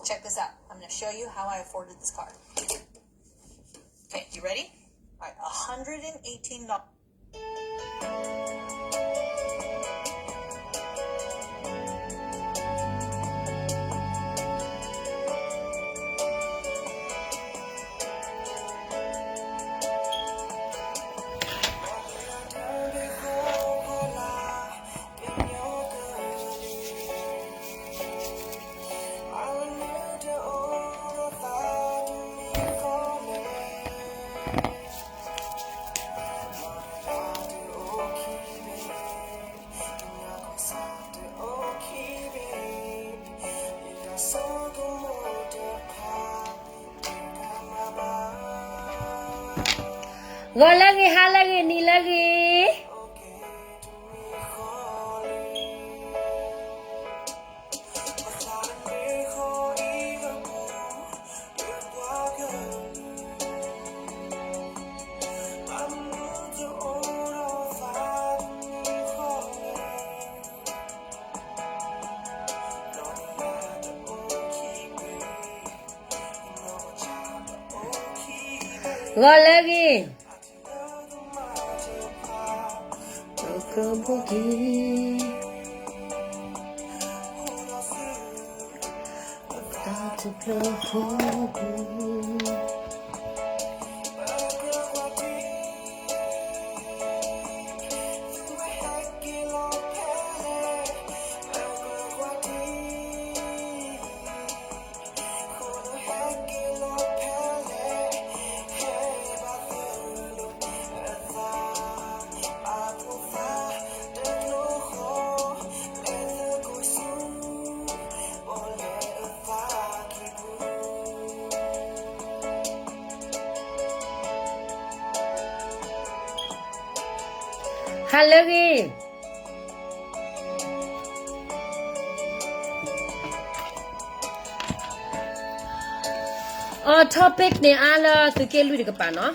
Check this out. I'm going to show you how I afforded this car. Okay, you ready? All right, a hundred and eighteen dollars.ဂီၤလၢအဂ့ၤ, ဟါလၢအဂ့ၤ, နံၤလၢအဂ့ၤ. ဂီၤလၢအဂ့ၤ. ဟါလၢအဂ့ၤ. အ topic န့ၣ် အါလၢသုးက့လွံၢ်တကပၤနီၤ.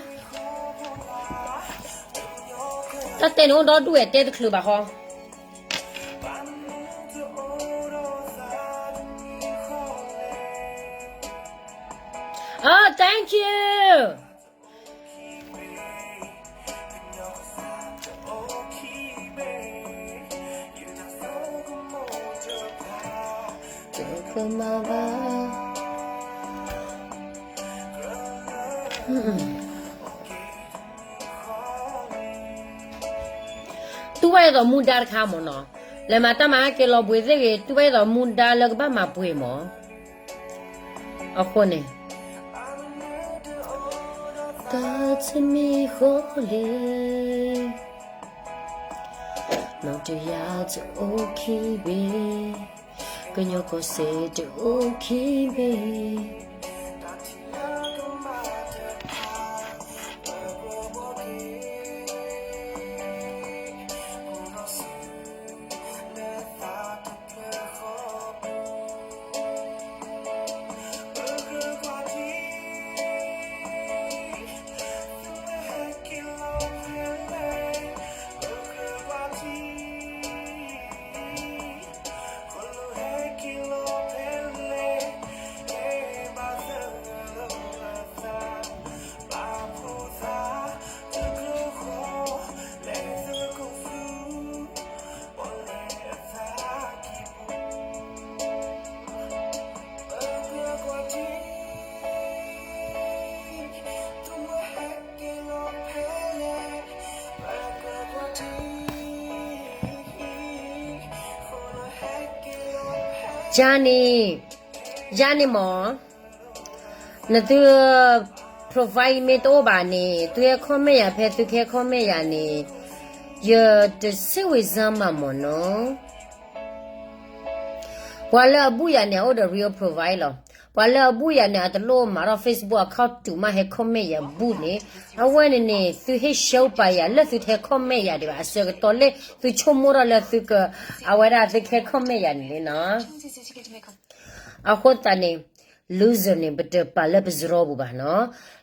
တၢ်တဲန့ၣ်အိၣ်ဒီဒူၣ်ဝဲ တဲတချုးဘၣ်ဃီ. Oh, thank you. တူၢ်ဘၣ်ဒ်သိးမူဒါတခါမ့ၢ်နီၤ, လဲၤမၤတၢ်မၤဟဲက့ၤလီၤဘှံးသ့ၣ်ဂ့ၤ, တူၢ်ဘၣ်ဒ်သိးမူဒါလၢကဘၣ်မၤပှဲၤမ့ၢ်. အဃိန့ၣ် တၢ်တမံၤဃီလံ, နီၢ်တယၢ်တအိၣ်ခံဘ့ၣ်, ကညီကီၢ်စဲၣ်တအိၣ်ခံဘ့ၣ်. ယၤန့ၣ်, ယၤန့ၣ်မ့ၢ်, နသု profile မ့ၢ်တအိၣ်ဘၣ်န့ၣ် သုဟဲ comment ယၤ ဖဲသုကဟဲ comment ယၤန့ၣ်, ယတဆ့ဝံၤစၢမးမ့ၢ်နီၤ. ပှၤလၢအဘူးယၤန့ၣ် အအိၣ်ဒီး real profile လီၤ. ပှၤလၢအဘူးယၤန့ၣ် အတလိၣ်မၤထီၣ် Facebook account တုၤမးဟဲ comment ယၤဘူးန့ၣ်, အဝဲန့ၣ်န့ၣ် သုဟ့ၣ်ရှဲပာ်ယၤလၢသုတဟဲ comment ယၤဒံးဘၣ်. အဆၢကတီၢ်လၢ သုဆိကမိၣ်ထီၣ်လၢသုက, အဝဲဒၣ်သုကဟဲ comment ယၤန့ၣ်လံနီၤ. အဃိသတးန့ၣ် loser န့ၣ် ပတပာ်လၢပစရီပူၤဘၣ်နီၤ.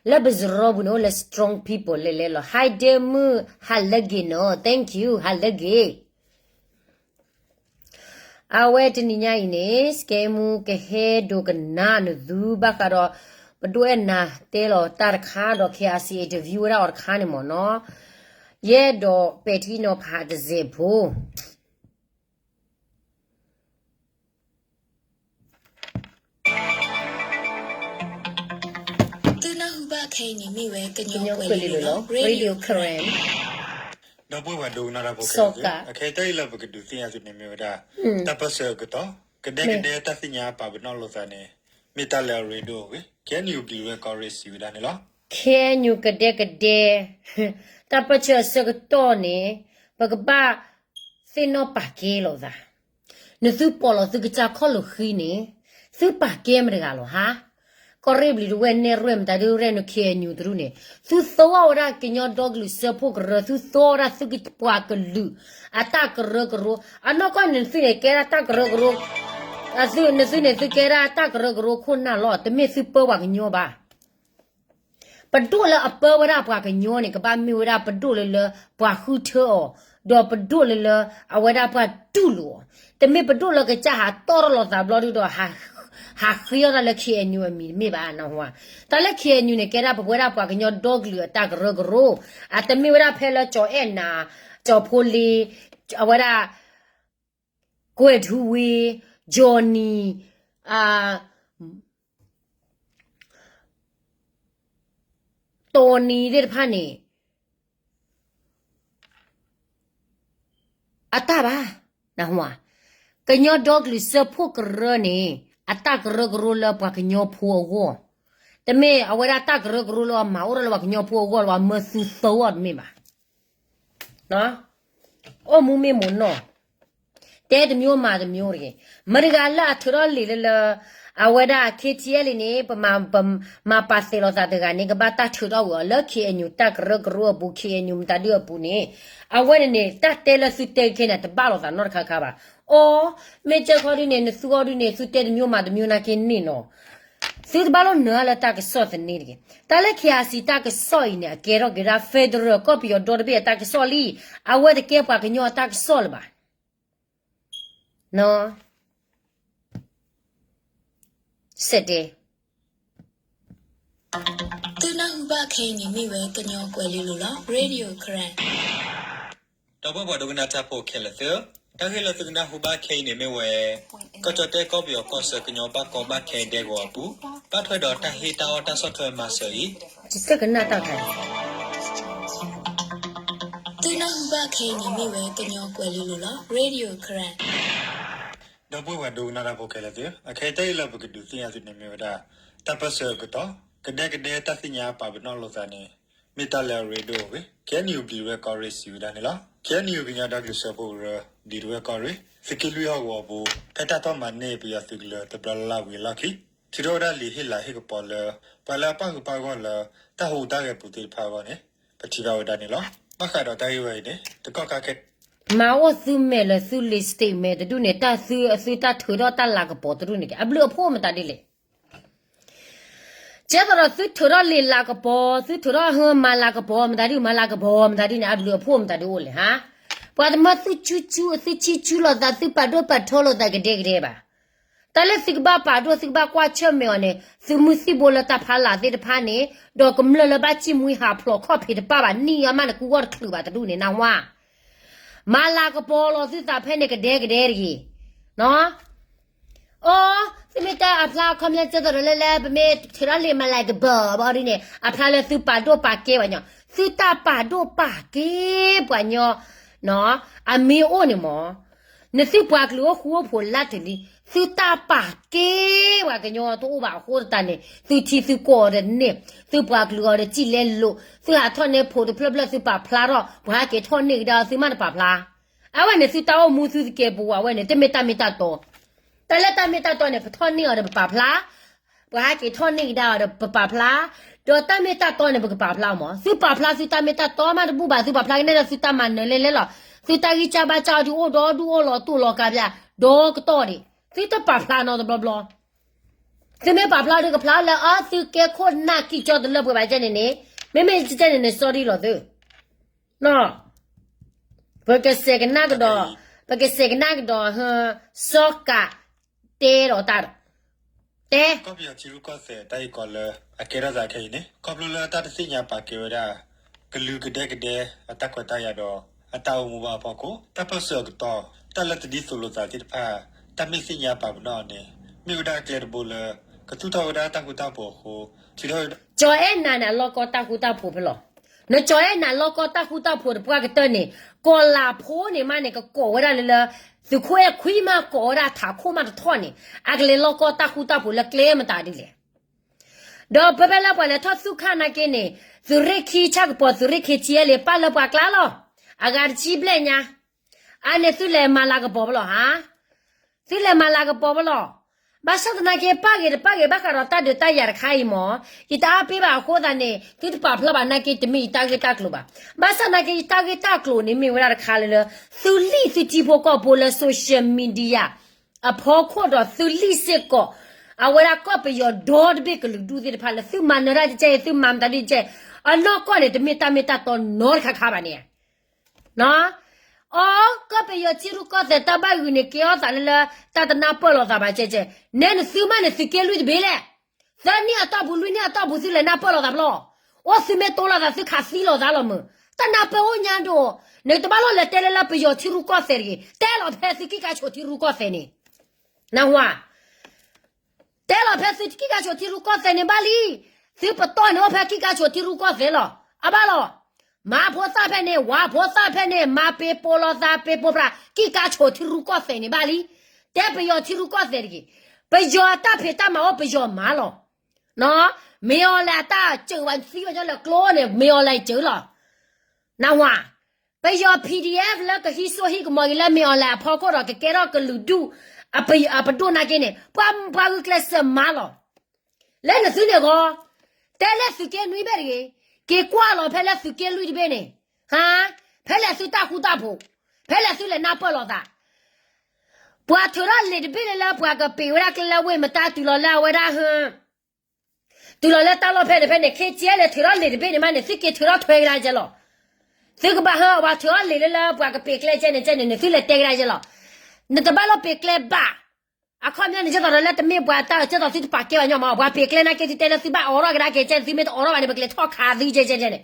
လၢပစရီပူၤန့ၣ် အိၣ်လၢ strong people လဲၤလဲၤလီၤ. Hi ဒ့မုၣ် ဟါလၢအဂ့ၤနီၤ, thank you, ဟါလၢအဂ့ၤ. အဝဲတနံၤညါအံၤန့ၣ် စကဲမူကဟဲဒိကနၣ်နသုဘၣ်ဃးဒီး ပဒိၣ်အဲၣ်နၤတဲလီၤတၢ်တခါဒီး KIC interview ဝဲဒၣ်အီၤတခါန့ၣ်မ့ၢ်နီၤ, ယအဲၣ်ဒိးပဲာ်ထံနီၤဖးတစဲးဖိ သုနၢ်ဟူဘၣ်ခဲအံၤန့ၣ်မ့ၢ်ဝဲကညီကွဲၤလ့လိၤလီၤ Radio Karen ဒီပုၢ်ဝဲၢ်ဒိကနၣ်တၢ်ဖိခဲလၢာ်သ့ၣ်, အခဲအံၤတၢ်အံၤလၢပကဒုးသ့ၣ်ညါသုန့ၣ်မ့ၢ်ဝဲဒၣ် တၢ်ပၢၢ်ဆၢအကတီၢ် ကဒဲကဒဲတၢ်သ့ၣ်ညါပာ်ပနီၣ်လိာ်သးန့ၣ် မ့ၢ်တၢ်လၢအရ့ဒိၣ်အဂ့ၢ် KNU ဘျံးဒဝဲၣ်ကီၢ်ရ့ၣ်စံးဝဲဒၣ်န့ၣ်လီၤ. KNU ကဒဲကဒဲ တၢ်ပၢၢ်ဆၢအဆၢကတီၢ်န့ၣ် ပကဘၣ်သ့ၣ်နီၣ်ပာ်ကဲလိာ်သး နသုပိာ်လီၤသုကစၢ်ခီၣ်လိာ်ဃံန့ၣ် သုပာ်ကဲမတဂၤလီၤဟါ. ကီၢ်ရ့ၣ်ဘျံးဒဝဲၣ်နဲၣ်ရွဲၣ်မတၤဒုးရဲၣ်နုာ် KNU တရူၢ်န့ၣ် သုသီဝဲဒၣ်ကညီဒီကလုာ်စၢဖှိၣ်ကရၢ သုသီဝဲဒၣ်သုပှၤကလုာ် အတၢ်ကရၢကရိ အနီၢ်ကီၢ်န့ၣ် နသုန့ၣ်ကဲဒၣ်တၢ်ကရၢကရိ နသုန့ၣ်သုကဲဒၣ်တၢ်ကရၢကရိခိၣ်နၢ်လီၤ တမ့ၢ်သုပၢပှၤကညီဘၣ်. ပဒိၣ်လၢအပၢဝဲဒၣ်ပှၤကညီန့ၣ် ကဘၣ်မ့ၢ်ဝဲဒၣ်ပဒိၣ်လၢလၢပှၤဃုထၢအီၤ, ဒီးပဒိၣ်လၢလၢအဝဲဒၣ်ပှၤတူၢ်လိာ်အီၤ, တမ့ၢ်ပဒိၣ်လၢကစၢ်ဟးတီၢ်ထီၣ်လိာ်သးဘျီဒုဒီး ဟးဃ့အီၣ်တၢ်လၢ KNU အမံၤတမ့ၢ်ဘၣ်နဟါ. တၢ်လၢ KNU န့ၣ် ကဲဒၣ်ပဝဲဒၣ်ပှၤကညီဒီကလုာ်အတၢ်ကရၢကရိ, အတမ့ၢ်ဝဲဒၣ်ဖဲလၢကၠီၤအဲၣ်နၤ, ကၠီၤဖိလ့, အဝဲဒၣ် ကွဲၤထူဝ့, ကၠီၤနံၤ, တီနံၤသ့ၣ်တဖၣ်န့ၣ် အတၢ်ဘၣ်, နဟါ, ကညီဒီကလုာ်စၢဖှိၣ်ကရၢန့ၣ် အတၢ်ကရၢကရိလၢပှၤကညီဖိအဂီၢ်, တမ့ၢ်အဝဲဒၣ်တၢ်ကရၢကရိလၢအမၤအိၣ်ထီၣ်လၢပှၤကညီဖိအဂီၢ်လၢပှၤမၢသုသီအီၤတမ့ၢ်ဘၣ်. အိၣ်မူမ့ၢ်မိၢ်နီၢ်, တဲတမျိုးမၤတမျိုးတဂ့ၤ. မတဂၤလၢအထုးထီၣ်လံာ်လၢလၢ အဝဲဒၣ် KTLA န့ၣ် ပမၤပာ်သ့ၣ်လိာ်သးတဂၤန့ၣ် ကဘၣ်တၢ်ထုးထီၣ်ဝံၤအီၤလၢ KNU တၢ်ကရၢကရိအပူၤ KNU မတၤဒုအပူၤန့ၣ်, အဝဲန့ၣ်န့ၣ် တၢ်တဲလၢသုတဲခဲန့ၣ် တဘၣ်လိာ်သးနီတခါခါဘၣ်. အိ, မ့ၢ်ကၢခီဒုန့ၣ် နသုဂီၢ်ဒုန့ၣ် သုတဲတမျိုးမၤတမျိုးနာ်က့န့ၣ်နီၤ. သုတဘၣ်လိၣ်နၢၤလၢတၢ်ကစီၣ်သန့တဂ့ၤ. တၢ်လၢ KIC တၢ်ကစီၣ်အံၤန့ၣ် အကဲထီၣ်က့ၤဒၣ် federal ကီၢ်ပယီၤဒီတဘ့ၣ်အတၢ်ကစီၣ်လံ, အဝဲတကဲပှၤကညီအတၢ်ကစီၣ်လၢၤဘၣ်. စဲးတဲ သုနၢ်ဟူဘၣ်ခဲအံၤန့ၣ်မ့ၢ်ဝဲကညီကွဲၤလ့လိၤလီၤ Radio Karen ဒီပုၢ်ဝဲၢ်ဒိကနၣ်တၢ်ဖိခဲလၢာ်သ့ၣ်, တၢ်ဂ့ၢ်လၢသုကနၢ်ဟူဘၣ်ခဲအံၤန့ၣ်မ့ၢ်ဝဲ ကီၢ်ကၠီၣ်တဲၣ်ကီၢ်ပယီၤကီၢ်ဆၢကညီဘၣ်ကီဘၣ်ခဲဒဲကဝီၤအပူၤ ဘၣ်ထွဲဒီးတၢ်ဟ့ၣ်တၢ်အီၣ်တၢ်ဆီၣ်ထွဲမၤစၢၤအံၤ သုနၢ်ဟူဘၣ်ခဲအံၤန့ၣ်မ့ၢ်ဝဲကညီကွဲၤလ့လိၤလီၤ Radio Karen ဒီပုၢ်ဝဲၢ်ဒိကနၣ်တၢ်ဖိခဲလၢာ်သ့ၣ်, အခဲအံၤတၢ်အံၤလၢပကဒုးသ့ၣ်ညါသုန့ၣ်မ့ၢ်ဝဲဒၣ် တၢ်ပၢၢ်ဆၢအကတီၢ် ကဒဲကဒဲတၢ်သ့ၣ်ညါပာ်ပနီၣ်လိာ်သးန့ၣ် မ့ၢ်တၢ်လၢအရ့ဒိၣ်အဂ့ၢ် KNU ဘျံးဒဝဲၣ်ကီၢ်ရ့ၣ်စံးဝဲဒၣ်န့ၣ်လီၤ. KNU ကညီဒီကလုာ်စၢဖှိၣ်ကရၢ ဘျံးဒဝဲၣ်ကီၢ်ရ့ၣ် သုးက့လွံၢ်ဟီၣ်ကဝီၤအပူၤ ဖဲတၢ်ထီၣ်မၤန့ၢ်ပယီၤသုးကလၢၤတဘျီလၢ်လၢ်ဝံၤအလီၢ်ခံ ထုးထီၣ်ဝဲဒၣ်လံာ်ဟ့ၣ်လၤဟ့ၣ်ကပီၤလၢ ပှၤလၢအပၣ်ဃုာ်ပၣ်ဂီၢ်လၢ တၢ်ဟူးတၢ်ဂဲၤပူၤသ့ၣ်တဖၣ်အဂီၢ်န့ၣ် ပထံၣ်ဘၣ်ဝဲဒၣ်န့ၣ်လီၤ. ဘၣ်ဃးဒီးတၢ်ဂ့ၢ်ဝဲအံၤန့ၣ် တကီၢ်ခါခဲ မၤအိၣ်သုမဲာ်လၢသုလံာ် statement တဒူၣ်န့ၣ် တၢ်သုအသုတၢ်ထုးထီၣ်တၢ်လၤကပီၤတဒူၣ်န့ၣ် အဘျုးအဖှိၣ်မတၤဒ်လဲၣ်. ကဲသိးဒီးသုထုးထီၣ်လံာ်လၤကပီၤ သုထုးထီၣ်မၤလၤကပီၤ မတၤဒ်မၤလၤကပီၤမတၤဒ်န့ၣ် အဘျုးအဖှိၣ်မတၤဒ်အိၣ်လဲၣ်ဟါ. ပှၤတမၢသုဆူၣ်ဆူၣ် သုဆံၣ်ဆူၣ်လိာ်သး သုပာ်ဒိၣ်ပာ်ထီလိာ်သးကဒဲကဒဲဘၣ်. တၢ်လၢသုကဘၣ်ပာ်ဒိၣ် သုကဘၣ်ကွၢ်ဆၢၣ်မဲာ်အီၤန့ၣ် သုးမုၢ်သံၣ်ဘိလၢတၢ်ဖျါလၢ်သ့ၣ်တဖၣ်န့ၣ် ဒီးကမျၢၢ်လၢဘၣ်စံၣ်မှံဟးဖျိးခီၣ်ဖံးတပၣ်ဘၣ် နံၣ်အမးန့ၣ် ကူဂီၢ်တချုးဘၣ်တဒူၣ်န့ၣ် နၢ်ဟူဧါ. မၤလၤကပီၤလီၤသုသးဖဲန့ၣ်ကဒဲကဒဲတဂ့ၤ. အိ, သုမ့ၢ်တဲအဖျါအခီပညီကဲသိးဒီးလၢလၢ ပမ့ၢ်ထုးထီၣ်လံာ်မၤလၤကပီၤဘၣ်ဒ်န့ၣ် အဖျါလၢသုပာ်ဒိၣ်ပာ်ကဲဘၣ်ညီ, သုတၢ်ပာ်ဒိၣ်ပာ်ကဲပှၤကညီ အမ့ၢ်အိၣ်န့ၣ်မး နသုပှၤကလုာ်အိၣ်ဃူအိၣ်ဖိးလၢတလံ, သုတၢ်ပာ်ကဲပှၤကညီတအိၣ်ဘၣ်အဃိသတးန့ၣ် သုထံသုကီၢ်အီၤဒီးန့ၣ်, သုပှၤကလုာ်အီၤဒီးစံၣ်လဲလိာ်, သုဟးထီၣ်န့ၢ်ဖိးတဖျၢၣ်ဖျၢၣ် သုပာ်ဖျါထီၣ် ပှၤဟဲက့ၤထီၣ်န့ၢ်ကဒါအီၤ သုမးတပာ်ဖျါ. အဝဲန့ၣ်သုတၢ်အိၣ်မူသုသကဲးပဝးဝဲန့ၣ် တမ့ၢ်တၢ်မ့ၢ်တၢ်တီ. တၢ်လၢတၢ်မ့ၢ်တၢ်တီန့ၣ် ပထီၣ်န့ၢ်အီၤဒီးပပာ်ဖျါ ပှၤဟဲက့ၤထီၣ်န့ၢ်ကဒါအီၤဒီးပပာ်ဖျါ, ဒီးတၢ်မ့ၢ်တၢ်တီန့ၣ် ပကပာ်ဖျါမး. သုပာ်ဖျါသုတၢ်မ့ၢ်တၢ်တီမးတဘူၣ်ဘၣ်, သုပာ်ဖျါကနဲၣ်ဒီးသုတၢ်မၤနၢၤလဲၣ်လဲၣ်လီၤ. သုတၢ်ဂံၢ်စၢ်ဘါစၢ်အီၤဒုးအိၣ်ဒီဒူၣ်အိၣ်လီၤတိၢ်လီၤကါဘျါ, ဒီကတီၢ်ဒံး, သုတပာ်ဖျါနီတဘျီဘျီ. သုမ့ၢ်ပာ်ဖျါဒုးကဖျါလၢ အသုကဲခိၣ်နၢ်ကံၢ်ကၠီတလၢပှဲၤဘၣ်ကဲန့ၣ်န့ၣ်, မ့မ့ၢ်ကဲန့ၣ်န့ၣ် sorry လီၤသု ပကစဲးကနၣ်ကဒီး ပကစဲးကနၣ်ကဒီး စီၤကး တဲဒီးတၢ်ဒီး တဲ ကီၢ်ပယီၤထံရူၢ်ကီၢ်သဲးတၢ်ဂ့ၢ်ကီလၢအကဲထီၣ်သးခဲအံၤန့ၣ် ခီဖျိလၢတၢ်တသ့ၣ်ညါပာ်ကဲဝဲဒၣ် ကလုာ်ကဒဲကဒဲအတၢ်ခွဲးတၢ်ယာ်ဒီး အတၢ်အိၣ်မူဘၣ်အဖီခိၣ် တၢ်ပၢၢ်ဆၢအကတီၢ် တၢ်လၢတဒ်သိးလိာ်သးသ့ၣ်တဖၣ် တၢ်မ့ၢ်သ့ၣ်ညါပာ်ပနီၣ်န့ၣ် မ့ၢ်ဝဲဒၣ်ကျဲတဘိလၢ ကသူၣ်ထီၣ်ဝဲဒၣ်တၢ်ဃူတၢ်ဖိးအဃိ ထံထီၣ်ဝဲဒၣ် ကၠီၤအဲၣ်နၤန့ၣ် အလီၢ်ကီတၢ်ဃူတၢ်ဖိးဖဲလဲၣ်. နကၠီၤအဲၣ်နၤလီၢ်ကီတၢ်ဃူတၢ်ဖိးတပှၢ်ကတၢၢ်န့ၣ် ကီၤလၤဖိန့ၣ်မးန့ၣ် ကကိးဝဲဒၣ်လၢလၢ သုးခိၣ်အဲၣ်ခွံမးကိးဝဲဒၣ်ထးခိၣ်မးတထီၣ်န့ၣ် အကလဲၤလီၢ်ကီတၢ်ဃူတၢ်ဖိးလၢကျဲမတၤဒ်လဲၣ်. ဒီးဖဲဖဲလၢပှၤလဲၤထီၣ်သူၣ်ခါနာ်က့န့ၣ် သုးရ့ၣ်ခံဆၣ်ကပီၤ သုးရ့ၣ်ခံဆံလံ ပာ်လၢပှၤကျါလီၤ. အဂၤတဆံဘျဲၣ်ညါ အါန့ၣ်သုလဲၤမၤလၤကပီၤဖဲလဲၣ်ဟါ. သုလဲၤမၤလၤကပီၤဖဲလဲၣ်. ဘၣ်ဆၣ်သနာ်က့ ပာ်ဂ့ၤတပာ်ဂ့ၤ ဘၣ်ဃးဒီးတၢ်ဒုးတၢ်ယၤတခါအံၤမ့ၢ် ယတအါပ့ၢ်ဘၣ်အဃိသတးန့ၣ် သုတပာ်ဖျါဘၣ်နာ်က့ တမ့ၢ်ယတၢ်ဂ့ၢ်တၢ်ကျိၤဘၣ်. ဘၣ်ဆၣ်သနာ်က့ ယတၢ်ဂ့ၢ်တၢ်ကျိၤန့ၣ်မ့ၢ်ဝဲဒၣ်တခါလၢလၢ သုလံၣ်သုထံဖိကီၢ်ဖိလၢ social media အဖီခိၣ်ဒီးသုလံၣ်စ့ၢ်ကီး အဝဲဒၣ်ကီၢ်ပယီၤဒီတဘ့ၣ်ကလုာ်ဒူၣ်သ့ၣ်တဖၣ်လၢသုမၤနၢၤတၢ်တကဲအံၤ သုမၤမတၤဒ်တကဲအံၤ အနီၢ်ကီၢ်န့ၣ် တမ့ၢ်တၢ်မ့ၢ်တၢ်တီနီတခါခါဘၣ်န့ၣ် အီ ကီၢ်ပယီၤထံရူၢ်ကီၢ်သဲးတၢ်ဘၣ်ဂုာ်န့ၣ် ကဲထီၣ်သးလၢလၢ တၢ်တနၢ်ပၢၢ်လိာ်သးဘၣ်ကဲကဲ, နဲနသုမးန့ၣ် သုးက့လွံၢ်တဘ့ၣ်လဲၣ်. သၢနံၣ်အတီၢ်ပူၤ လွံၢ်နံၣ်အတီၢ်ပူၤ သုလဲၤနၢ်ပၢၢ်လိာ်သးဖျီ, အိၣ်သုမ့ၢ်တိလိာ်သး သုခးသံလိာ်သးလီၤမုၢ်, တၢ်နၢ်ပၢၢ်အိၣ်ညါဒိၣ်, နကတဘၣ်လီၤလဲၤတဲလၢလၢပယီၤထံရူၢ်ကီၢ်သဲးတဂ့ၤ, တဲလီၤဖဲသုကံၢ်ကါဆိးထံရူၢ်ကီၢ်သဲးန့ၣ်, နၢ်ဟူဧါ တဲလီၤဖဲသုကံၢ်ကါဆိးထံရူၢ်ကီၢ်သဲးန့ၣ်ဘၣ်လံ. သုပတီၢ်န့ၣ်အိၣ်ဖဲကံၢ်ကါဆိးထံရူၢ်ကီၢ်သဲးလီၤ. အဘၣ်လီၤ. မၤဖိသၣ်ဖဲန့ၣ် ဝၤဖိသၣ်ဖဲန့ၣ် မၤပ့ၤပိာ်လိာ်သး ပ့ၤပိာ်ပြး ကံၢ်ကါဆိးထံရူၢ်ကီၢ်သဲးန့ၣ်ဘၣ်လံ. တဲပယီၤထံရူၢ်ကီၢ်သဲးတဂ့ၤ. ပယီၤအတၢ်ဖံးတၢ်မၤအိၣ် ပယီၤမၤလီၤ. မ့ၢ်အီၤလဲၣ်အတၢ်စၢၤဝဲသံဝဲညီလၢကျိန့ၣ် မ့ၢ်အီၤလဲၣ်စၢၤလီၤ. နၢ်ဟူဧါ. ပယီၤ PDF လၢကဟံးစိဟံးကမီၤက့ၤလၢမ့ၢ်အီၤလဲၣ်အဖီခိၣ်ဒီး ကကဲထီၣ်ကလုာ်ဒူၣ် အပဒိၣ်နာ်က့န့ၣ် ပှၤပှၤဂုာ်ကျဲးစၢးမၤလီၤ. လၢနသုန့ၣ်အဂီၢ်, တဲလၢသုးက့နွံဘ့ၣ်တဂ့ၤ, က့ၤကွၢ်လီၤဖဲလၢသုးက့လွံၢ်တဘ့ၣ်န့ၣ်, ဟါ, ဖဲလဲၣ်သုတၢ်ဃူတၢ်ဖိး, ဖဲလဲၣ်သုလဲၤနၢ်ပၢၢ်လိာ်သး ပှၤထုးထီၣ်လံာ်တဘ့ၣ်လၢလၢပှၤကပံာ်ဝဲဒၣ်ကျဲလၢဝ့ၢ်မတၤ တုၤလီၤလၢအဝဲဒၣ်ဟၢ တုၤလီၤလၢတၢ်လီၢ်ဖဲန့ၣ်ဖဲန့ၣ် ခ့ကဲလဲၣ်ထုးထီၣ်လံာ်တဘ့ၣ်န့ၣ်မးန့ၣ် သုက့ၤထုးထီၣ်ထွဲကဒါကဲလီၤ. သုကဘၣ်ဟၢအဝဲထုးထီၣ်လံာ်လၢလၢပှၤကပံာ်ကျဲကဲန့ၣ်ကဲန့ၣ်န့ၣ် သုလဲၤတဲကဒါကဲလီၤ. နတဘၣ်လီၤပံာ်ကျဲဘၣ်. အခီပညီန့ၣ် ကၢ်သိးဒီးလၢတမ့ၢ်ပှၤတၢ်ကၢ်သိးသုတပာ်ကဲဘၣ်ညီမး ပှၤပံာ်ကျဲနာ်က့သုတဲလၢသုဘၣ်အိးထီၣ်ကဒါက့ၤကဲန့ၣ် သုမ့ၢ်တအိးထီၣ်ဘၣ်န့ၣ် ပကလဲၤထီၣ်ခးသုကဲကဲန့ၣ်.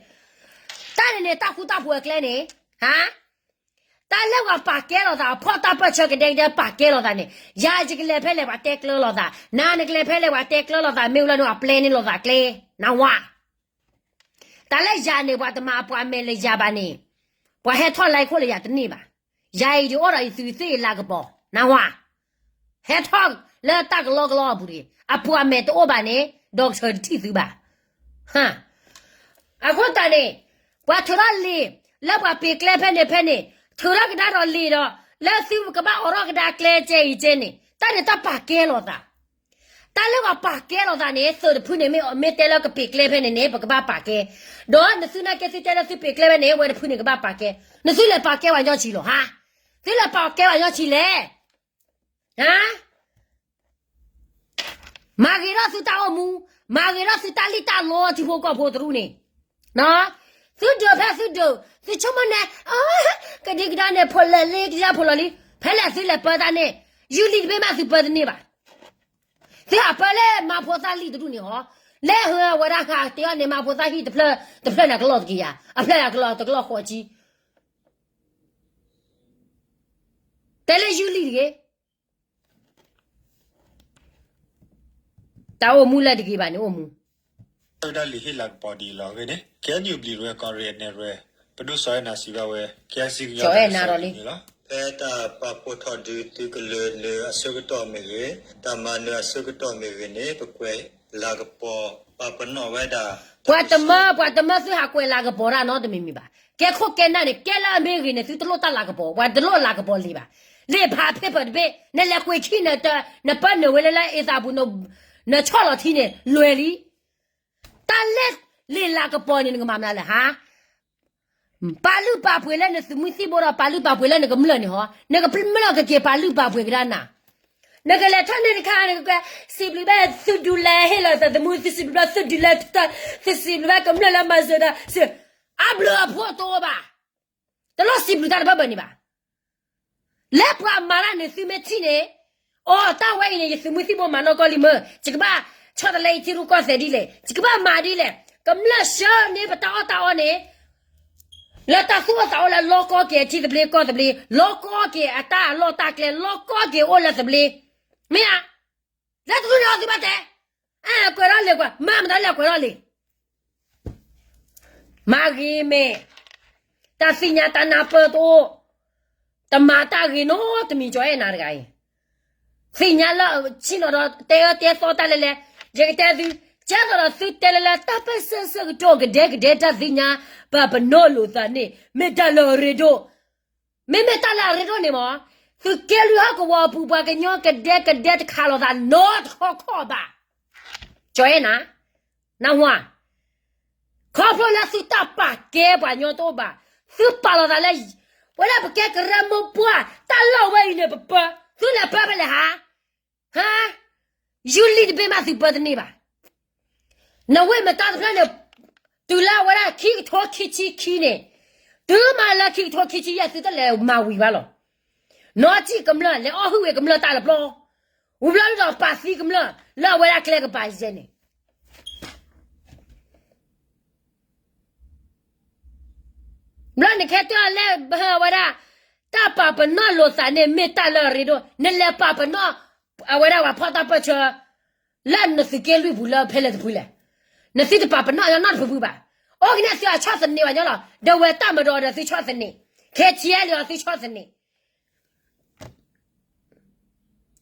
တၢ်န့ၣ်န့ၣ် တၢ်ဃူတၢ်ဖိးအကျဲန့ၣ်, ဟါ တၢ်လၢပှၤပာ်ကဲလိာ်သး ဖီၣ်တၢ်ပၢၢ်ဆၢကဒဲကဒဲပာ်ကဲလိာ်သးန့ၣ် ယၤယကလဲၤဖဲလဲၣ်ပှၤတဲကျၢၤလိာ်သး နၤနကလဲၤဖဲလဲၣ်ပှၤတဲကျၢၤလိာ်သး မ့ၢ်ဝဲလၢန့ၣ် ပှၤပျဲန့ၢ်လိာ်သးကျဲ, နၢ်ဟူဧါ. တၢ်လၢယၤန့ၣ် ပှၤတမၤအပှၤမဲာ်လၢယၤဘၣ်န့ၣ်, ပှၤဟဲထီၣ်လၢခိၣ်လၢယၤတန့ၢ်ဘၣ်. ယၤအံၤဒ်အိၣ်ဒီးယသုးသ့ၣ်လၤကပီၤ, နၢ်ဟူဧါ. ဟဲထီၣ်လၢတၢ်ကလီကလီအပူၤတဂ့ၤ, အပှၤမဲာ်တအိၣ်ဘၣ်န့ၣ် ဒီးကထၢတထံၣ်သုဘၣ်. ဟါ အဃိသတးန့ၣ် ပှၤထုးထီၣ်လံာ် လၢပှၤပံာ်ကျဲဖဲန့ၣ်ဖဲန့ၣ် ထုးထီၣ်ကဒါဒီးလံာ်ဒီး လၢသုကဘၣ်အိးထီၣ်ကဒါကျဲကဲအံၤကဲန့ၣ် တၢ်န့ၣ်တၢ်ပာ်ကဲလိာ်သး. တၢ်လၢပှၤပာ်ကဲလိာ်သးန့ၣ် သုးတဖုန့ၣ် မ့ၢ်တဲလၢကပံာ်ကျဲဖဲန့ၣ်န့ၣ် ပကဘၣ်ပာ်ကဲ, ဒီးနသုနာ်က့သုတဲလၢသုပံာ်ကျဲဖဲန့ၣ် ဝဲတဖုန့ၣ်ကဘၣ်ပာ်ကဲ, နသုလဲၤပာ်ကဲဝဲညီဆံးလီၤဟါ, သုလဲၤပာ်ကဲဝဲညီဆံးလဲၣ်. ဟါ မၤဂ့ၤထီၣ်သုတၢ်အိၣ်မူ, မၤဂ့ၤထီၣ်သုတၢ်လံၣ်တၢ်လီထံဖိကီၢ်ဖိတရူးန့ၣ်, သုဒုးဖဲသုဒုး, သုဆိကမိၣ်န့ၣ်, ကဒံကဒါန့ၣ် ဖိးလၢာ်လံ ကဒံကဒါဖိးလီၤလံ, ဖဲလဲၣ်သုလဲၤပၢတၢ်န့ၣ်, ယူၢ်လံာ်တဘ့ၣ်မးသုပၢတန့ၢ်ဘၣ်. သုဟးပၢလၢမၤဖိသၣ်လံာ်တဒူၣ်န့ၣ်ဟီ, လၢဟၢအဝဲဒၣ်ဟးတ့အီၤန့ၣ် မၤဖိသၣ်ဟံၣ်တဖျၢၣ်, တဖျၢၣ်န့ၣ်ကလီၢ်တကယၤ, အဖျၢၣ်အကလီၢ်တကလီၢ်ဃိးဆံ တဲလၢယူၢ်လံာ်တဂ့ၤ. တၢ်အိၣ်မူလၢတဂ့ၤဘၣ်န့ၣ်အိၣ်မူ, ဝဲဒၣ်လံာ်ဟ့ၣ်လၤကပီၤဒ်အံၤလီၤအဂ့ၢ်န့ၣ် KNU ဘျံးရဲၣ် ကီၢ်ရ့ၣ်အနဲၣ်ရဲၣ် ပဒိၣ်စီၤအဲၣ်နၤစံးဘၣ်ဝဲ KIC ကညီတၢ်ကစီၣ်န့ၣ်လီၤ. ဖဲတၢ်ပာ်ဖှိၣ်ထီၣ်ဒုးသုးကလၢၤလၢအဆၢကတီၢ်မ့ၢ်ဂ့ၤ, တၢ်မၤနၢၤအဆၢကတီၢ်မ့ၢ်ဂ့ၤန့ၣ် ပကွဲးလၤကပီၤ ပာ်ပနီၣ်ဝဲဒၣ် ပှၤတမၢ ပှၤတမၢသုဟးကွဲးလၤကပီၤတၢ်နီတမံၤမံၤဘၣ်. ကဲခိၣ်ကဲနၢ်န့ၣ် ကဲလၢအမ့ၢ်ဂ့ၤန့ၣ် သုတလိၣ်တၢ်လၤကပီၤ, ပှၤတလိၣ်လၤကပီၤလံာ်ဘၣ်. လံာ်ဖးဖ့ၣ်ပၢၢ်တဘ့ၣ် နလဲၤကွံာ်ခံ နပၢနုာ်ဝဲလၢလၢအ့သးပူၤ နဆီၣ်လီၤထံန့ၣ် လွဲၤလံ. တၢ်လၢလံာ်လၤကပီၤန့ၣ် နကမၤမနုၤလဲၣ်ဟါ. ပာ်လုၢ်ပာ်ပှ့ၤလၢနသုးမုၢ်သံၣ်ဘိဒီး ပာ်လုၢ်ပာ်ပှ့ၤလၢနကမျၢၢ်န့ၣ်ဟီ, နကမျၢၢ်ကက့ၤပာ်လုၢ်ပာ်ပှ့ၤကဒါနၤ. နကလဲၤထီၣ်န့ၢ်တခါ နကကွဲး စံးဘျုးဘၣ်သုဒုးလၢဟ့ၣ်လီၤသးသမူ, သုစံးဘျုးဘၣ်သုဒုးလၢ သုစံးဘျုးဘၣ်ကမျၢၢ်လၢမၤစၢၤတၢ်, အဘျုးအဖှိၣ်တအိၣ်ဘၣ်. တလိၣ်စံးဘျုးတၢ်တဘၣ်ဘၣ်န့ၣ်ဘၣ်. လၢပှၤမၤတၢ်န့ၣ် သုမ့ၢ်ထံၣ်န့ၣ်, အိၣ်တၢ်ဝဲအံၤန့ၣ် ယသုးမုၢ်သံၣ်ဘိမၤနီၢ်ကီၢ်လံမ့ၢ်, ယကဘၣ်ဆီတလဲယထံရူၢ်ကီၢ်သဲးဒ်လဲၣ်, ယကဘၣ်မၤဒ်လဲၣ်, ကမျၢၢ်ဆှၢန့ၢ်ပတၢ်အီၣ်တၢ်အီန့ၣ် လၢတၢ်သူၣ်အိၣ်သးအိၣ်လၢလီၢ်ကီၢ်က့ၤအထံသဘျ့ကီၢ်သဘျ့, လီၢ်ကီၢ်က့ၤအတၢ်အလီၢ်တၢ်ကျဲ, လီၢ်ကီၢ်က့ၤအိၣ်လၢသဘျ့, မ့ၢ်ဧါ. လၢတၢ်သူၣ်န့ၣ်အီၤသုဘၣ်တဲ, အကွဲးထီၣ်လံာ်ကွဲး, မၤမတၤလၢအကွဲးထီၣ်လံာ်, မၤဂ့ၤမဲာ်, တၢ်သ့ၣ်ညါတၢ်နၢ်ပၢၢ်တအိၣ်, တမၤတၢ်ဂ့ၤနီတမံၤ ကၠီၤအဲၣ်နၤတဂၤအံၤ သ့ၣ်ညါလၢဆ့ၣ်နီၤဒီးတဲအၢတဲသီတၢ်လဲၣ်လဲၣ်, ယကတဲသု, ကဲသိးဒီးသုတဲလၢလၢတၢ်ပၢၢ်ဆၢဆၢကတီၢ် ကဒဲကဒဲတၢ်သ့ၣ်ညါ ပာ်ပနီၣ်လိာ်သးန့ၣ် မ့ၢ်တၢ်လၢအရ့ဒိၣ်, မ့မ့ၢ်တၢ်လၢအရ့ဒိၣ်န့ၣ်မ့ၢ်, သုးက့လွံၢ်ဟီၣ်ကဝီၤအပူၤ ပှၤကညီကဒဲကဒဲတခးလိာ်သးနီတခီခီဘၣ်, ကၠီၤအဲၣ်နၤ, နၢ်ဟူဧါ ခီဖျိလၢသုတၢ်ပာ်ကဲပှၤကညီတအိၣ်ဘၣ်, သုပာ်လီၤသးလၢ ဝဲဒၣ်ပကဲကရၢမိၢ်ပှၢ် တၢ်လီၢ်ဝဲအံၤန့ၣ်ပပၢ, သုလဲၤပၢဖဲလဲၣ်ဟါ, ဟါ, ယူၢ်လံၢ်တဘ့ၣ်မးသုပၢတန့ၢ်ဘၣ်, နဝ့ၢ်မတၤတဖျၢၣ်န့ၣ်, တုၤလၢအဝဲဒၣ်ခံကထိခံဆံခံန့ၣ်, တုၤမးလၢခံကထိခံဆံယဲၢ် သုတလဲၤမၤဝံၤဘၣ်လီၤ, နီၢ်ထံၣ်ကမျၢၢ် လဲၤအီၣ်ဟုၣ်ဝဲကမျၢၢ်တၢ်လၢပျီ, ဝံၤဘျီဒ်ဒီးပာ်သံကမျၢၢ် လၢအဝဲဒၣ်ကျဲကပၤယဲၢ်န့ၣ် ဘျီန့ၣ်ခဲတဲအီၤလၢ ဝဲဒၣ် တၢ်ပာ်ပနီၣ်လိာ်သးန့ၣ် မ့ၢ်တၢ်လၢအရ့ဒိၣ်, နလဲၤပာ်ပနီၣ် အဝဲဒၣ်ပှၤဖီၣ်တၢ်ပၢၢ်ဆၢ လၢနသုးက့လွံၢ်ပူၤလၢဖဲလဲၣ်တဖုလဲၣ်, နသုတပာ်ပနီၣ်ညီနီတဖုဖုဘၣ်, အိၣ်ကန့ၣ်သုအဆီၣ်သနံးဘၣ်ညီလီၤ, ဒီးဝဲတၢ်မၤဒီးဒီးသုဆီၣ်သနံး, ခဲဆံးလံအီၤသုဆီၣ်သနံး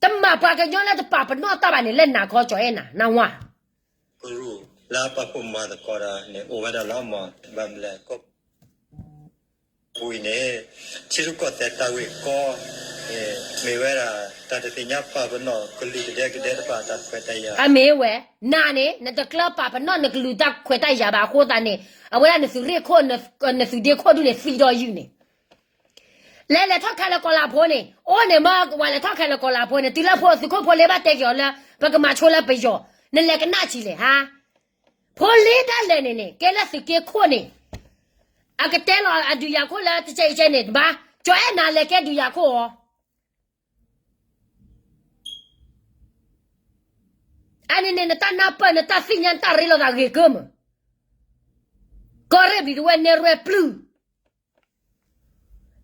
တမၤပှၤကညီလၢတပာ်ပနီၣ်တၢ်ဘၣ်န့ၣ် လၢနၤခီကၠီၤအဲၣ်နၤ နၢ်ဟူဧါ, ကရူၢ်လၢအပာ်ဖှိၣ်မၤသကိးဒီးန့ၣ် အိၣ်ဝဲဒၣ်လီၤမး ဘၣ်မနုၤလဲၣ် ကီၢ်ပူၤအံၤန့ၣ် ထံရူၢ်ကီၢ်သဲးတၢ်ဂ့ၢ်ကီ မ့ၢ်ဝဲဒၣ် တၢ်တသ့ၣ်ညါပာ်ပနီၣ်ကလုာ်ကဒဲကဒဲတဖၣ်တၢ်ခွဲးတၢ်ယာ်, အမ့ၢ်ဝဲ, နၤန့ၣ် နတကျၢၤပာ်ပနီၣ်နကလုာ်တၢ်ခွဲးတၢ်ယာ်ဘၣ်အဃိသတးန့ၣ် အဝဲဒၣ်နသုးရ့ၣ်ခိၣ် နသုးဒ့ခိၣ်ဒူၣ်န့ၣ် သံဒီးယုၢ်န့ၣ် လဲၤလဲၤထီၣ်ခါလၢကီၤလၤဖိန့ၣ် အိၣ်န့ၣ်မ့ၢ်ဝဲလဲၤထီၣ်ခါလၢကီၤလၤဖိန့ၣ် တုၤလၢဖိသုးခိၣ်ဖိလ့ဘၣ်တဲက့ၤအီၤလၢ ပကမၤဆိလၢပယီၤ နလဲၤကနၣ်ဆံးလဲၣ်ဟါ, ဖိလ့ဒၣ်လဲာ်န့ၣ်န့ၣ် ကဲလၢသုးက့ခိၣ်န့ၣ် အကတဲလီၤအဒုးယၤခိၣ်လၢတကဲအံၤကဲန့ၣ် တဘၣ် ကၠီၤအဲၣ်နၤလဲၤကဲဒုးယၤခိၣ်အီၤ အန့ၣ်န့ၣ် နတၢ်နၢ်ပၢၢ် နတၢ်သ့ၣ်ညါ နတၢ်ရ့လိာ်သးဂ့ၤကၢမး, ကီၢ်ရ့ၣ်ဘျံၤတဝဲၢ်နဲၣ်ရွဲၣ်ပျုၢ်,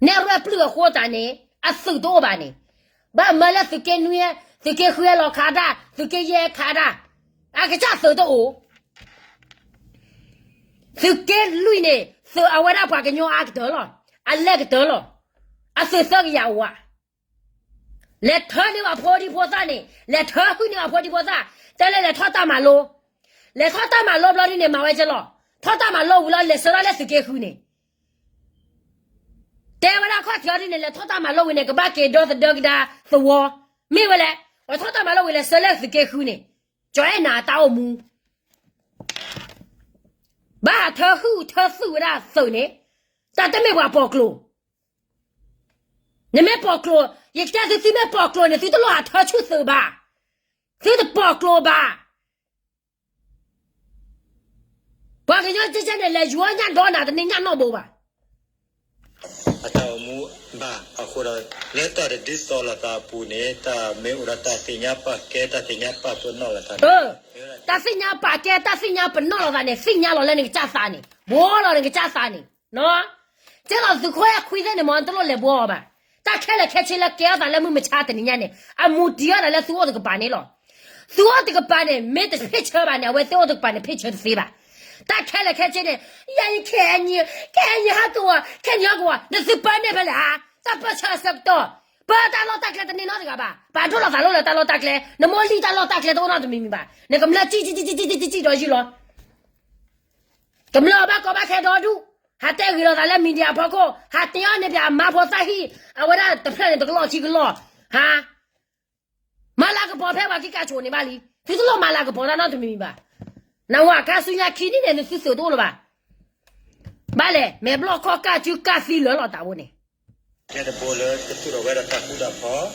နဲၣ်ရွဲၣ်ပျုၢ်အဃိသတးန့ၣ် အသုးတအိၣ်ဘၣ်န့ၣ်, ဘၣ်မၢလၢသုးက့နွံ, သုးက့ဃုဟဲလီၤခးတၢ်, သုးက့ယဲၢ်ခးတၢ်, အကစၢ်သုးတအိၣ် သုးက့လွံၢ်န့ၣ် သုးအဝဲဒၣ်ပှၤကညီအါကတၢၢ်လီၤ, အလဲၢ်ကတၢၢ်လီၤ, အသုးသၢကယၤအိၣ်ဧါ, လဲၤထၢန့ၢ်ဘၣ်ဖိဒံဖိသၣ်န့ၣ် လဲၤထၢဟုၣ်န့ၢ်ဘၣ်ဖိဒံဖိသၣ်, တဲလၢလဲၤထီၣ်တၢ်မၤလိ, လဲၤထီၣ်တၢ်မၤလိဘျီဒ်န့ၣ် မၤဝဲကလီၤ, ထီၣ်တၢ်မၤလိဝံၤလီၤ လဲၤဆှၢထီၣ်လၢသုးက့ဃုန့ၣ် တဲဝဲဒၣ်ခီၣ်ထံးအီၤဒ်န့ၣ် လဲၤထီၣ်တၢ်မၤလိဝံၤန့ၣ် ကဘၣ်က့ၤဒီသဒၢကဒါသဝီ, မ့ၢ်ဝဲလဲၣ်, လဲၤထီၣ်တၢ်မၤလိဝံၤ လဲၤဆှၢလၢသုးက့ဃုန့ၣ်, ကၠီၤအဲၣ်နၤအတၢ်အိၣ်မူ, ဘၣ်ဟးထၢဟုၣ်ထၢသုးဝဲဒၣ်သုးန့ၣ်, တၢ်တမ့ၢ်ပှၤပိာ်ကျိၤ, နမ့ၢ်ပိာ်ကျိၤ, ယကတဲသု သုမ့ၢ်ပိာ်ကျိၤန့ၣ် သုတလိၣ်ဟးထၢဆူၣ်သုးဘၣ်, သုတပိာ်ကျိၤဘၣ် ပှၤကညီကဲကဲန့ၣ် လဲၤယူၤအီၣ်ညၣ်ဒီးနၤ တန့ၢ်ညၣ်နီတဘိဘၣ်. အတၢ်အိၣ်မူဘၣ်အဃိဒီး လၢတၢ်တဒ်သိးလိာ်သးအပူၤန့ၣ် တၢ်မ့ၢ်အိၣ်ဒီးတၢ်သ့ၣ်ညါပာ်ကဲ တၢ်သ့ၣ်ညါပာ်ပနီၣ်လိာ်သးန့ၣ်, တၢ်သ့ၣ်ညါပာ်ကဲ တၢ်သ့ၣ်ညါပနီၣ်လိာ်သးန့ၣ် သ့ၣ်ညါလီၤလၢနကစၢ်သးန့ၣ် ဘှီလီၤနကစၢ်သးန့ၣ်, ကဲသိးသုးခိၣ်အဲၣ်ခွံသ့ၣ်န့ၣ် မ်နတလိၣ်လဲၤဘှီအီၤဘၣ်. တၢ်ခဲလၢာ်ခဲဆ့လၢကဲထီၣ်သးလၢမုၢ်မဆါတနံၤညါန့ၣ် အမူတံၢ်ထီၣ်သးလၢသုအိၣ်တကပၤန့ၣ်လီၤ. သုအိၣ်တကပၤန့ၣ် မ့ၢ်တဖ့ၣ်ဆၢဘၣ်န့ၣ် အဝဲသ့ၣ်အိၣ်တကပၤန့ၣ် ဖ့ၣ်ဆၢတသ့ဘၣ်. တၢ်ခဲလၢာ်ခဲဆ့န့ၣ် ယၤအံၤ ခဲအံၤ ခဲအံၤဟးကဝီၤ ခဲအံၤဟးကဝီၤ နသုပၢန့ၢ်ဖဲလဲၣ်ဧါ. တၢ်ပၢၢ်ဆၢအဆၢကတီၢ် ပၢတၢ်လီၢ်တၢ်ကျဲတန့ၢ်နီတဂၤဘၣ်. ပာ်ဒိၣ်လိာ်သးလိၣ်လၢတၢ်လီၢ်တၢ်ကျဲ နမိၢ်လံၢ်တၢ်လီၢ်တၢ်ကျဲတအိၣ်နီတမံၤမံၤဘၣ်. နကမျၢၢ်ကံၣ်ကံၣ်ကံၣ်ကံၣ်ဒီးယုၢ်လီၤ. ကမျၢၢ်အဘၣ်ကီဘၣ်ခဲဒီဒူၣ် ဟးတဲဂ့ၤလိာ်သးလၢ media အဖီခိၣ် ဟးတဲအီၤန့ၣ် ပှၤအမါဖိသၣ်ဟံၣ် အဝဲဒၣ်တဖျၢၣ်န့ၣ် တကလီၢ်ခံကလီၢ် ဟါ မၤလၤကပီၤဖဲပှၤကံၢ်ကၢ်ဆိးန့ၣ်ဘၣ်လံ. သုတလိၣ်မၤလၤကပီၤတၢ်နီတမံၤမံၤဘၣ်. နဝၤကါဆူညါခံနံၣ်န့ၣ် နသုစိးတအိၣ်လၢၤဘၣ်. ဘၣ်လဲၣ် မဲာ်ဘျီၣ်ခီၣ်ကၢ်စုကၢ်သံလၢာ်လီၤတၢ်အိၣ်န့ၣ် ကဲတဘိလၢကသူၣ်ထီၣ်ဝဲဒၣ်တၢ်ဃူတၢ်ဖိး,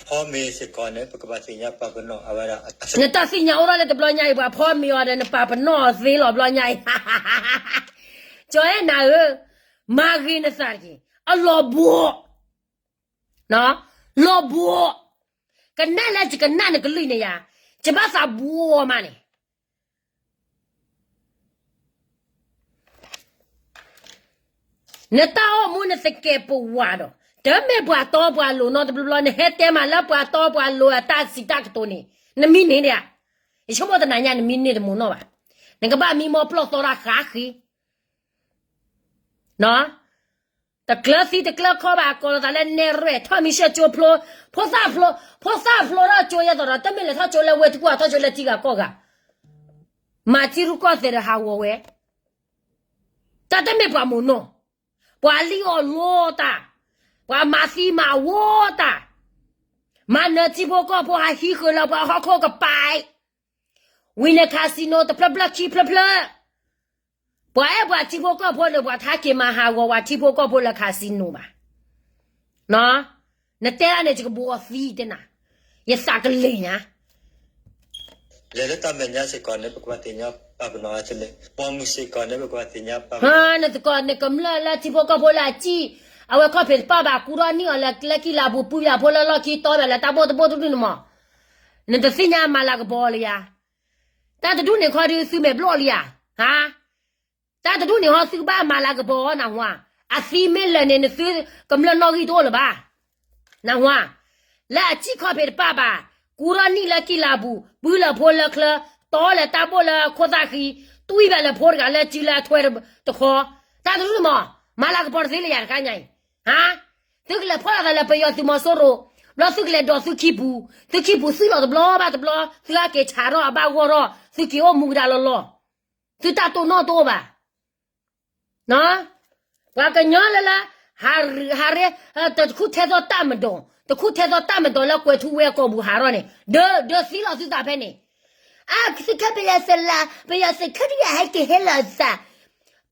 ဖီမ့ၤစ့ၢ်ကီးန့ၣ် ပကဘၣ်သ့ၣ်ညါပာ်ပနီၣ်အဝဲဒၣ် နတၢ်သ့ၣ်ညါအိၣ်ထီၣ်လၢတဘျီညါအံၤ ပှၤဖီမ့ၤအီၤဒီး နပာ်ပနီၣ်သ့လီၤဘျီညါအံၤ, ကၠီၤအဲၣ်နၤဧၢ, မၤဂ့ၤနသးတက့ၢ်, အလီၤဘှီၣ်, နီၢ် လီၤဘှီး, ကနၣ်လၢယကနၣ်နကလုၢ်န့ၣ်ယါ, ယဘၣ်သးဘှီးမးန့ၣ် နတၢ်အိၣ်မူနသကဲးပဝးဒီး တမ့ၢ်ပှၤတီပှၤလိၤနီတဘျီဘျီ နဟဲတဲမးလၢပှၤတီပှၤလိၤအတၢ်စံးတၢ်ကတိၤန့ၣ် နမံန့ၣ်ဒၣ်, ယဆိကမိၣ်တနၤညါနမံန့ၢ်တမူနီၢ်ဘၣ်, နကဘၣ်မံမီၢ်ပျီၢ်သီတၢ်ဃးဃ့ တကျၢၤသံတကျၢၤခီဘၣ် ကိးလီၤသးလၢနဲရဲၣ် ထီၣ်မံၤဆှၢကၠိဖျိ, ဖိသၣ်ဖျိ, ဖိသၣ်ဖျိထီၣ်ကၠိယဲသိးဒီး တမ့ၢ်လဲၤထီၣ်ကၠိလၢဝ့ၢ်တကူၣ် ထီၣ်ကၠိလၢထံဂၤကီၢ်ဂၤ, မၤထံရူၢ်ကီၢ်သဲးဒီးဟးဂီၤဝဲ, တၢ်တမ့ၢ်ပှၤမုာ်နီၢ်, ပှၤလံၣ်အီၣ်လိတၢ်, ပှၤမၤသံမၤဝီတၢ်, မၤနၢၤထံဖိကီၢ်ဖိ ဟးဟံးဃုာ်လၢပှၤဟီၣ်ခိၣ်ကပၤ, ဝံၤန့ၣ် casino တဖျၢၣ်ဖျၢၣ်ခံဖျၢၣ်ဖျၢၣ်, ပှၤအဲၣ်ပှၤထံဖိကီၢ်ဖိန့ၣ် ပှၤထါက့ၤမၤဟးဂီၤပှၤထံဖိကီၢ်ဖိလၢ casino ဘၣ်, နတဲဒၣ်န့ၣ် ယကဘှီသံတဲနၤ, ယသးကလဲာ်ညါ လဲၤလၢတၢ်မဲာ်ညါစ့ၢ်ကီးန့ၣ် ပကဘၣ်သ့ၣ်ညါပာ်ပနီၣ်အါန့ၣ်, ပိာ်မုၣ်စ့ၢ်ကီးန့ၣ် ပကဘၣ်သ့ၣ်ညါပာ်ပနီၣ်, နသကိးနကမျၢၢ်လၢထံဖိကီၢ်ဖိလၢအစံၣ်, အဝဲခီၣ်ဖံးတပာ်ဘၣ် ကူထီၣ်နံၣ်အီၤလၢလၢကံၢ်လါပူၤ ပှၤယၤဖိလၢလီၢ်ခံတီဘၣ်လၢတၢ်ဘိၣ်တဘိၣ်တဒူၣ်န့ၣ်မး, နတသ့ၣ်ညါမၤလၤကပီၤလၢယၤ, တၢ်တဒူၣ်န့ၣ်ခီဒုးသုမဲာ်ဘျီၣ်လံဧါ, ဟါ တၢ်တဒူၣ်န့ၣ်ဟီသုကဘၣ်မၤလၤကပီၤနၢ်ဟူဧါ, အသံမ့ၢ်လၢာ်န့ၣ် နသုကမျၢၢ်နီၣ်ဂံၢ်တအိၣ်လၢၤဘၣ်, နၢ်ဟူဧါ, လၢအစံၣ်ခီၣ်ဖံးတပာ်ဘၣ်, ကူထီၣ်နံၣ်လၢကံၢ်လါပူၤ ပုၢ်လၢဖိလၢချၢ, တီလၢတၢ်ဘိၣ်လၢခိၣ်သၣ်ဃံ, တွံၢ်ဘၣ်လၢဖိတဂၤလၢစုလၢအထွဲတခီ, တၢ်တဒူၣ်န့ၣ်မး, မၤလၤကပီၤတသ့လၢယၤတခါညါအံၤ, ဟါ သုကလဲၤဖီၣ်လီၤသးလၢပယီၤသုးမီၤစိရိၤ, ဘျီသုကလဲၤဒိးသုခံပူၤ, သုခံပူၤသုလီၤတဘျီဘၣ်တဘျီ, သုဟဲက့ၤဆးထီၣ်အဘၣ်ဂီၢ်ထီၣ်, သုက့ၤအိၣ်မူကဒါလီၤလီၤ, သုတၢ်တိၢ်နီၣ်တအိၣ်ဘၣ်, ပှၤကညီလၢလၢ, ဟးရ့, တခူၣ်ထဲသိးတၢ်မဒီး, တခူၣ်ထဲသိးတၢ်မဒီးလၢကွဲၤထူဝ့ၢ်အကိာ်ပူၤဟးထီၣ်န့ၣ်, ဒုးသံလီၤသုသးဖဲန့ၣ်, အသုးခဲပယီၤသုးလၢ, ပယီၤသုးခိၣ်တဂၤဟဲက့ၤဟ့ၣ်လီၤသး,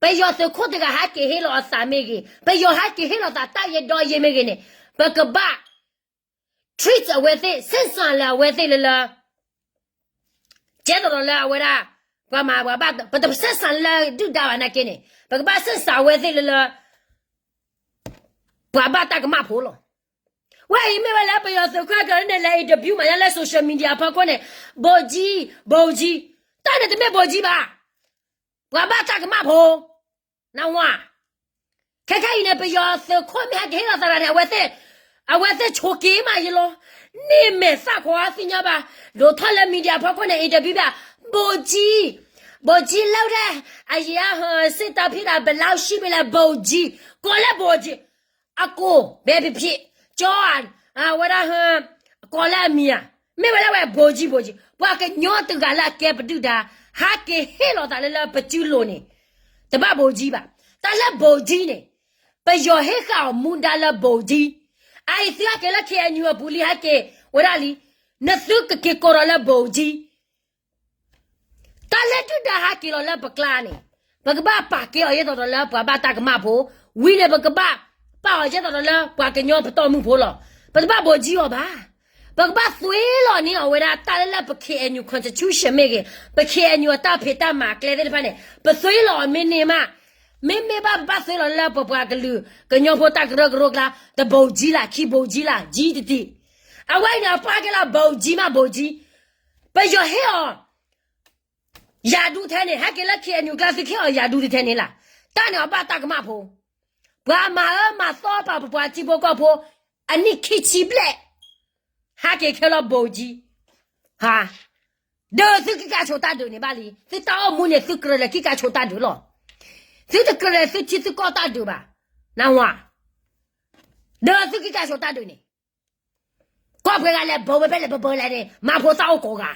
ပယီၤသုးခိၣ်တဂၤဟဲက့ၤဟ့ၣ်လီၤအသးမ့ၢ်ဂ့ၤ, ပယီၤဟဲက့ၤဟ့ၣ်လီၤသးတၢ်ယဲဒီးယဲမ့ၢ်ဂ့ၤန့ၣ်, ပကဘၣ် treat အဝဲသ့ၣ် ဆဲးစၢ်လၢအဝဲသ့ၣ်လၢလၢ, ကဲသိးဒီးလၢအဝဲဒၣ်, ပှၤမၤပှၤဘၣ် ပတဆဲးစၢ်လၢဒုၣ်ဒါဘၣ်နာ်က့န့ၣ်, ပကဘၣ်ဆဲးစၢ်အဝဲသ့ၣ်လၢလၢ, ပှၤဘၣ်တၢ်ကမၣ်ဖိလီၤ. ဝဲအံၤမ့ၢ်ဝဲလၢပယီၤသုးခိၣ်ကန့ၣ် လဲၤ interview မးညါလၢ social media ဖီခိၣ်န့ၣ်, ဗိုလ်ကြီး, ဗိုလ်ကြီး, တၢ်န့ၣ်တမ့ၢ် ဗိုလ်ကြီး ဘၣ်, ပှၤဘၣ်တၢ်ကမၣ်ဖိ, နၢ်ဟူဧါ, ခဲခဲအံၤန့ၣ် ပယီၤသုးခိၣ်မ့ၢ်ဟဲက့ၤဟ့ၣ်လီၤသးတဂၤန့ၣ် အဝဲသ့ၣ်, အဝဲသ့ၣ်ဆိးက့ၤမးယလီၤ, န့ၢ်မဲာ်သၣ်ခွါသ့ၣ်ညါဘၣ်, ဒိးထီၣ်လၢ media ဖီခိၣ်န့ၣ် interview ဘၣ်, ဗိုလ်ကြီး, ဗိုလ်ကြီး လၢထဲ, အယံၤအဟၢ စစ်တပ်ဖြစ်တာ ဘယ်လောက်ရှိပြီလဲ ဗိုလ်ကြီး, ကိးလၢ ဗိုလ်ကြီး, အကို, ဘယ်ဖြစ်ဖြစ်, ကျော်, အဝဲဒၣ်ဟၢ, ကိးလၢအမံၤဧါ, မ့ၢ်ဝဲဒၣ်ဝဲ ဗိုလ်ကြီး ဗိုလ်ကြီး, ပှၤကညီတဂၤလၢအကဲပဒုၣ်ဒါ, ဟဲက့ၤဟ့ၣ်လီၤသးလၢလၢပစုလိၤန့ၣ်, တဘၣ် ဗိုလ်ကြီး ဘၣ်, တၢ်လၢ ဗိုလ်ကြီး န့ၣ်, ပယီၤဟ့ၣ်ဃာ်အီၤမူဒါလၢ ဗိုလ်ကြီး, အအံၤသုဟဲက့ၤလၢ KNU အပူၤလံ ဟဲက့ၤဝဲဒၣ်လံ, နသုကက့ၤကိးဒီးလၢ ဗိုလ်ကြီး တၢ်လၢဒုၣ်ဒါဟဲက့ၤလီၤလၢပကျါန့ၣ်, ပကဘၣ်ပာ်ကဲအီၤယဲသိးဒီးလၢပှၤဘၣ်တၢ်ကမၣ်ဖိ, ဝံၤန့ၣ် ပကဘၣ်ပာ်အီၤယဲသိးဒီးလၢပှၤကညီပတီၢ်မုၢ်ဖိလီၤ. ပတဘၣ် ဗိုလ်ကြီး အီၤဘၣ်. ပကဘၣ်သွ့လီၤန့ၢ်အီၤဝဲဒၣ်တၢ်လၢလၢပ KNU constitution မ့ၢ်ဂ့ၤ, ပ KNU အတၢ်ဖံးတၢ်မၤအကျဲသ့ၣ်တဖၣ်န့ၣ်, ပသွ့လီၤအီၤမ့ၢ်န့ၢ်မး, မ့မ့ၢ်ဘၣ်ပဘၣ်သွ့လီၤလၢပပှၤကလုာ်ကညီဖိတၢ်ကရၢကရိကျါ, တ ဗိုလ်ကြီး လၢ ခံ ဗိုလ်ကြီး လၢ ကြီး တတံၢ်, အဝဲအံၤန့ၣ် အပာ်ကဲလၢ ဗိုလ်ကြီး မး ဗိုလ်ကြီး ပယီၤဟ့ၣ်အီၤ ရာထူး ထဲန့ၣ်, ဟဲက့ၤလၢ KNU ကျါ သုကဟ့ၣ်အီၤ ရာထူး ထဲန့ၣ်လီၤ. တၢ်န့ၣ်အဘၣ်တၢ်ကမၣ်ဖိ, ပှၤမၤအၢမၤသီပာ်ပပှၤထံဖိကီၢ်ဖိ, အနံၣ်ခံဆံဘျဲၣ်, ဟဲက့ၤခဲလၢာ် ဗိုလ်ကြီး, ဟါ, ဒီးသုက့ၤကၢ်ဆိးတၢ်ဒုးန့ၣ်ဘၣ်လံ, သုတၢ်အိၣ်မူန့ၣ် သုကြၢးလဲၤက့ၤကၢ်ဆိးတၢ်ဒုးလီၤ. သုတကြၢးလဲၤသုထံသုကီၢ်တၢ်ဒုးဘၣ်, နၢ်ဟူဧါ, ဒီးသုက့ၤကၢ်ဆိးတၢ်ဒုးန့ၣ် ကီၢ်ပှဲၤဂၤလဲၤဘၢဝဲဖဲလဲၣ် ပဘၢလဲၣ်န့ၣ် မၤဖိသၣ်အိၣ်ကိးဂၤ,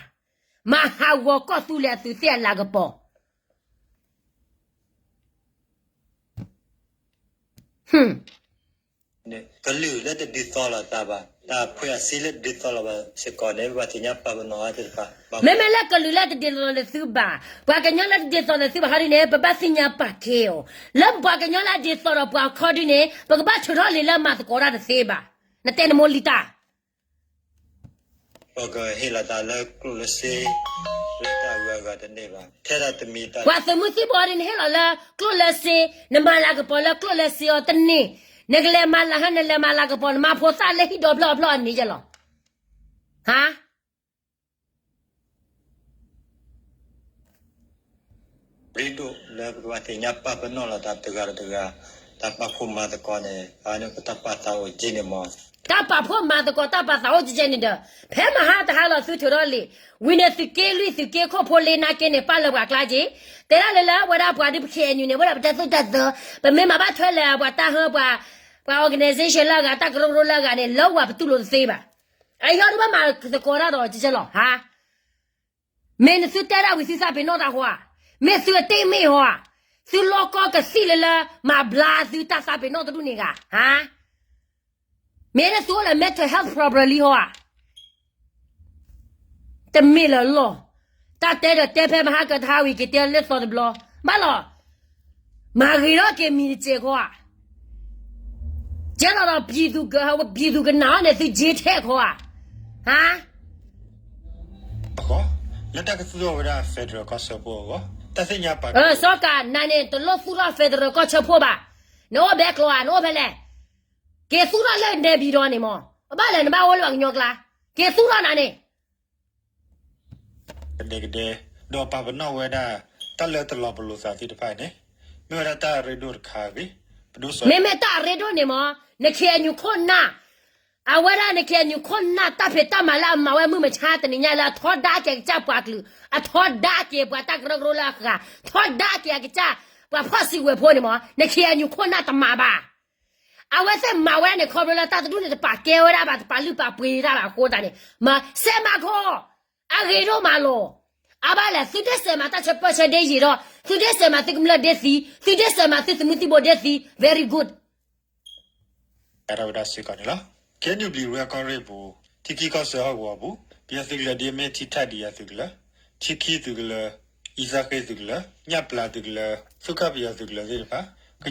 မၤဟးဂီၤကီၢ်သူလ့ၤအသုးသ့ၣ်အလၤကပီၤ, ကလုာ်လၢတဒ်သိးလိာ်သးဘၣ်, တၢ်ဖှဲအစ့လၢတဒ်သိးလိာ်ဘၣ်စ့ၢ်ကီးန့ၣ် ပဘၣ်သ့ၣ်ညါပာ်ပနီၣ်အါသ့ၣ်တဖၣ်, မ့မ့ၢ်လၢကလုာ်လၢတဒ်သိးလိာ်သုဘၣ်, ပှၤကညီလၢတဒ်သိးလိာ်သုဘၣ်ခီဒ်န့ၣ် ပဘၣ်သ့ၣ်ညါပာ်ကဲအီၤ, လၢပပှၤကညီလၢအဒ်သိးဒီးပှၤခီဒ်န့ၣ် ပကဘၣ်ထုးထီၣ်လံာ်လၢမၤသကိးတၢ်တသ့ဘၣ်, နတဲနမိၢ်လံတၢ် ပကဟ့ၣ်လီၤသးလၢကျိၣ်လၢစ့, လၢတၢ်ဂၤဂၤတန့ၢ်ဘၣ်, ထဲဒၣ်တမံၤတၢ် ပှၤသုးမုၢ်သံၣ်ဘိအီၤဒ်နဟ့ၣ်လီၤလၢကျိၣ်လၢစ့, နမၤလၤကပီၤလၢကျိၣ်လၢစ့အီၤတန့ၢ်, နကလဲၤမၤလၤဟါ နလဲၤမၤလၤကပီၤ နမၤဖိသၣ်လၢဟံၣ်ဒီဖျၢၣ်အဖျၢၣ်အနံၤယဲလီၤ. ဟါ ရ့ဒိၣ်လၢပကဘၣ်သ့ၣ်ညါပာ်ပနီၣ်လီၤတၢ်တဂၤဒီးတဂၤ, တၢ်ပာ်ဖှိၣ်မၤသကိးန့ၣ် အန့ၣ်ပတၢ်ပာ်သးအိၣ်ကဲန့ၣ်မး, တၢ်ပာ်ဖှိၣ်မၤသကိး တၢ်ပာ်သးအိၣ်ကဲန့ၣ်ဒီး ဖဲမဟါတဟါလီၤသုထုးထီၣ်လံာ်, ဝံၤန့ၣ်သုးက့လွံၢ်သုးက့ခိၣ်ဖိလ့နာ်က့န့ၣ် ပာ်လၢပှၤကျါက့ၤ, တဲဒၣ်လၢလၢဝဲဒၣ်ပှၤဒုးပခဲအံၤန့ၣ် ဝဲဒၣ်ပတဲသိၣ်တၢ်သၢ, ပမ့ၢ်မၤဘၣ်ထွဲလၢပှၤတၢ်ဟၢ ပှၤ ပှၤ organization လၢအဂၤ တၢ်ကရၢကရိလၢအဂၤန့ၣ် လၢဝဲပတူၢ်လိာ်တသ့ဘၣ်. အဟီဒုးဘၣ်မၤသကိးတၢ်ဒီးကဲလီၤ ဟါ မ့ၢ်နသုတဲဒၣ်ဝံၤသုသးပ့ၤနီၣ်တၢ်ဃီဧါ, မ့ၢ်သုအတ့ၢ်မ့ၢ်ဟီဧါ, သုလီၢ်ကီၢ်ကသံၣ်လၢလၢ မၤဘျါသုတၢ်သးပ့ၤနီၣ်တဒူၣ်န့ၣ်ဂၤ, ဟါ, မ့ၢ်နသုအိၣ်လၢ mental health problem လံဟီဧါ, တမ့ၢ်လၢလီၢ်, တၢ်တဲဒီးတဲဖဲမဟါကတဟါဝံၤက့ၤတဲလၢသီတဘျီ, ဘၣ်လီၤ, မၤဂ့ၤထီၣ်က့ၤမံၤတစဲးဃီဧါ ကဲလီၤဒီး ပြည်သူကနာ်အီၤန့ၣ် သုက့ထဲးခီဧါ, ဟါ, လၢတၢ်ကသူၣ်ထီၣ်ဝဲဒၣ် federal ကီၢ်စၢဖှိၣ်အဂီၢ် တၢ်သ့ၣ်ညါပာ် စီၤကၤနၤန့ၣ် တလိၣ်သူၣ်ထီၣ် federal ကီၢ်စၢဖှိၣ်ဘၣ်, နအိၣ်ဘဲကျိၤဧါ နအိၣ်ဖဲလဲၣ်, က့ၤသူၣ်ထီၣ်လၢ နေပြည်တော် န့ၣ်မး, ဘၣ်လဲၣ်နဘၣ်အိၣ်လၢပှၤကညီကျါ, က့ၤသူၣ်ထီၣ်နၤန့ၣ် ကဒဲကဒဲ, ဒီးပာ်ပနီၣ်ဝဲဒၣ် တၢ်လၢတလီၤပလိာ်သးသ့ၣ်တဖၣ်န့ၣ် မ့ၢ်ဝဲဒၣ်တၢ်အရ့ဒိၣ်တခါအဂ့ၢ်, ပဒိၣ်စီၤ မ့မ့ၢ်တၢ်အရ့ဒိၣ်န့ၣ်မး, နခ့ၣ်အညူးခိၣ်နၢ်, အဝဲဒၣ်နခ့ၣ်အညူးခိၣ်နၢ်တၢ်ဖံးတၢ်မၤလၢအမၤဝဲမုၢ်မဆါတနံၤညါလၢအထီဒါက့ၤအကစၢ်ပှၤကလုာ်, အထီဒါက့ၤပှၤတၢ်ကရၢကရိလၢအဂၤ, ထီဒါက့ၤအကစၢ် ပှၤဖီၣ်စုကဝဲၤဖိန့ၣ်မး, နခ့ၣ်အညူးခိၣ်နၢ်တမၤဘၣ် အဝဲသ့ၣ်မၤဝဲန့ၣ် ခီဖျိလၢတၢ်တဒူၣ်န့ၣ် တပာ်ကဲဝဲဒၣ်ဘၣ် တပာ်လုၢ်ပာ်ပှ့ၤတၢ်ဘၣ်အဃိသတးန့ၣ် မၤစဲးမၤခီ, အဂ့ၤဒိၣ်မးလီၤ. အဘၣ်လဲၣ် သုဒ့ၣ်စဲးမၤတၢ်ဆၢပၢၢ်ဆၢဒ့ယံာ်ဒီး သုဒ့ၣ်စဲးမၤသုကမျၢၢ်ဒ့သံ, သုဒ့ၣ်စဲးမၤသုသုးမုၢ်သံၣ်ဘိဒ့သံ, very good. တၢ်ဝဲဒၣ်စ့ၢ်ကီးန့ၣ်လီၤ. ကဲနုာ်ဘျံးဝဲကီၢ်ရ့ၣ်ပူၤ ထံခံကီၢ်စၢဟီၣ်ကဝီၤပူၤ ပယီၤသုးကလၢၤဒ်အမ့ၢ်ထံထၣ်ဒံးယၤသုးကလၢၤ, ထံခံသုးကလၢၤ, အံသၣ်ဃ့သုးကလၢၤ, ညၣ်ပျၢ်သုးကလၢၤ, သုးကၣ်ပယီၤသုးကလၢၤသ့ၣ်တဖၣ်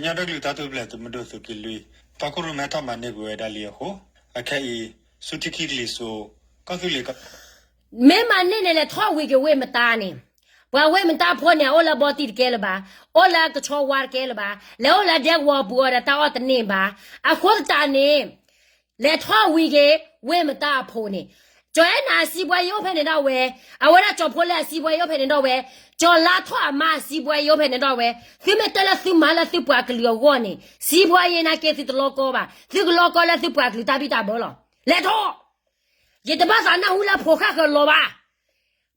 ကညီဒီကလုာ်တၢ်ထူၣ်ဖျဲးသုးမုၢ်ဒိၣ်သုးက့လွံၢ် ပှၤခိၣ်ရိၣ်မဲထီၣ်မၤန့ၢ်ကွံာ်ဝဲဒၣ်လံအဃိ အခဲအံၤ ဆူထံခံကလံၤစိး ကီၢ်သူလ့ၤကီၢ် မ့ၢ်မၤန့ၢ်န့ၣ် လဲၤထီၣ်ဝံၤက့ၤဝ့ၢ်မတါန့ၣ်, ပှၤဝ့ၢ်မတါဖိန့ၣ် အအိၣ်လၢဘီတံၢ်တကဲလၢၤဘၣ်, အိၣ်လၢကဆီဝါတကဲလၢၤဘၣ်, လဲၤအိၣ်လၢဒဲကဝီၤပူၤအီၤဒီးတၢ်အီၣ်တန့ၢ်ဘၣ်. အဃိသတးန့ၣ် လဲၤထီၣ်ဝံၤက့ၤဝ့ၢ်မတါအဖိန့ၣ်, ကၠီၤအဲၣ်နၤအစံးဘှါယိၣ်ဖဲန့ၣ်ဒီးဝဲ, အဝဲဒၣ်ကၠီၤဖိလဲၣ်အစံးဘှါယိၣ်ဖဲန့ၣ်ဒီးဝဲ, ကၠီၤလါထီၣ်အမါအစံးဘှါယိၣ်ဖဲန့ၣ်ဒီးဝဲ, သုမ့ၢ်တဲလၢသုမၤလၢသုပှၤကလုာ်အဂီၢ်န့ၣ် စံးဘှါယိၣ်နာ်က့သုတလီကီဘၣ်, သုကလီကီလၢသုပှၤကလုာ်တၢ်ဘံၣ်တၢ်ဘၢလီၤ. လဲၤထီၣ် ယတဘၣ်သးနၢ်ဟူလၢဖိဃၣ်ဃၢၤလီၤဘၣ်.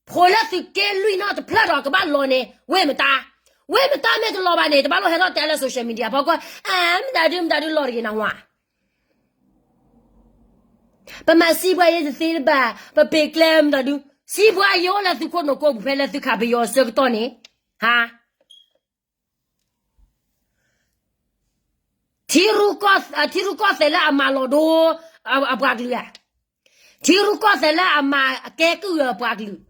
ဖိလၢသုးက့လွံၢ်နီၣ်တဖျၢၣ်ဒီးကဘၣ်လီၤန့ၣ် ဝ့ၢ်မတါ, ဝ့ၢ်မတါမ့ၢ်တလီၤဘၣ်န့ၣ် တဘၣ်လိၣ်ဟဲထီၣ်တဲလၢ social media ဖီခိၣ်, အၢ မတၤဒု မတၤဒုလီၤတဂ့ၤနဝါ, ပမၤစံးဘှါယိၣ်တသ့လၢၤဘၣ်, ပပ့ၤကျဲမတၤဒု, စံးဘှါယိၣ်အိၣ်လၢသုခိၣ်နူာ်ကိးပူၤဖဲလၢသုခးပယီၤအဆၢကတီၢ်န့ၣ်, ဟါ ထံရူၢ်ကီၢ်သဲးလၢအမၤလီၤဒိ အပှၤကလုာ်ဧါ, ထံရူၢ်ကီၢ်သဲးလၢအမၤကဲကုၢ်အပှၤကလုာ်,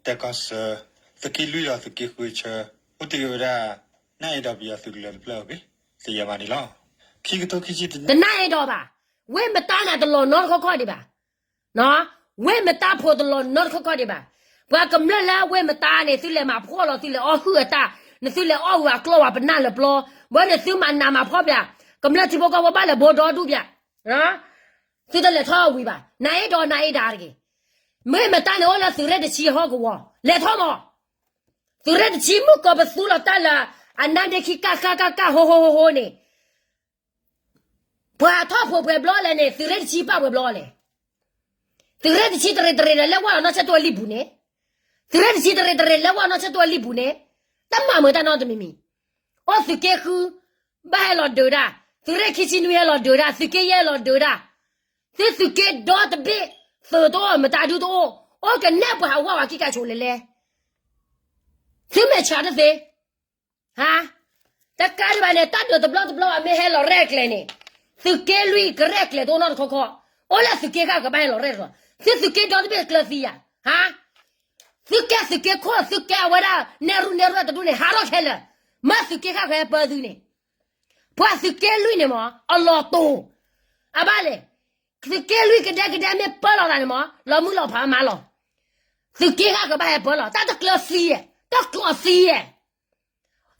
တၢ်ကီၢ်စၢ, သုးက့လွံၢ်ဒီးသုးက့ဃုဆၢ, အိၣ်တ့ၢ်ဝဲဒၣ် နၢ်အဲၣ်ဒိးပယီၤသုးကလၢၤတဖျၢၣ်အဂ့ၢ် သ့ၣ်ညါဘၣ်န့ၣ်လီၤ. ခံကထိခံဆံတနံၣ် တနၢ်အဲၣ်ဒိးဘၣ်, ဝ့ၢ်မတါန့ၣ်တလီၤနီတခီခီဒံးဘၣ် ဝ့ၢ်မတါဖိတလီၤနီတခီခီဒံးဘၣ်. ပှၤကမျၢၢ်လၢဝ့ၢ်မတါန့ၣ် သုလဲၤမၤဖှီၣ်လီၤ သုလဲၤအီၣ်ဟုၣ်အတၢ်, နသုလဲၤအီၣ်ဝဲအကျီၢ်ဝဲပနၢ်လၢပျီ, ဝဲန့ၣ်သုမၤနးမၤဖှီၣ်ပၠး, ကမျၢၢ်ထံဖိကီၢ်ဖိဘၣ်လဲၤဘိဒီဒူၣ်ပၠး, သုတလဲၤထီၣ်ဝံၤဘၣ်. နၤအ့ၣ်ဒိးနၤအ့ၣ်ဒိးတဂ့ၤ. ဝ့ၢ်မတါန့ၣ်အိၣ်လၢသုးရ့ၣ်တဆံဟီၣ်ကဝီၤ, လဲၤထီၣ်မး. သုးရ့ၣ်တဆံမုၢ်ကီးပသူလီၤတၢ်လၢ အနါဒ့ခံကၣ်ဃါကၣ်ကၣ်ဟိဟိဟိဟိန့ၣ် ပှၤထီၣ်ဖိးပှဲၤဘျီလဲၣ်န့ၣ် သုးရ့ၣ်တဆံပာ်ပှဲၤဘျီလဲၣ်. သုးရ့ၣ်တဆံတရံးတရံးဒီး လဲၤဝဲလီၤနီၢ်ဆၢတိၢ်အလံာ်ပူၤန့ၣ်, သုးရ့ၣ်တဆံတရံးတရံး လဲၤဝဲလီၤနီၢ်ဆၢတိၢ်အလံာ်ပူၤန့ၣ်, တၢ်မၤမုာ်တၢ်နီတမံၤမံၤ. အိၣ်သုးက့ဃု ဘၣ်ဟဲလီၤဒုးဒၣ်, သုးရ့ၣ်ခံဆံနွံဟဲလီၤဒုးဒၣ်, သုးက့ယဲၢ်လီၤဒုးဒၣ်, သုသုးက့ဒီတဘ့ၣ်, သုးတအိၣ် မတၤဒုတအိၣ်, အိၣ်ကနဲၣ်ပှၤဟးဝဲဝဲခံကးဆိးလဲၤလဲၤ သုမဲာ်ဆှးတသ့ ဟါ, တကးဒံးဘၣ်န့ၣ် တၢ်ဒုးတဘျီတဘျီဘၣ်မ့ၢ်ဟဲလီၤရဲၣ်ကျဲၤန့ၣ်, သုးက့လွံၢ်ကရဲၣ်ကျဲၤတအိၣ်နီတခီခီ, အိၣ်လၢသုးက့ဃၣ်ကဘၣ်ဟဲလီၤရဲၣ်လီၤ. သုသုးက့ဒီတဘ့ၣ်ကျၢၤသံယၤ, ဟါ, သုကဲသုးက့ခိၣ် သုကဲအဝဲဒၣ် နဲၣ်ရူၢ်နဲၣ်ရူၢ်တဒူၣ်န့ၣ် ဟးထီၣ်ခဲလၢာ်, မ့ၢ်သုးက့ဃၣ်ကဟဲပၢသုန့ၣ်, ပှၤသုးက့လွံၢ်န့ၣ်မး အလီၤတိာ်, အဘၣ်လဲၣ်, သုးက့လွံၢ်ကဒဲကဒဲမ့ၢ်ပၢလီၤသးန့ၣ်မး လီၤမုၢ်လီၤဖးမးလီၤ. သုးက့ဃၣ်ကဘၣ်ဟဲပၢလီၤ တၢ်တကျၢၤသံယဲၢ်, တကျိးသံယဲၢ်,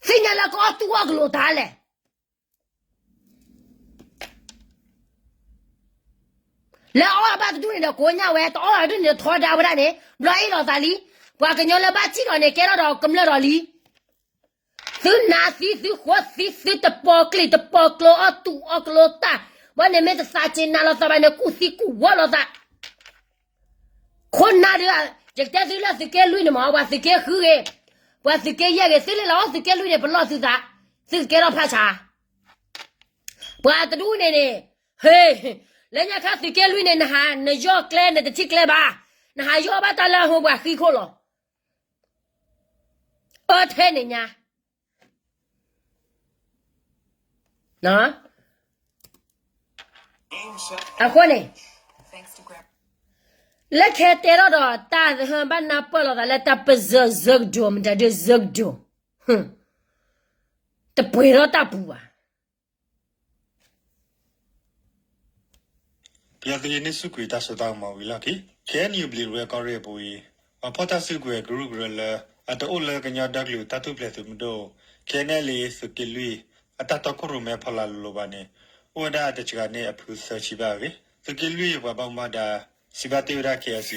သ့ၣ်ညါလၢကအီၣ်တူၢ်အီၣ်ကလိာ်တၢ်လဲၣ် လၢအီၣ်ဘၣ်တဒူၣ်န့ၣ်ဒီးကိးညၣ်ဝဲ, တအီၣ်ဘၣ်တဒူၣ်န့ၣ်ဒီးထီဒါဝဲဒၣ်န့ၣ်, ဘျီအ့ၣ်လိာ်သးလံ. ပှၤကညီလၢဘၣ်စံၣ်ဒီးန့ၣ် ကဲထီၣ်ဒီးကမျၢၢ်ဒီးလံ. သုနးသံ သုဃိးသံ သုတပီၤကျံာ်တပီၤကျိ အီၣ်တူာ်အီၣ်ကျိတၢ်, ဘၣ်န့ၣ်မ့ၢ်တသးက့ၤနးလိာ်သးဘၣ်န့ၣ် ကူၣ်သံကူၣ်ဝီလိာ်သး ခိၣ်နၢ်ဒုး, ယကတဲသုလၢသုးက့လွံၢ်န့ၣ်မး, ပှၤသုးက့ဃုဂ့ၤ, ပှၤသုးက့ယဲၢ်ဂ့ၤ, သုလ့ၣ်လီၤအီၣ်သုးက့လွံၢ်န့ၣ် ပလီၢ်သုသး, သုကကဲထီၣ်ဖးဆါ. ပှၤတဒူၣ်န့ၣ်န့ၣ်, ဟ့, လၢညါခါသုးက့လွံၢ်န့ၣ် နဟးနယီၢ်ကျဲ နတထံၣ်ကျဲဘၣ်, နဟးယီၢ်ဘၣ်တၢ်လၢဟိပှၤဃံခိၣ်လီၤ. အၢထဲန့ၣ်ညါ အဃိန့ၣ်, လၢခဲတဲထီၣ်ဒီးတၢ် ဘၣ်နၢ်ပၢၢ်လိာ်သးလၢတၢ်ပၢၢ်ဆၢဆၢကတီၢ် မတၤဒုးဆၢကတီၢ်, တပှဲၤထီၣ်တၢ်ပူၤဘၣ်. ပယီၤသုးန့ၣ်စူးကွံာ်တၢ်စိတၢ်ကမီၤဝံၤလီၢ်ခံ, ခဲအံၤ ဘျံးဒဝဲၢ်ကီၢ်ရ့ၣ်အပူၤအံၤ, ပှၤဖီၣ်တၢ်စုကဝဲၤကရူၢ်ကရၢလၢ အတအိၣ်လၢကညီဒီကလုာ်တၢ်ထူၣ်ဖျဲးသုးမုၢ်ဒိၣ်, ခဲနဲလံ သုးက့လွံၢ် အတၢ်တီခိၣ်ရိၣ်မဲဖီလာ်လိၤလိၤဘၣ်န့ၣ်, အိၣ်ဝဲဒၣ်တစှၤန့ၢ်အဖုသၢဆံဘၣ်အဂ့ၢ်, သုးက့လွံၢ်ပှၤဘၣ်မူဘၣ်ဒါ စံးဘၣ်တ့ၢ်ဝဲဒၣ် KIC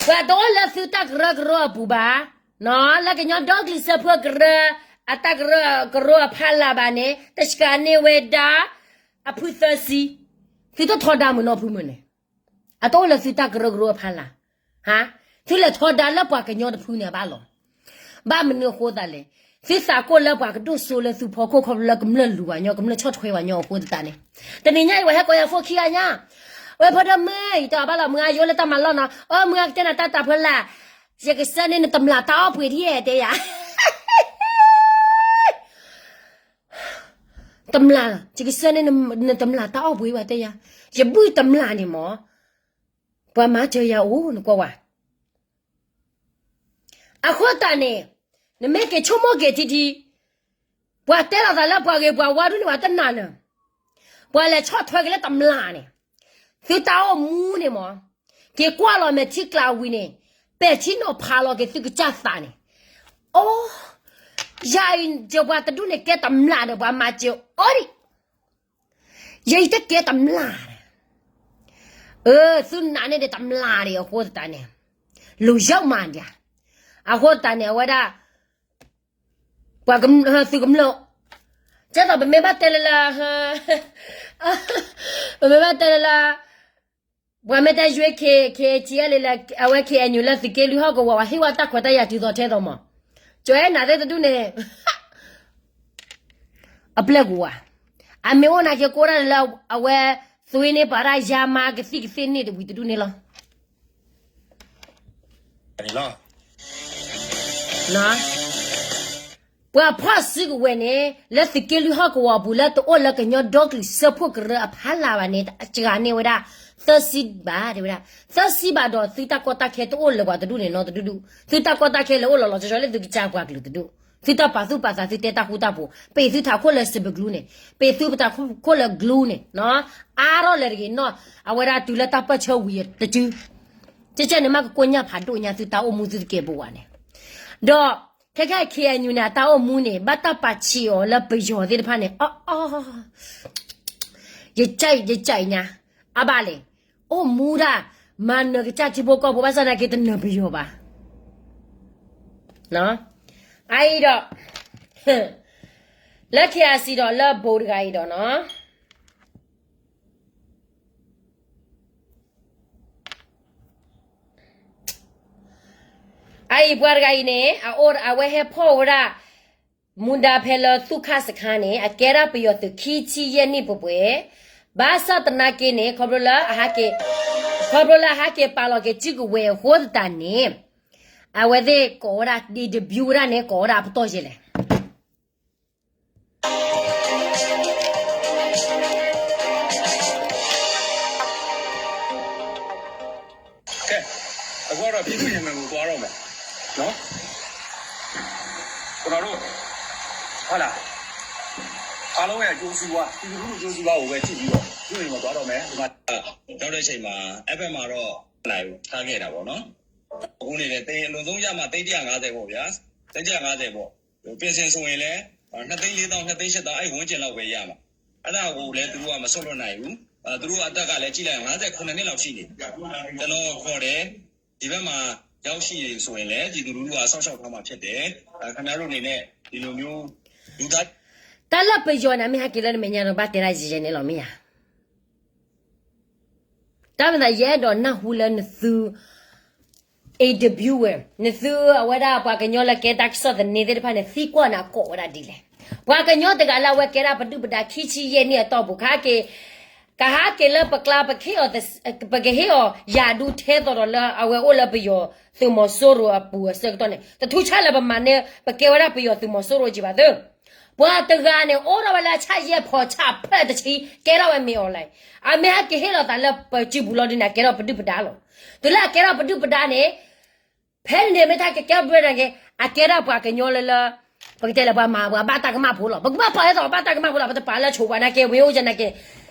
ပှၤတအိၣ်လၢသုတၢ်ကရၢကရိအပူၤဘၣ်, လၢကညီဒီကလုာ်စၢဖှိၣ်ကရၢ, အတၢ်ကရၢကရိအဖီလာ်ဘၣ်န့ၣ် တစှၤန့ၢ်ဝဲဒၣ် အဖုသၢဆံ, သုတထီဒါမုၢ်နီၤဖုမုၢ်န့ၣ်, အတအိၣ်လၢသုတၢ်ကရၢကရိအဖီလာ်, သုလဲၤထီဒါလၢပှၤကညီတဖုန့ၣ်အဘၣ်လီၤ. ဘၣ်မနုၤအဃိသတးလဲၣ်, သုသးကိၢ်လၢပှၤကဒိၣ်စိလၢသုဖီခိၣ်ခီဖျိလၢကမျၢၢ်လူၤဝဲညီ ကမျၢၢ်ဆီၣ်ထွဲဝဲညီအဃိသတးန့ၣ်, တနံၤညါအံၤ ပှၤဟဲကိးယၤဖိခံဂၤညါ, ဝဲဖိဒိၣ်မုၣ် ယတဲအီၤဘၣ်လီၤ မုၢ်ဂၤယိလၢတၢ်မၤလီၢ်နီၤ, အၢ မုၢ်ဂၤကတဲနၤတၢ်တၢ်ဖီလာ်, ယကစၢ်န့ၣ်နတမျၢ်တၢ်အီၣ်ပှ့ၤဒ်ယဲတဲယၤ တမျၢ်, ယကစၢ်န့ၣ်နတမျၢ်တၢ်အီၣ်ပှ့ၤဘၣ်တဲယၤ, ယဘုၣ်တမျၢ်န့ၣ်မး, ပှၤမၤစၢၤယၤအိၣ်နကွၢ်ဝဲ, အဃိသတးန့ၣ်, နမ့ၢ်က့ၤဆိကမိၣ်က့ၤထံထံ, ပှၤတဲလိာ်သးလၢပှၤဂ့ၤပှၤဝါဒ်န့ၣ် ပှၤတနာ်လၢ ပှၤလဲၤဆီၣ်ထွဲက့ၤလၢတမျၢ်န့ၣ်, သုတၢ်အိၣ်မူန့ၣ်မး, က့ၤကွၢ်လီၤမဲာ်ထံကျးဝံၤန့ၣ်, ပဲာ်ထံနီၤဖးလီၤက့ၤသုကစၢ်သးန့ၣ်, အိ, ယၤအံၤ ယပှၤတဒူၣ်န့ၣ်ကဲတမျၢ်ဒီး ပှၤမၤစၢၤအီၤဒံး, ယအံၤတကဲတမျၢ်, အၢ သုနာ်န့ၢ်ဒီးတမျၢ်ဒံးအဃိသတးန့ၣ်, လူၤယီၣ်မၤဒံး, အဃိသတးန့ၣ် အဝဲဒၣ် ပှၤသုးကမျၢၢ်, ကဲသိးပမ့ၢ်ဘၣ်တဲလၢလၢ, ပမ့ၢ်ဘၣ်တဲလၢလၢ, ပှၤမ့ၢ်တဲယွ့ K K T L လၢ အဝဲ K N U လၢသုးက့လွံၢ်ဟီၣ်ကဝီၤ ပှၤဟ့ၣ်ဝဲတၢ်ခွဲးတၢ်ယာ်တုၤသိးထဲသိးမး, ကၠီၤအဲၣ်နၤသ့ၣ်တဒူၣ်န့ၣ် အပျဲၢ်ကွံာ်ဝဲ, အမ့ၢ်အိၣ်နာ်က့ကိးဒၣ်လၢအဝဲသွ့န့ၢ်ပှၤဒၣ်ယါမါကသံၣ်ကသ့ၣ်န့ၣ်တဝံၤတဒူၣ်န့ၣ်လီၤ. ပှၤဖီၣ်စုကဝဲၤန့ၣ် လၢသုးက့လွံၢ်ဟီၣ်ကဝီၤအပူၤ လၢတအိၣ်လၢကညီဒီကလုာ်စၢဖှိၣ်ကရၢအဖီလာ်ဘၣ်န့ၣ် စှၤန့ၢ်ဝဲဒၣ် သၢဆံဘၣ်တဲဝဲဒၣ်, သၢဆံဘၣ်ဒီးသုတၢ်ကီတၢ်ခဲတအိၣ်လၢပှၤတဒူၣ်န့ၣ်နီတဒူၣ်, သုတၢ်ကီတၢ်ခဲလၢအိၣ်လီၤလီၤဆီဆီလၢသုကစၢ်ပှၤကလုာ်တဒူၣ်, သုတၢ်ပာ်သူၣ်ပာ်သး သုတဲတၢ်ဃူတၢ်ဖိး, ပ့ၤသုထးခိၣ်လၢစပကလူးန့ၣ်, ပ့ၤသုပတးခိၣ်လၢကလူးန့ၣ်, အါထီၣ်လဲၤတဂ့ၤနီၢ်, အဝဲဒၣ်တုၤလၢတၢ်ပၢၢ်ဆၢဝံၤတစု ကဲကဲန့ၣ်မး ကကိညၢ်ဖးဒိၣ်ညါသုတၢ်အိၣ်မူသုတကဲဘိဝဲန့ၣ်, ဒီးခဲခဲ K N U န့ၣ် အတၢ်အိၣ်မူန့ၣ် ဘၣ်တၢ်ပာ်ဆံးအီၤလၢပယီၤသ့ၣ်တဖၣ်န့ၣ်, ယကညါ, အဘၣ်လဲၣ်, အိၣ်မူဒၣ်, မၤနၢၤကစၢ်ထံဖိကီၢ်ဖိ ဘၣ်ဆၣ်သနာ်က့တနၢၤပယီၤဘၣ်. အအံၤဒီး, လၢ K I C ဒီးလၢဘိးတဂၤအံၤဒီးနီၤ အအံၤပှၤတဂၤအံၤန့ၣ် အအိၣ်အဝဲဟဲဖီၣ်ဝဲဒၣ် မူဒါဖဲလၢသူၣ်ခၣ်စခါန့ၣ် အကဲဒၣ်ပယီၤသုးခံဆံယဲၢ်နံၣ်ပှဲၤပှဲၤ, ဘၣ်ဆၣ်သနာ်က့န့ၣ် ခီဖျိလၢအဟးက့ၤ, ခီဖျိလၢအဟးက့ၤပာ်လီၤက့ၤစုကဝဲၤအဃိသတးန့ၣ်, အဝဲသ့ၣ်ကိးဝဲဒၣ် interview ဝဲဒၣ်န့ၣ် ကိးဝဲဒၣ်အပတီၢ်ယဲလဲၣ် ကဲ, အခုကတော့ ပြည်သူ့ရင်ခွင်ကို သွားတော့မယ်နော်. ကျွန်တော်တို့ ဟုတ်လား, အားလုံးရဲ့အကျိုးစီးပွား, ပြည်သူလူထုအကျိုးစီးပွားကိုပဲကြည့်ပြီးတော့ ပြည်သူ့ရင်ခွင်သွားတော့မယ်. ဒီမှာ နောက်တစ်ချိန်မှာ အဲ့ဘက်မှာတော့ နိုင်ထားခဲ့တာပေါ့နော်. အခုနေလေ သိန်းအလွန်ဆုံးရမှာ သိန်းတစ်ရာငါးဆယ်ပေါ့ဗျာ, သိန်းတစ်ရာငါးဆယ်ပေါ့. ပြင်ဆင်ဆိုရင်လည်း နှစ်သိန်းလေးသောင်း နှစ်သိန်းရှစ်သောင်း အဲ့ဝန်းကျင်လောက်ပဲရမှာ. အဲ့ဒါကိုလည်း သူတို့ကမဆုတ်လွှတ်နိုင်ဘူး. သူတို့အသက်ကလည်း ကြည့်လိုက်ရင် ငါးဆယ့်ခုနှစ်နှစ်လောက်ရှိနေပြီ။ ကျွန်တော်ခေါ်တယ်။ ဒီဘက်မှာရောက်ရှိနေဆိုရင်လည်း ပြည်သူလူထုက စောင့်ရှောက်ထားမှာဖြစ်တယ်။ ခင်ဗျားတို့အနေနဲ့ ဒီလိုမျိုးလူသား တၢ်လၢပယီၤန့ၣ် မ့ၢ်ဟဲက့ၤလၢနမဲာ်ညါဒီး ဘၣ်တဲဒၣ်ယဲယဲန့ၣ်လီၤ မ့ၢ်ဧါ. တၢ်မၤသး ယအဲၣ်ဒိးနၢ်ဟူလၢနသု interviewer နသုအဝဲဒၣ်ပှၤကညီလၢကဲတၢ်ကစီၣ်သန့သ့ၣ်တဖၣ်န့ၣ် သံကွၢ်နၤကိးဝဲဒၣ်ဒ်လဲၣ်. ပှၤကညီတဂၤလၢအဝဲကဲဒၣ်ပဒုၣ်ပဒါခံဆံယဲၢ်နံၣ်အတီၢ်ပူၤ ကဟဲက့ၤ ကဟဲက့ၤလၢပကျါ ပကဟ့ၣ်အီၤ ပကဟ့ၣ်အီၤယၤဒူထဲသိးဒီးလၢအဝဲအိၣ်လၢပယီၤသုးမီၤစိရိၤအပူၤအဆၢကတီၢ်န့ၣ် တထူးဆါလၢပမၤန့ၢ် ပကဲဝဲဒၣ်ပယီၤသုးမီၤစိရိၤကံဘၣ်သ့ ပှၤတဂၤန့ၣ် အိၣ်ထီၣ်ဝဲလၢအဆၣ်ယဲၢ်ဖီဆၣ်ဖျၢၣ်တဆံ ကဲထီၣ်ဝဲမ့ၢ်အီၤလဲၣ်. အမ့ၢ်ဟဲက့ၤဟ့ၣ်လီၤသးလၢပစုပူၤလီၤဒုးန့ၣ် အကဲထီၣ်ပဒုၣ်ပဒါလီၤ. တုၤလၢအကဲထီၣ်ပဒုၣ်ပဒါန့ၣ် ဖဲန့ၣ်မ့ၢ်တၢ်ကကဲဘျုးနာ်က့ အကဲဒၣ်ပှၤကညီလၢလၢ ပကတဲလၢပှၤမၤ ပှၤဘၣ်တၢ်ကမၣ်ဖိလီၤ. ပကဘၣ်ပာ်လၢသးပှၤဘၣ်တၢ်ကမၣ်ဖိလီၤ. ပတပာ်လၢဆိးပှၤနာ်က့ ဝ့ၢ်အိၣ်ကနာ်က့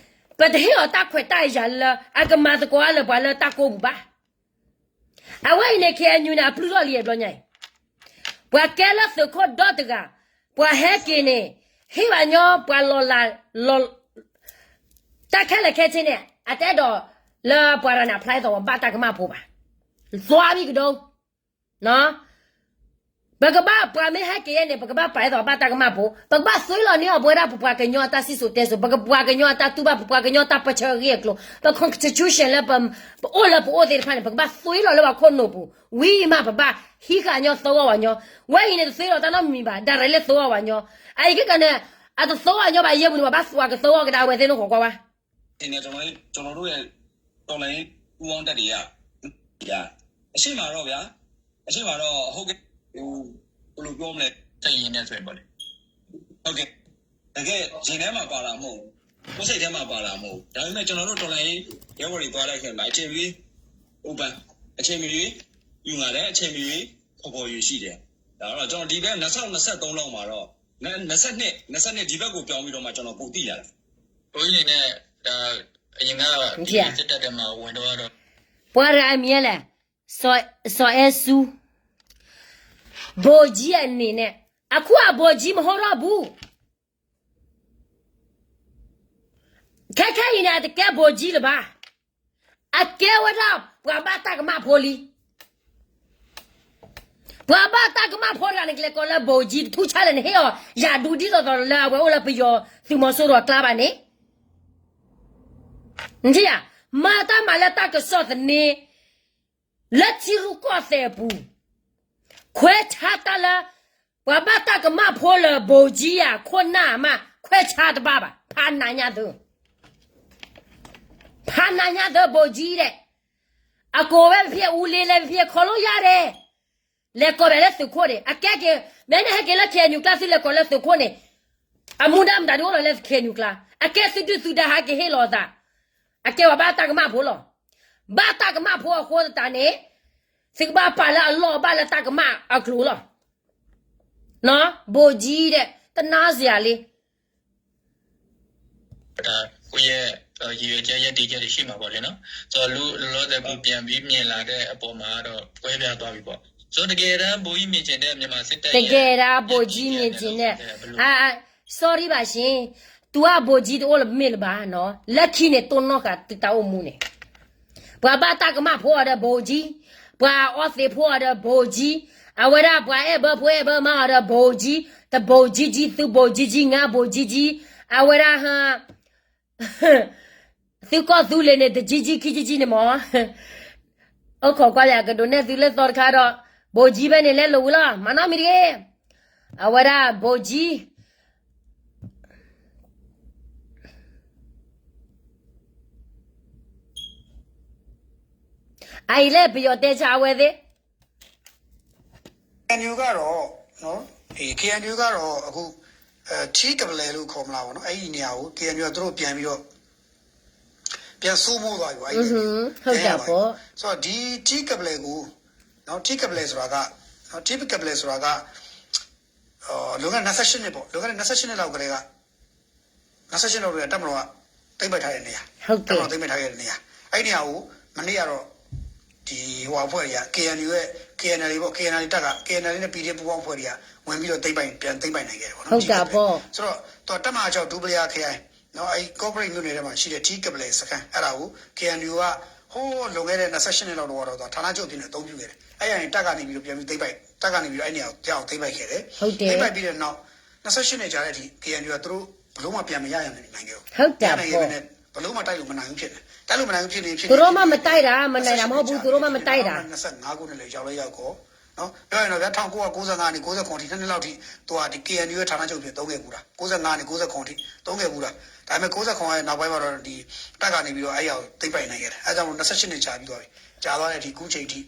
ပတဟ့ၣ်အီၤတၢ်ခွဲးတၢ်ယာ်လၢ အကမၤသကိးအါလၢပှၤလၢတၢ်ကိးပူၤဘၣ်. အဝဲအံၤန့ၣ် ခ့ၣ်အဲၣ်ယူၣ်န့ၣ် အပျုၢ်ထီၣ်လံဘျီညါအံၤ ပှၤကဲလၢသုးခိၣ်ဒီတဂၤ ပှၤဟဲက့ၤန့ၣ် ဟ့ၣ်ဘၣ်ညီပှၤလီၤလး လီၤ တၢ်ခဲလၢာ်ခဲဆ့န့ၣ် အတအဲၣ်ဒိးလၢပှၤတဂၤန့ၣ် အဖျါအသးပှၤဘၣ်တၢ်ကမၣ်ဖိဘၣ်. သွါဘံကဒိ ပကဘၣ်ပှၤမ့ၢ်ဟဲက့ၤယဲန့ၣ် ပကဘၣ်ပာ်အသးပှၤဘၣ်တၢ်ကမၣ်ဖိ ပကဘၣ်သွ့လီၤန့ၢ်အီၤပဝဲဒၣ်ပပှၤကညီအတၢ်စံၣ်စိၤတဲစိၤ ပပှၤကညီအတၢ်တူၢ်ဘၣ် ပပှၤကညီတၢ်ပၢဆှၢအဂ့ၢ်အကျိၤ ပ constitution လၢ ပအိၣ်လၢပအိၣ်သ့ၣ်တဖၣ်န့ၣ် ပကဘၣ်သွ့လီၤလၢပှၤခိၣ်နူာ်ပူၤ ဝံၤမးပဘၣ်ဟံးဃာ်ညီသဝီဝဲညီ ဝဲအံၤန့ၣ် တသွ့လီၤတၢ်နီတမံၤဘၣ် ဒၣ်ရဲၣ်လၢသဝီဝဲညီ အအံၤကကန့ၣ် အတသဝီဝဲညီဘၣ်ယဲၢ်ပူၤန့ၣ် ပဘၣ်သွ့ကသဝီကဒါဝဲသ့ၣ်န့ၣ်ဃီကွၢ်ဝဲ ကျွန်တော်တို့ရဲ့ တော်လှန်ရေး ပူးပေါင်းတပ်တွေက အရှေ့မှာတော့ဗျာ အရှေ့မှာတော့ ဟုတ်ကဲ့ ဟို ဘယ်လိုပြောမလဲ စိတ်ရင်းနဲ့ဆိုရင်ပေါ့လေ ဟုတ်ကဲ့ တကယ်ရင်ထဲမှာပါတာမဟုတ်ဘူး ကိုယ်စိတ်ထဲမှာပါတာမဟုတ်ဘူး ဒါပေမဲ့ကျွန်တော်တို့ တော်လှန်ရေး ရဲဘော်တွေသွားတဲ့အချိန်မှာ အချိန်မရွေး open အချိန်မရွေး ယူလာတယ် အချိန်မရွေး ဖော်ဖော်ရွေရွေရှိတယ် ဒါတော့ကျွန်တော်ဒီဘက် နှစ်ဆယ့်နှစ်ဆယ့်သုံးလောက်မှာတော့ နှစ်ဆယ့်နှစ် နှစ်ဆယ့်နှစ် ဒီဘက်ကိုပြောင်းပြီးတော့မှကျွန်တော်ပိုသိရတယ် ကိုကြီးအနေနဲ့ဒါအရင်ကပြည်သူ့စစ်တပ်ထဲမှာဝင်တော့တော့ ပှၤတဂၤအမံၤလဲၣ် စီၤအဲဆူ ဗိုလ်ကြီးအနေနဲ့ အခုက ဗိုလ်ကြီးမဟုတ်တော့ဘူး ခဲခဲအံၤန့ၣ် အတကဲ ဗိုလ်ကြီး လၢၤဘၣ် အကဲဝဲဒၣ် ပှၤဘၣ်တၢ်ကမၣ်ဖိလံ ပှၤဘၣ်တၢ်ကမၣ်ဖိတဂၤန့ၣ် ကလဲၤကိးလၢ ဗိုလ်ကြီး တထူးဆါလဲၣ်န့ၣ်ဟ့ၣ်အီၤ ယၤဒူဒ်သိးသိးလၢအဝဲအိၣ်လၢပယီၤသုးမီၤစိရိၤအကျါဘၣ်န့ၣ် နထံၣ်ဧါ မၤတၢ်မၤလၢတၢ်ကစီၣ်သန့ လၢထံရူၢ်ကီၢ်သဲးအပူၤ ခွဲးဆါတၢ်လၢ ပှၤဘၣ်တၢ်ကမၣ်ဖိလၢ ဗိုလ်ကြီး ယၤ ခိၣ်နၢ်မး ခွဲးဆါတဘၣ်ဘၣ် ဖးနးညါသု ဖးနးညါသု ဗိုလ်ကြီး ဒဲး အကိးဝဲဖဲအူလ့လဲၣ်ဖဲခီလိယါဒဲး လဲၤကိးဘၣ်လၢသုးခိၣ်န့ၣ် အကဲက့ၤ မ့ၢ်နဟဲက့ၤလၢ ခ့ၣ်အဲၣ်ယူၣ် ကျါ သုလဲၤကိးလၢသုးခိၣ်န့ၣ် အမူဒါမတၤဒုးအိၣ်လီၤလၢ ခ့ၣ်အဲၣ်ယူၣ် ကျါ အကဲသုဒုၣ်သုဒါဟဲက့ၤဟ့ၣ်လီၤအသး အကဲပှၤဘၣ်တၢ်ကမၣ်ဖိလီၤ ဘၣ်တၢ်ကမၣ်ဖိအဃိသတးန့ၣ် သုကဘၣ်ပာ်လၢအလီၢ်ဘၣ်လၢတၢ်ကမၣ်အကျိၤလီၤ ဗိုလ်ကြီး ဒဲး တနာစရာလေး ဒါကိုယ့်ရဲ့ ရည်ရွယ်ချက်ရပ်တည်ချက်တွေရှိမှာပေါ့လေနော်ဆိုတော့လူလောလောဆယ်ကိုပြန်ပြီးမြင်လာတဲ့အပေါ်မှာတော့ကွဲပြားသွားပြီပေါ့ဆိုတော့တကယ်တမ်းဗိုလ်ကြီးမြင့်ကျင်တဲ့မြန်မာစစ်တပ်ရဲ့တကယ်တမ်းဗိုလ်ကြီးမြင့်ကျင်တဲ့အာ sorry ပါရှင် သူကဗိုလ်ကြီးတအိၣ်လၢမ့ၢ်လၢၤဘၣ်နော် လၢခံန့ၣ်တိၢ်နီၣ်ဃာ်သုတၢ်အိၣ်မူန့ၣ် ပှၤဘၣ်တၢ်ကမၣ်ဖိအီၤဒီးဗိုလ်ကြီး ပှၤအီသံးဖိအီၤဒီးဗိုလ်ကြီး အဝဲဒၣ်ပှၤအဲၣ်ဘၢဖိအဲၣ်ဘၢမါအီၤဒီးဗိုလ်ကြီး တဗိုလ်ကြီးကြီး သုဗိုလ်ကြီးကြီး ငါဗိုလ်ကြီးကြီး အဝဲဒၣ်ဟ သုကီၢ်သူလ့ၤန့ၣ် တကြီးကြီးခံကြီးကြီးန့ၣ်မး အိၣ်ခိးကွၢ်ယၤကဒိးနဲၣ်သုလၢသီတခါဒီး ဗိုလ်ကြီး ဖဲန့ၣ်လဲလိာ်ဝံၤလီၤ မၤနီတမံၤတဂ့ၤ အဝဲဒၣ် ဗိုလ်ကြီး အအံၤလၢပယီၤတဲဆါအဝဲသ့ၣ် KNU ကတော့နော် KNU ကတော့အခု ထံကပလဲလို့ခေါ်မလားပေါ့နော်အဲ့ဒီနေရာကို KNU ကသူတို့ပြန်ပြီးတော့ပြန်စိုးမိုးသွားပြီပေါ့အဲ့ဒီနေရာဟုတ်တာပေါ့ဆိုတော့ဒီထံကပလဲကိုနော်ထံကပလဲဆိုတာကနော်ထံကပလဲဆိုတာကလွန်ခဲ့တဲ့နှစ်ဆယ့်ရှစ်နှစ်ပေါ့လွန်ခဲ့တဲ့နှစ်ဆယ့်ရှစ်နှစ်လောက်ကတည်းက နှစ်ဆယ့်ရှစ်နှစ်ကတည်းကတပ်မတော်ကသိမ်းပိုက်ထားတဲ့နေရာဟုတ်ကဲ့တပ်မတော်သိမ်းပိုက်ထားခဲ့တဲ့နေရာအဲ့ဒီနေရာကိုမနေ့ကတော့ဒီဟိုအဖွဲ့တွေက KNU ရဲ့ KNLA ပေါ့ KNLA တပ်က KNLA နဲ့ PDF ပူးပေါင်းအဖွဲ့တွေကဝင်ပြီးတော့သိမ်းပိုက်ပြန်သိမ်းပိုက်နိုင်ခဲ့တယ်ပေါ့နော်ဟုတ်တာပေါ့ဆိုတော့တော့တပ်မဟာ6ဒူပလီယာခရိုင် ကော့ကရိတ်မြို့နယ်ထဲမှာရှိတဲ့ ထံကပလဲၣ်စခန်း အဲ့ဒါကို KNU က ဟိုးလွန်ခဲ့တဲ့ နှစ်ဆယ့်ရှစ်နှစ်လောက်တုန်းကတော့ ဌာနချုပ်အဖြစ်နဲ့ အသုံးပြုခဲ့တယ်။ အဲ့ရနေ တပ်ကနေပြီးတော့ ပြန်ပြီးသိမ်းပိုက် တပ်ကနေပြီးတော့ အဲ့နေရာကို ပြန်အောင်သိမ်းပိုက်ခဲ့တယ်။ ဟုတ်တယ်။ သိမ်းပိုက်ပြီးတဲ့နောက် နှစ်ဆယ့်ရှစ်နှစ်ကြာတဲ့အထိ KNU က သူတို့ဘယ်လိုမှ ပြန်မရရနိုင်ခဲ့ဘူး။ ဟုတ်တာပေါ့။ မရနိုင်ခဲ့ဘဲနဲ့ ဘယ်လိုမှ တိုက်လို့မနိုင်ဘူးဖြစ်နေတယ်။ တိုက်လို့မနိုင်ဘူးဖြစ်နေ ဖြစ်နေ သူတို့မှမတိုက်တာ မနိုင်တာမဟုတ်ဘူး သူတို့မှမတိုက်တာ နှစ်ဆယ့်ငါးခုနှစ်လည်း ရောက်လည်းရောက်ကော နော် ပြောရင်တော့ဗျာ ထောင့်ကိုးရာကိုးဆယ့်ငါးကနေ ကိုးဆယ့်ခုနှစ်ထိ နှစ်နှစ်လောက်ထိ သူကဒီ KNU ရဲ့ ဌာနချုပ်အဖြစ် သုံးခဲ့ဘူးတာ ကိုးဆယ့်ငါးကနေ ကိုးဆယ့်ခုနှစ်ထိ သုံးခဲ့ဘူးတာ ဒါပေမဲ့ ကိုးဆယ့်ခုနှစ်ရဲ့ နောက်ပိုင်းမှာတော့ ဒီ တပ်ကနေပြီးတော့ အဲ့ရကို သိမ်းပိုက်နိုင်ခဲ့တယ်။ အဲဒါကြောင့်မို့ နှစ်ဆယ့်ရှစ်နှစ်ကြာပြီးသွားပြီ။ ကြာသွားတဲ့အထိ အခုချိန်ထိ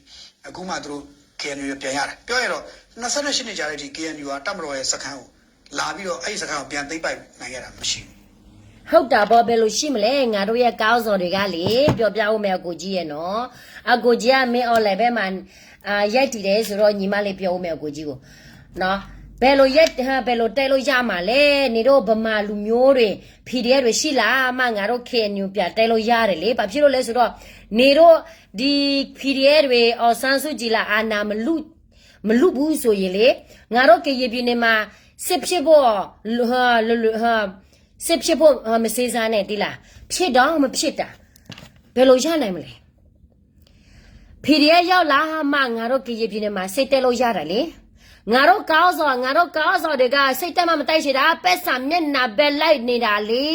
အခုမှသူတို့ KNU ပြန်ရတယ်။ ပြောရင်တော့ နှစ်ဆယ့်ရှစ်နှစ်ကြာတဲ့အထိ KNU က တပ်မတော်ရဲ့ စခန်းကို လာပြီးတော့ အဲ့ဒီစခန်းကို ပြန်သိမ်းပိုက်နိုင်ခဲ့တာ မရှိဘူး။ ဟုတ်တာပေါ့ ဘယ်လိုရှိမလဲ ငါတို့ရဲ့ ခေါင်းဆောင်တွေကလေ ပြောပြဦးမယ် အကိုကြီးရဲ့နော် အကိုကြီးက မင်းအောင်လှိုင်ဘက်မှာ အာ ရပ်တည်တယ်ဆိုတော့ ညီမလေးပြောဦးမယ် အကိုကြီးကို နော် ဘယ်လိုရပ် ဟမ် ဘယ်လိုတိုက်လို့ရမှာလဲ နေတို့ဗမာလူမျိုးတွေ PDF တွေရှိလားမှ ငါတို့ KNU ပြန်တိုက်လို့ရတယ်လေ ဘာဖြစ်လို့လဲဆိုတော့ နေတို့ ဒီ PDF တွေ အောင်ဆန်းစုကြည်လာအာဏာမလု မလုဘူးဆိုရင်လေ ငါတို့ကရင်ပြည်နယ်မှာ စစ်ဖြစ်ဖို့ ဟမ် စစ်ဖြစ်ဖို့ ဟမ် မစေစားနဲ့ သိလား ဖြစ်တော့မဖြစ်တာ ဘယ်လိုရနိုင်မလဲ PDF ရောက်လာမှ ငါတို့ကရင်ပြည်နယ်မှာ စစ်တက်လို့ရတာလေ ငါတို့ခေါင်းဆောင် ငါတို့ခေါင်းဆောင်တွေက စစ်တပ်မှမတိုက်ချင်တာ ပိုက်ဆံမျက်နှာပဲလိုက်နေတာလေ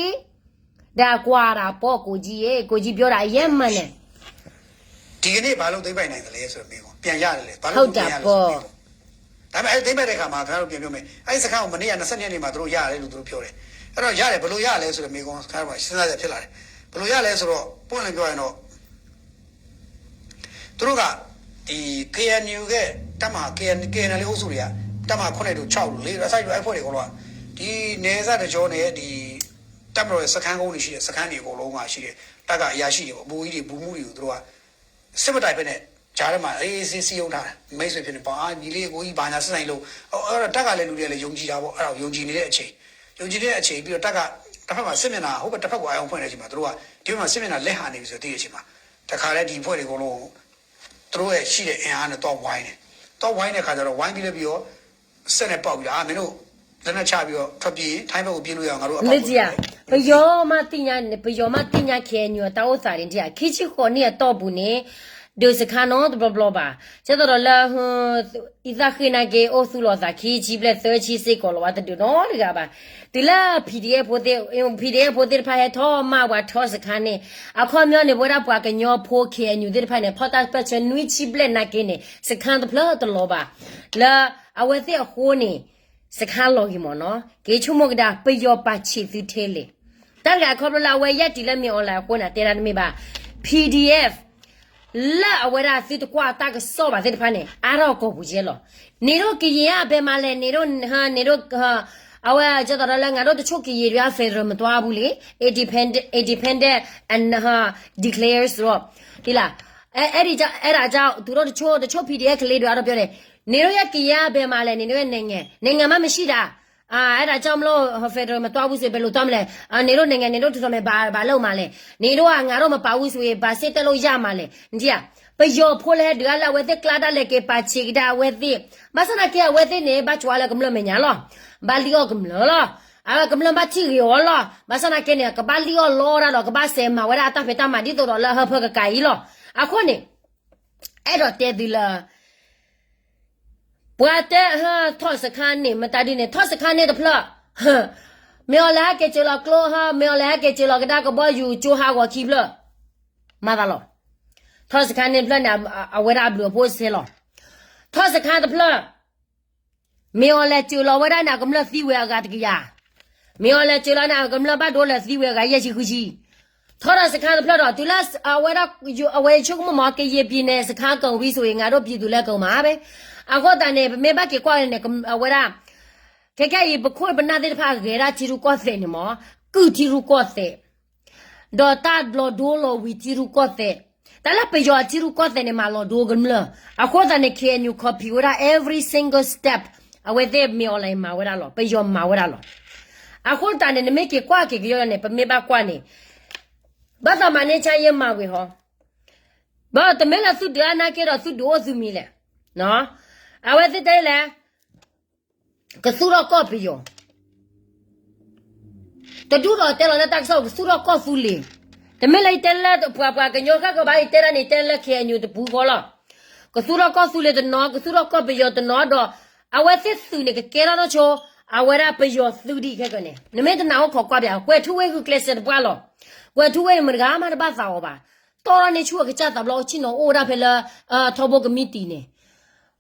ဒါကွာတာပေါ့ ကိုကြီးရေ ကိုကြီးပြောတာအရင်မှန်တယ် ဒီကနေ့ဘာလို့သိမ်းပိုက်နိုင်သလဲဆိုတဲ့မေးခွန်း ပြန်ရတယ်လေ ဘာလို့သိမ်းပိုက်ရလဲဆိုတဲ့မေးခွန်း ဟုတ်တာပေါ့ ဒါပေမဲ့ အဲ့သိမ်းပိုက်တဲ့အခါမှာ ခင်ဗျားတို့ပြန်ပြောမယ် အဲ့စခန်းကို မနေ့က နှစ်ဆယ့်နှစ်ရက်နေ့မှာ သူတို့ရတယ်လို့ သူတို့ပြောတယ် အဲ့တော့ရတယ် ဘယ်လိုရလဲဆိုတဲ့မေးခွန်း ခင်ဗျားတို့မှာ စဉ်းစားစရာဖြစ်လာတယ် ဘယ်လိုရလဲဆိုတော့ ပွင့်လင်းပြောရရင်တော့ သူတို့က ဒီ KNU ရဲ့ တပ်မဟာ KN KNLA အုပ်စုတွေက တပ်မဟာခုနှစ်တို့ခြောက်တို့လေးတို့ အစရှိတဲ့ အဲ့အဖွဲ့တွေအကုန်လုံးက ဒီနယ်စပ်တကြောနဲ့ ဒီ တပ်မတော်ရဲ့ စခန်းကုန်းတွေရှိတဲ့ စခန်းတွေအကုန်လုံးမှာရှိတဲ့ တပ်ကအရာရှိတွေပေါ့ ဗိုလ်ကြီးတွေ ဗိုလ်မှူးတွေကို သူတို့က စစ်မတိုက်ဘဲနဲ့ ကြားထဲမှာ အေးအေးဆေးဆေး စည်းရုံးထားတယ်။ မိတ်ဆွေဖြစ်နေပေါ့။ အာ ညီလေး အကိုကြီး ဘာညာ ဆက်ဆံရေးလုပ်။ အဲ့တော့ တပ်ကလည်း လူတွေကလည်း ယုံကြည်တာပေါ့။ အဲ့ဒါကို ယုံကြည်နေတဲ့အချိန်။ ယုံကြည်နေတဲ့အချိန် ပြီးတော့ တပ်က တစ်ဖက်မှာ စစ်မျက်နှာ ဟိုဘက်တစ်ဖက်ကို အာရုံဖွင့်တဲ့အချိန်မှာ သူတို့က ဒီဘက်မှာ စစ်မျက်နှာ လဲဟးနေပြီဆိုတဲ့ သိတဲ့အချိန်မှာ တခါတည်း ဒီအဖွဲ့တွေအကုန်လုံး သူတို့ရဲ့ရှိတဲ့အင်အားနဲ့ သွားဝိုင်းတယ်။ သွားဝိုင်းတဲ့အခါကျတော့ ဝိုင်းပြီးလည်းပြီးတော့ စက်နဲ့ပေါက်ပြီးတော့ အာ မင်းတို့ လက်နက်ချပြီးတော့ ထွက်ပြေး ထိုင်းဘက်ကို ပြေးလို့ရအောင် ငါတို့အပေါက်ကို လစ်ကြီးอ่ะ ပယီၤမသ့ၣ်ညါ ပယီၤမသ့ၣ်ညါ KNU အတၢ်အိၣ်သးန့ၣ် ခံဆံဃိးနံၣ်အတီၢ်ပူၤန့ၣ် ဒုးစခန်းနီတဘျီဘျီဘၣ်. ကဲသိးဒီးလၢ အံသၣ်ဃ့ၣ်နာ်က့ အိၣ်သူၣ်လီၤသးခံဆံဘျဲၣ်သၢဆံစ့ၢ်ကီးလီၤ ဝဲတဒုးနီတဂၤဘၣ်. တုၤလၢ PDF ဖိသ့ၣ် PDF ဖိသ့ၣ်တဖၣ်ဟဲထီၣ်မၤပှၤထီၣ်စခန်းန့ၣ် အခီပညီန့ၣ် ပဝဲဒၣ်ပှၤကညီဖိ KNU သ့ၣ်တဖၣ်န့ၣ် ဖီၣ်တၢ်ပၢၢ်ဆၢနွံဆံဘျဲၣ်နာ်က့န့ၣ် စခန်းတဖျၢၣ်တလီၤဘၣ်. လၢအဝဲသ့ၣ်အဃိန့ၣ် စခန်းလီၤက့ၤမ့ၢ်နီၤ က့ၤဆိကမိၣ်ကဒါ ပယီၤပာ်ဆံးသုထဲလဲၣ်. တၢ်တဂၤခီဖျိလၢအဝဲယဲၢ်တံၤလၢမ့ၢ်အီၤလၢအဃိန့ၣ် တဲဒၣ်တမ့ၢ်ဘၣ်. PDF လၢအဝဲဒၣ်သုတကွၢ်တၢ်ကစီၣ်ဘၣ်သ့ၣ်တဖၣ်န့ၣ် အါထီၣ်ကိာ်ပူၤကဲလီၤ. န့ၣ်ဒိၣ်ကယံၤအဘဲမၤလဲၣ် န့ၣ်ဒိၣ် န့ၣ်ဒိၣ် အဝဲကဲသိးဒီးလၢ ငါဒိၣ်တဆိၣ်ကယံၤဒုး federal မ့ၢ်တၢ်အပူၤလံ independent, independent and declare စရီ သ့လၢ အဲဒၣ်က သူဒိၣ်တဆိၣ် တဆိၣ် PDF ကလ့ဒုးအါထီၣ်ပၠီန့ၣ် န့ၣ်ဒိၣ်ယဲၢ်ကယံၤအဘဲမၤလဲၣ် န့ၣ်ဒိၣ်ယဲၢ် နိုင်ငံ, နိုင်ငံမှမရှိတာ. အဲဒၣ်ကၠီမလိၣ် federal မ့ၢ်တၢ်အပူၤစ့ၢ် ဘဲလိၤတီမလဲၣ်. န့ၣ်ဒိၣ် နိုင်ငံ န့ၣ်ဒိၣ်ထူးထီၣ်မဲာ်ဘၣ် ဘၣ်လၢမၤလဲၣ်. န့ၣ်ဒိၣ်အ ငါတို့မပါဘူးဆိုရင် ဘာစစ်တပ်လုပ်ရမှာလဲၣ်. နထံၣ်ဧါ ပယီၤဖိလဲၤဒုးအါလၢအဝဲသ့ၣ်ကျါဒၣ်လဲာ်က့ၤပာ်ဆံးကဒါအဝဲသ့ၣ်. ဘၣ်ဆၣ်သနာ်က့ အဝဲသ့ၣ်န့ၣ် ဘၣ်ကွၢ်လၢကမျၢၢ်မဲာ်ညါလီၤ. ဘၣ်လံၣ်အီၣ်ကမျၢၢ်လီၤ. အဝဲကမျၢၢ်ဘၣ်ထံၣ်ဂ့ၤအီၤလီၤ. ဘၣ်ဆၣ်သနာ်က့န့ၣ် ကဘၣ်လံၣ်အီၣ်လီတၢ်ဒီး ကဘၣ်စဲးမၤဝဲဒၣ်အတၢ်ဖံးတၢ်မၤဒ်သိးဒီးလၢဟၢဖၢကကၤအံၤလီၤ. အဃိန့ၣ် အဲၣ်ဒိးတဲသုလၢ ပှၤတဲ ထီၣ်စခန်းန့ၣ် မတၤဒ်န့ၣ် ထီၣ်စခန်းန့ၣ်တဖျၢၣ် မ့ၢ်အီၤလဲၤဟဲက့ၤစၢၤလီၤကျိ မ့ၢ်အီၤလဲၤဟဲက့ၤစၢၤလီၤကဒါကဘီယူၤကၠိဟးဂီၤခံဖျၢၣ် မၤသးလီၤ. ထီၣ်စခန်းန့ၣ်တဖျၢၣ်န့ၣ် အဝဲဒၣ်အဘျုးအဖှိၣ်စဲလီၤ. ထီၣ်စခန်းတဖျၢၣ် မ့ၢ်အီၤလဲၤစၢၤလီၤဝဲဒၣ်န့ၣ် အကမျၢၢ်သံဝဲအဂၤတကယၤ, မ့ၢ်အီၤလဲၤစၢၤလီၤန့ၣ် အကမျၢၢ်ဘၣ်ဒိလဲၤသံဝဲအဂၤယဲၢ်ဆံဃုဆံ. ထီၣ်ထီၣ်စခန်းတဖျၢၣ်ဒီး တုၤလၢအဝဲဒၣ် အဝဲဆိကမိၣ်မ့ၢ် ကရင်ပြည်နယ်စခန်းကုန်ပြီဆိုရင် ငါတို့ပြည်သူလည်းကုန်မှာပဲ. အဃိသတးန့ၣ် ပမ့ၢ်ဘၣ်က့ၤကွၢ်န့ၣ် အဝဲဒၣ် ခဲခဲအံၤ ပခိၣ်ပနၢ်သ့ၣ်တဖၣ်ဂဲၤဒၣ်ထံရူၢ်ကီၢ်သဲးန့ၣ်မ့ၢ် ကုၢ်ထံရူၢ်ကီၢ်သဲး ဒီးတၢ်လီၤဒိလီၤဝံၤထံရူၢ်ကီၢ်သဲး, တၢ်လၢပယီၤအထံရူၢ်ကီၢ်သဲးန့ၣ် မၤလီၤဒိကမျၢၢ်. အဃိသတးန့ၣ် KNU copy ဝဲဒၣ် every single step အဝဲသ့ၣ်မ့ၢ်အီၤလဲၤမၤဝဲဒၣ်လီၤ, ပယီၤမၤဝဲဒၣ်လီၤ. အဃိသတးန့ၣ် နမ့ၢ်က့ၤကွၢ်က့ၤကယီန့ၣ် ပမ့ၢ်ဘၣ်ကွၢ်န့ၣ် ဘၣ်သးမၤန့ၢ်ဆါယဲမၤဝံၤဟီ, ဘၣ်တမ့ၢ်လၢသုဒုးအါနာ်က့ဒီး သုဒုးအိၣ်သုမံၤလဲၣ်. အဝဲသ့ၣ်တဲလဲၣ် ကသူၣ်ထီၣ်ကီၢ်ပယီၤ တဒူၣ်ဒီးတဲလီၤလၢတၢ်ကစီၣ် ကသူၣ်ထီၣ်ကီၢ်သူလ့ၤ, တမ့ၢ်လၢယတဲလၢပှၤပှၤကညီဃၣ်ကဘၣ် ယတဲဒၣ်န့ၣ် တဲလၢ K N U တပူၤဃီလီၤ. ကသူၣ်ထီၣ်ကီၢ်သူလ့ၤတနီၤ, ကသူၣ်ထီၣ်ကီၢ်ပယီၤတနီၤဒီး အဝဲသ့ၣ်သုးန့ၣ် ကကဲထီၣ်နီၢ်ဆိ အဝဲဒၣ်ပယီၤသုးဒ်ခဲကန့ၣ် နမ့ၢ်တနာ်အိၣ်ခိးကွၢ်ပၠး ကွဲၤထူဝ့ဂုာ်ကျဲးစၢးတပှၢ်လီၤ. ကွဲၤထူဝ့န့ၣ် မတဂၤမးတဘၣ်သးအီၤဘၣ်. တီၢ်ထီၣ်န့ၢ်ဆူၣ်အကစၢ်သးဘျီအိၣ်ဆ့ၣ်နီၤအိၣ်ဝဲဒၣ်ဖဲလၢ ထီဘိကမံးတံာ်န့ၣ်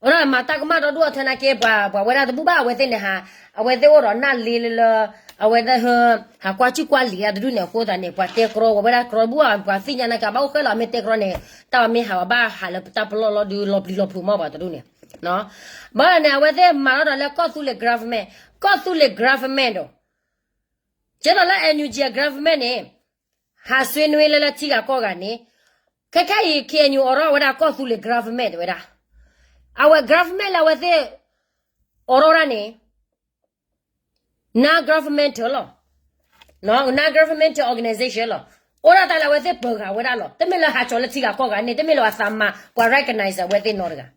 အဝဲဒၣ်မၤတၢ်ကမၣ်ဒီဒူၣ်အထၢနာ်က့ ပှၤ ပှၤဝဲဒၣ်တဘူၣ်ဘၣ် အဝဲသ့ၣ်န့ၣ်ဟး အဝဲသ့ၣ်အိၣ်ဒီးနၢ်လ့လၢလၢ အဝဲသ့ၣ် ဟးကွၢ်စုၣ်ကွၢ်လံၤအတဒူၣ်န့ၣ် အဃိသတးန့ၣ် ပှၤတဲကြီ ပှၤဝဲဒၣ်ကြီတဘူၣ် ပှၤသ့ၣ်ညါနာ်က့ ဘၣ်အိၣ်ဃဲလီၤ မ့ၢ်တဲကြီန့ၣ် တၢ်မ့ၢ်ဟးဝဲဘၣ်ဟးလၢပတၢ်ပလီၢ်လီၤဒုး လီၤပျံၤလီၤဖုးမးပှၤတဒူၣ်န့ၣ် ဘၣ်န့ၣ် အဝဲသ့ၣ်မၤထီၣ်ဒီးလၢကီၢ်သူလ့ၤ government, ကီၢ်သူလ့ၤ government ဒီး ကဲဒီးလၢ N U G အ government န့ၣ် ဟးဆွေးနွေးလၢလၢထံဂၤကီၢ်ဂၤန့ၣ် ခဲခဲအံၤ K N U အိးထီၣ်ဝဲဒၣ်ကီၢ်သူလ့ၤ government တဲဝဲဒၣ်, အဝဲ government လၢအဝဲသ့ၣ်အိးထီၣ်ဝဲဒၣ်န့ၣ် non-governmental လီၤ. non-governmental organization လီၤ. အိၣ်ဒၣ်တၢ်လၢအဝဲသ့ၣ်ပၢၤဂၤဝဲဒၣ်လီၤ. တမ့ၢ်လၢဟးကၠီၤလၢထံဂၤကီၢ်ဂၤန့ၣ် တမ့ၢ်လၢအသးမၤ ပှၤ recognize အဝဲသ့ၣ်နီတဂၤ.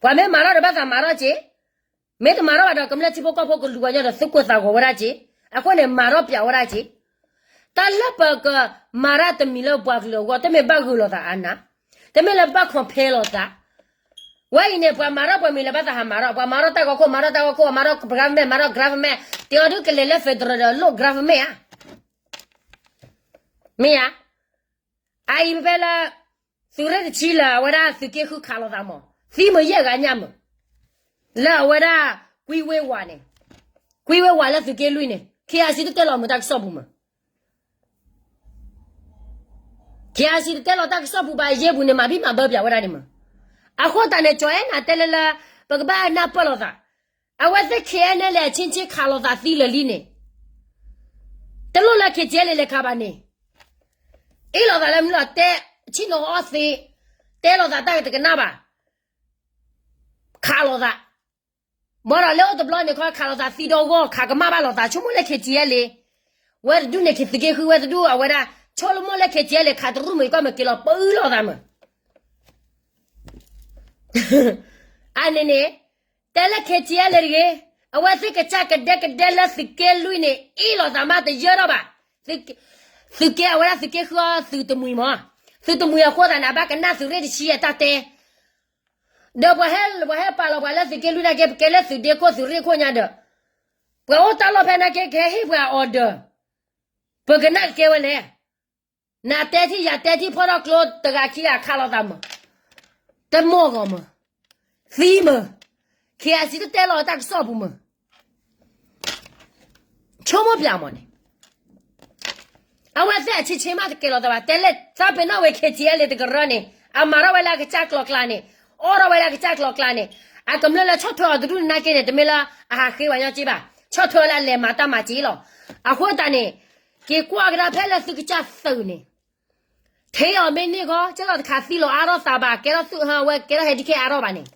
ပှၤမ့ၢ်မၤထီၣ်ဒီးဘၣ်သးမၤထီၣ်က့ မ့ၢ်တမၤထီၣ်ဘၣ်ဒီး ကမျၢၢ်ထံဖိကီၢ်ဖိကလူၤပှၤညီဒီး သုးကွဲးသးဂီၤဝဲဒၣ်က့, အဃိန့ၣ် မၤထီၣ်ပၠးဝဲဒၣ်က့, တၢ်လၢပကမၤတၢ်တမံၤလၢပှၤကလုာ်အဂီၢ် တမ့ၢ်ဘၣ်ဂုာ်လိာ်သးအါနး, တမ့ၢ်လၢဘၣ် compare လိာ်သး, ဝဲအံၤန့ၣ် ပှၤမၤထီၣ်ပှၤမံၤလၢဘၣ်သးဟးမၤထီၣ်, ပှၤမၤထီၣ်တၢ်ဂီၤခိၣ် မၤထီၣ်တၢ်ဂီၤခိၣ်, မၤထီၣ် government မၤထီၣ် government, တဲအီၤဒုးကလဲၤလၢ federal ဒီးလိၣ် government ဧါ, မ့ၢ်ဧါ. အအံၤဖဲလၢ သုးရ့ၣ်တဆံလၢအဝဲဒၣ်သုးက့ဃုခးလိာ်သးမး, သံမုာ်ယဲၢ်ဂၤညါမုာ်, လၢအဝဲဒၣ် ကွံဝ့ဝၤန့ၣ်, ကွံဝ့ဝၤလၢသုးက့လွံၢ်န့ၣ် K I C တတဲလီၤမုာ်တၢ်ကစီၣ်ပူၤမုာ်, K I C တတဲလီၤတၢ်ကစီၣ်ပူၤဘၣ် ယ့ၢ်ပူၤန့ၣ် မၤဘံၣ်မၤဘၢပၠးဝဲဒၣ်န့ၣ်မုာ်, အဃိသတးန့ၣ် ကၠီၤအဲၣ်နၤတဲလၢလၢ ပကဘၣ်နၢ်ပၢၢ်လိာ်သး အဝဲသ့ၣ် K N L A အချင်းချင်း ခးလိာ်သးသံလၢာ်လံန့ၣ်, တလိၣ်လၢ K T L A လဲၤခးဘၣ်န့ၣ်, အ့ၣ်လိာ်သးလၢမနုၤလီၤ တဲဆ့ၣ်နီၤအီၣ်သ့, တဲလိာ်သးတၢ်တကနၣ်ဘၣ်, ခးလိာ်သး, ဘၣ်ဒီးလၢအိၣ်တဘျီန့ၣ်ခီ ခးလိာ်သးသံဒီဂီၢ် ခးကမၣ်ဘၣ်လိာ်သး ဆိကမိၣ်လၢ K T L A ဝဲတဒူၣ်န့ၣ် သုးက့ဃုဝဲတဒူၣ်အဝဲဒၣ် ဆိကမိၣ်လၢ K T L A ခးတရူၢ်မုာ် ယကီၢ်မ့ၢ်က့ၤလီၤပၢအုလီၤသးမုာ် အန့ၣ်န့ၣ် တဲလၢ K T L A တဂ့ၤ, အဝဲသ့ၣ်ကစၢ်ကဒဲကဒဲလၢသုးက့လွံၢ်န့ၣ် အ့ၣ်လိာ်သးမးတယၢထီၣ်ဘၣ်, သုးက့အဝဲဒၣ်သုးက့ဃုအီၤသုးတမှံၤမး, သုးတမှံၤအဃိသတးန့ၣ် အဘၣ်ကနၣ်သုးရ့ၣ်တဆံအတၢ်တဲ, ဒီးပှၤဟဲပှၤဟဲပာ်လီၤပှၤလၢသုးက့လွံၢ်နာ်က့ ပကဲလၢသုးဒ့ခိၣ်သုးရ့ၣ်ခိၣ်ညါဒီး ပှၤအိၣ်တၢ်လီၢ်ဖဲနာ်က့ ကဟဲဟ့ၣ်ပှၤ order, ပကနၣ်ကကဲဝဲလဲၣ်, နၤတဲထံၣ်ယၤတဲထံၣ် ဖီထီၣ်ကျိတဂၤခံဂၤခးလိာ်သးမုာ်, တမီၢ်ဂီၤမုာ်, သံမုာ်, K I C တတဲလီၤတၢ်ကစီၣ်ပူၤမုာ် ဆိကမိၣ်ပၠးမးန့ၣ်, အဝဲသ့ၣ်အဆ့ဆ့မးတကဲလီၤသးဘၣ်, တဲလၢသးပ့ၤနီၣ်ဝဲ K T L A တကရၢန့ၣ် အမၤထီၣ်ဝဲလၢအကစၢ်ကျီၤကျါန့ၣ်, အိးထီၣ်ဝဲလၢအကစၢ်ကျီၤကျါန့ၣ်, အကမျၢၢ်လၢဆီၣ်ထွဲအီၤတဒူၣ်န့ၣ်နာ်က့န့ၣ် တမ့ၢ်လၢအဟးဃ့ဝဲညီက့ဘၣ်, ဆီၣ်ထွဲလၢအလဲၤမၤတၢ်မၤစ့လီၤ. အဃိသတးန့ၣ် က့ၤကွၢ်ကဒါဖဲလၢသုကစၢ်သုးန့ၣ် ထဲအီၤမ့ၢ်န့ၢ်ဂီၢ် ကဲထီၣ်တခါသံလီၤအါထီၣ်သးဘၣ် ကဲထီၣ်သုးဟါဝဲ ကဲထီၣ်ဟဲဒံးခဲအါထီၣ်ဘၣ်န့ၣ်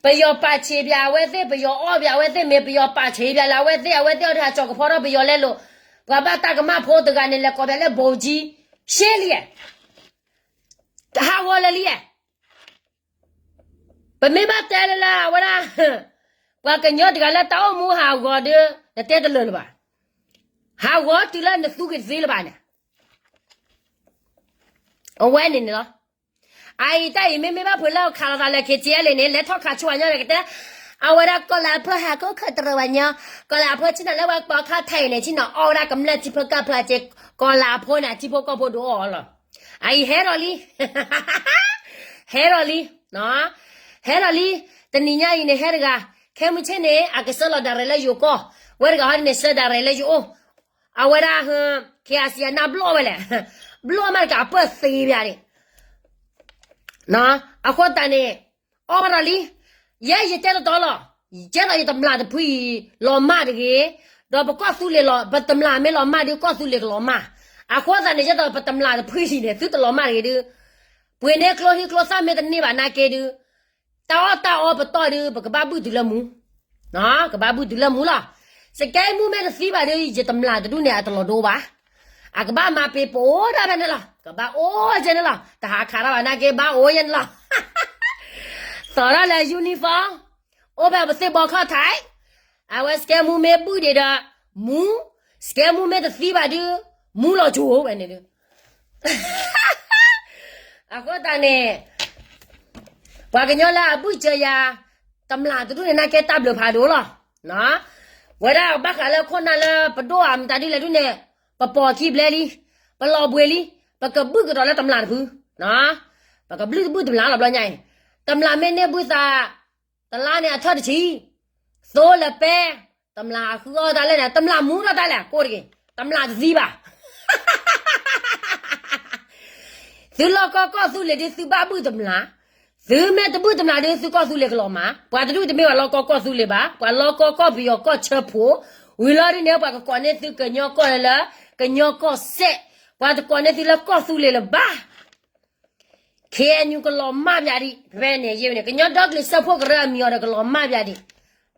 ပယီၤပာ်ဆံးပၠးအဝဲသ့ၣ် ပယီၤအီၣ်ပၠးအဝဲသ့ၣ် မ့ၢ်ပယီၤပာ်ဆံးပၠးလၢအဝဲသ့ၣ် အဝဲသ့ၣ်အီၤဒုးဟးကၠီၤကဖီထီၣ်ပယီၤလဲလိာ်, ပှၤဘၣ်တၢ်ကမၣ်ဖိတဂၤန့ၣ် လဲၤကိးပၠးလၢ ဗိုလ်ကြီး ရှဲလံ, ဟးဂီၤလၢာ်လံ, ပမ့ၢ်ဘၣ်တဲလၢလၢအဝဲဒၣ် ပှၤကညီတဂၤလၢတၢ်အိၣ်မူဟးဂီၤဒီး နတဲတလၢာ်လၢၤဘၣ်, ဟးဂီၤတုၤလၢနသူကသ့လၢၤဘၣ်န့ၣ် အဝဲန့ၣ်န့ၣ်လီၤ. အအံၤတၢ်အံၤမ့မ့ၢ်ဘၣ်ဖုးလၢခးလိာ်သးလၢ K T L A န့ၣ် လဲၤထီၣ်ခးဆူညါန့ၣ်ကတဲ, အဝဲဒၣ်ကီၢ်လၤအဖၢၣ်ဟးခိၣ်ခၢၣ်တရံးဝဲညီ, ကီၢ်လၤအဖၢၣ်ဆ့ၣ်နီၤလၢဝဲပီခါထဲအံၤန့ၣ် ဆ့ၣ်နီၤအီၣ်ဝဲဒၣ်ကမျၢၢ်ထံဖိကီၢ်ဖိအစ့, ကီၢ်လၤအဖၢၣ်န့ၣ် အထံဖိကီၢ်ဖိဒုးအီၣ်အီၤလီၤ. အအံၤဟဲဒီးလံ, ဟဲဒီးလံ, ဟဲဒီးလံ, တနံၤညါအံၤန့ၣ် ဟဲတဂၤ, ခဲမုၢ်ဆ့ၣ်န့ၣ် အကဆှၢလီၤဒၣ်ရဲၣ်လၢယိၤကီၢ်, ဝဲတဂၤဟီဒ်န့ၣ် ဆှၢဒၣ်ရဲၣ်လၢယအိၣ် အဝဲဒၣ် K I C အနၢ်ဘျီၣ်ဝဲလဲၣ်, ဘျီၣ်မးတကးအပၢၢ်သ့ဘၣ်န့ၣ်, အဃိသတးန့ၣ် အီၣ်ဘၣ်ဒီးလံ, ယဲယတဲတတီလီၤ, ယဲဒီးယတမျၢ်တဖုအံၤ လီၤမၢ်တဂ့ၤ, ဒီးပကီၢ်သူလ့ၤလီၤ, ပတမျၢ်မ့ၢ်လီၤမၢ်ဒုး ကီၢ်သူလ့ၤကလီၤမၢ်, အဃိသတးန့ၣ် ယဲဒီးပတမျၢ်တဖုအံၤန့ၣ် သုတလီၤမၢ်တဂ့ၤဒုး, ပှ့ၤန့ၢ်ကျိဟံၣ်ကျိသၣ်မ့ၢ်တန့ၢ်ဘၣ်နာ်က့ဒုး တၢ်အီၣ်တၢ်အီပတီၢ်ဒုး ပကဘၣ်ဘုၣ်တုၤလၢမူ, ကဘၣ်ဘုၣ်တုၤလၢမူလီၤ. စကဲမူမ့ၢ်တသံဘၣ်ဒုး ယတမျၢ်တဒူၣ်န့ၣ် အတလီၤဒိဘၣ်. အကဘၣ်မၤပ့ၤပိာ်ဒၣ်ဖဲန့ၣ်လီၤ. ကဘၣ်အိၣ်ယဲန့ၣ်လီၤ. တဟးခးတၢ်ဘၣ်နာ်က့ ဘၣ်အိၣ်ယဲန့ၣ်လီၤ. သိးထီၣ်လၢ uniform အိၣ်ဖဲပသ့ၣ်ဘီခီၣ်ထံး, အဝဲစကဲမူမ့ၢ်ဘုၣ်ဒံးဒီး မူ, စကဲမူမ့ၢ်တသံဘၣ်ဒုး မူလီၤကၠိဝဲန့ၣ်ဒုး အဃိသတးန့ၣ် ပှၤကညီလၢအဘုၣ်စၢၤယၤ တမျၢ်တဒူၣ်န့ၣ် နာ်က့တၢ်ဘျုးဖးဒိၣ်လီၤ. ဝဲဒၣ်ဘၣ်ဃးလၢခိၣ်နၢ်လၢပဒိၣ်အမတၤဒ်လဲၣ်ဒုးန့ၣ် ပပိာ်ခံဘျဲလံ, ပလီၤဘှံးလံ, ပကဘုၣ်ကဒီးလၢတမျၢ်တဖု, ပကဘုၣ်တဘုၣ်တမျၢ်လီၤဘျီညါအံၤ, တမျၢ်မ့ၢ်န့ၢ်ဘုသး တလါန့ၣ်အထီၣ်တဆံ, သိလၢပဲ, တမျၢ်အဃုအီၣ်တၢ်လဲၣ်န့ၣ် တမျၢ်မူထီၣ်တၢ်လဲၣ် ကိးတက့ၢ်, တမျၢ်တသံဘၣ် သုလီၢ်ကီကီၢ်သူလ့ၤဒုး သုဘၣ်ဘုၣ်တမျၢ်, သုမ့ၢ်တဘုၣ်တမျၢ်ဒုး သုကီၢ်သူလ့ၤကလီၤမၢ်, ပှၤတဒူၣ်တမ့ၢ်ပှၤလီၢ်ကီကီၢ်သူလ့ၤဘၣ်, ပှၤလီၢ်ကီကီၢ်ပယီၤကီၢ်ဆၢဖိ, ဝံၤလီၤဒုးန့ၣ် ပှၤကကိးန့ၢ်သုကညီကီၢ်လၢ ကညီကီၢ်စဲၣ်, ပှၤတကိးန့ၢ်သုလၢကီၢ်သူလ့ၤလၢၤဘၣ် ခ့ၣ်အဲၣ်ယူၣ် ကလီၤမၢ်ပၠးဒံး, ဖဲန့ၣ်ယဲန့ၣ် ကညီဒီကလုာ်စၢဖှိၣ်ကရၢအမံၤအီၤဒီးကလီၤမၢ်ပၠးဒံး,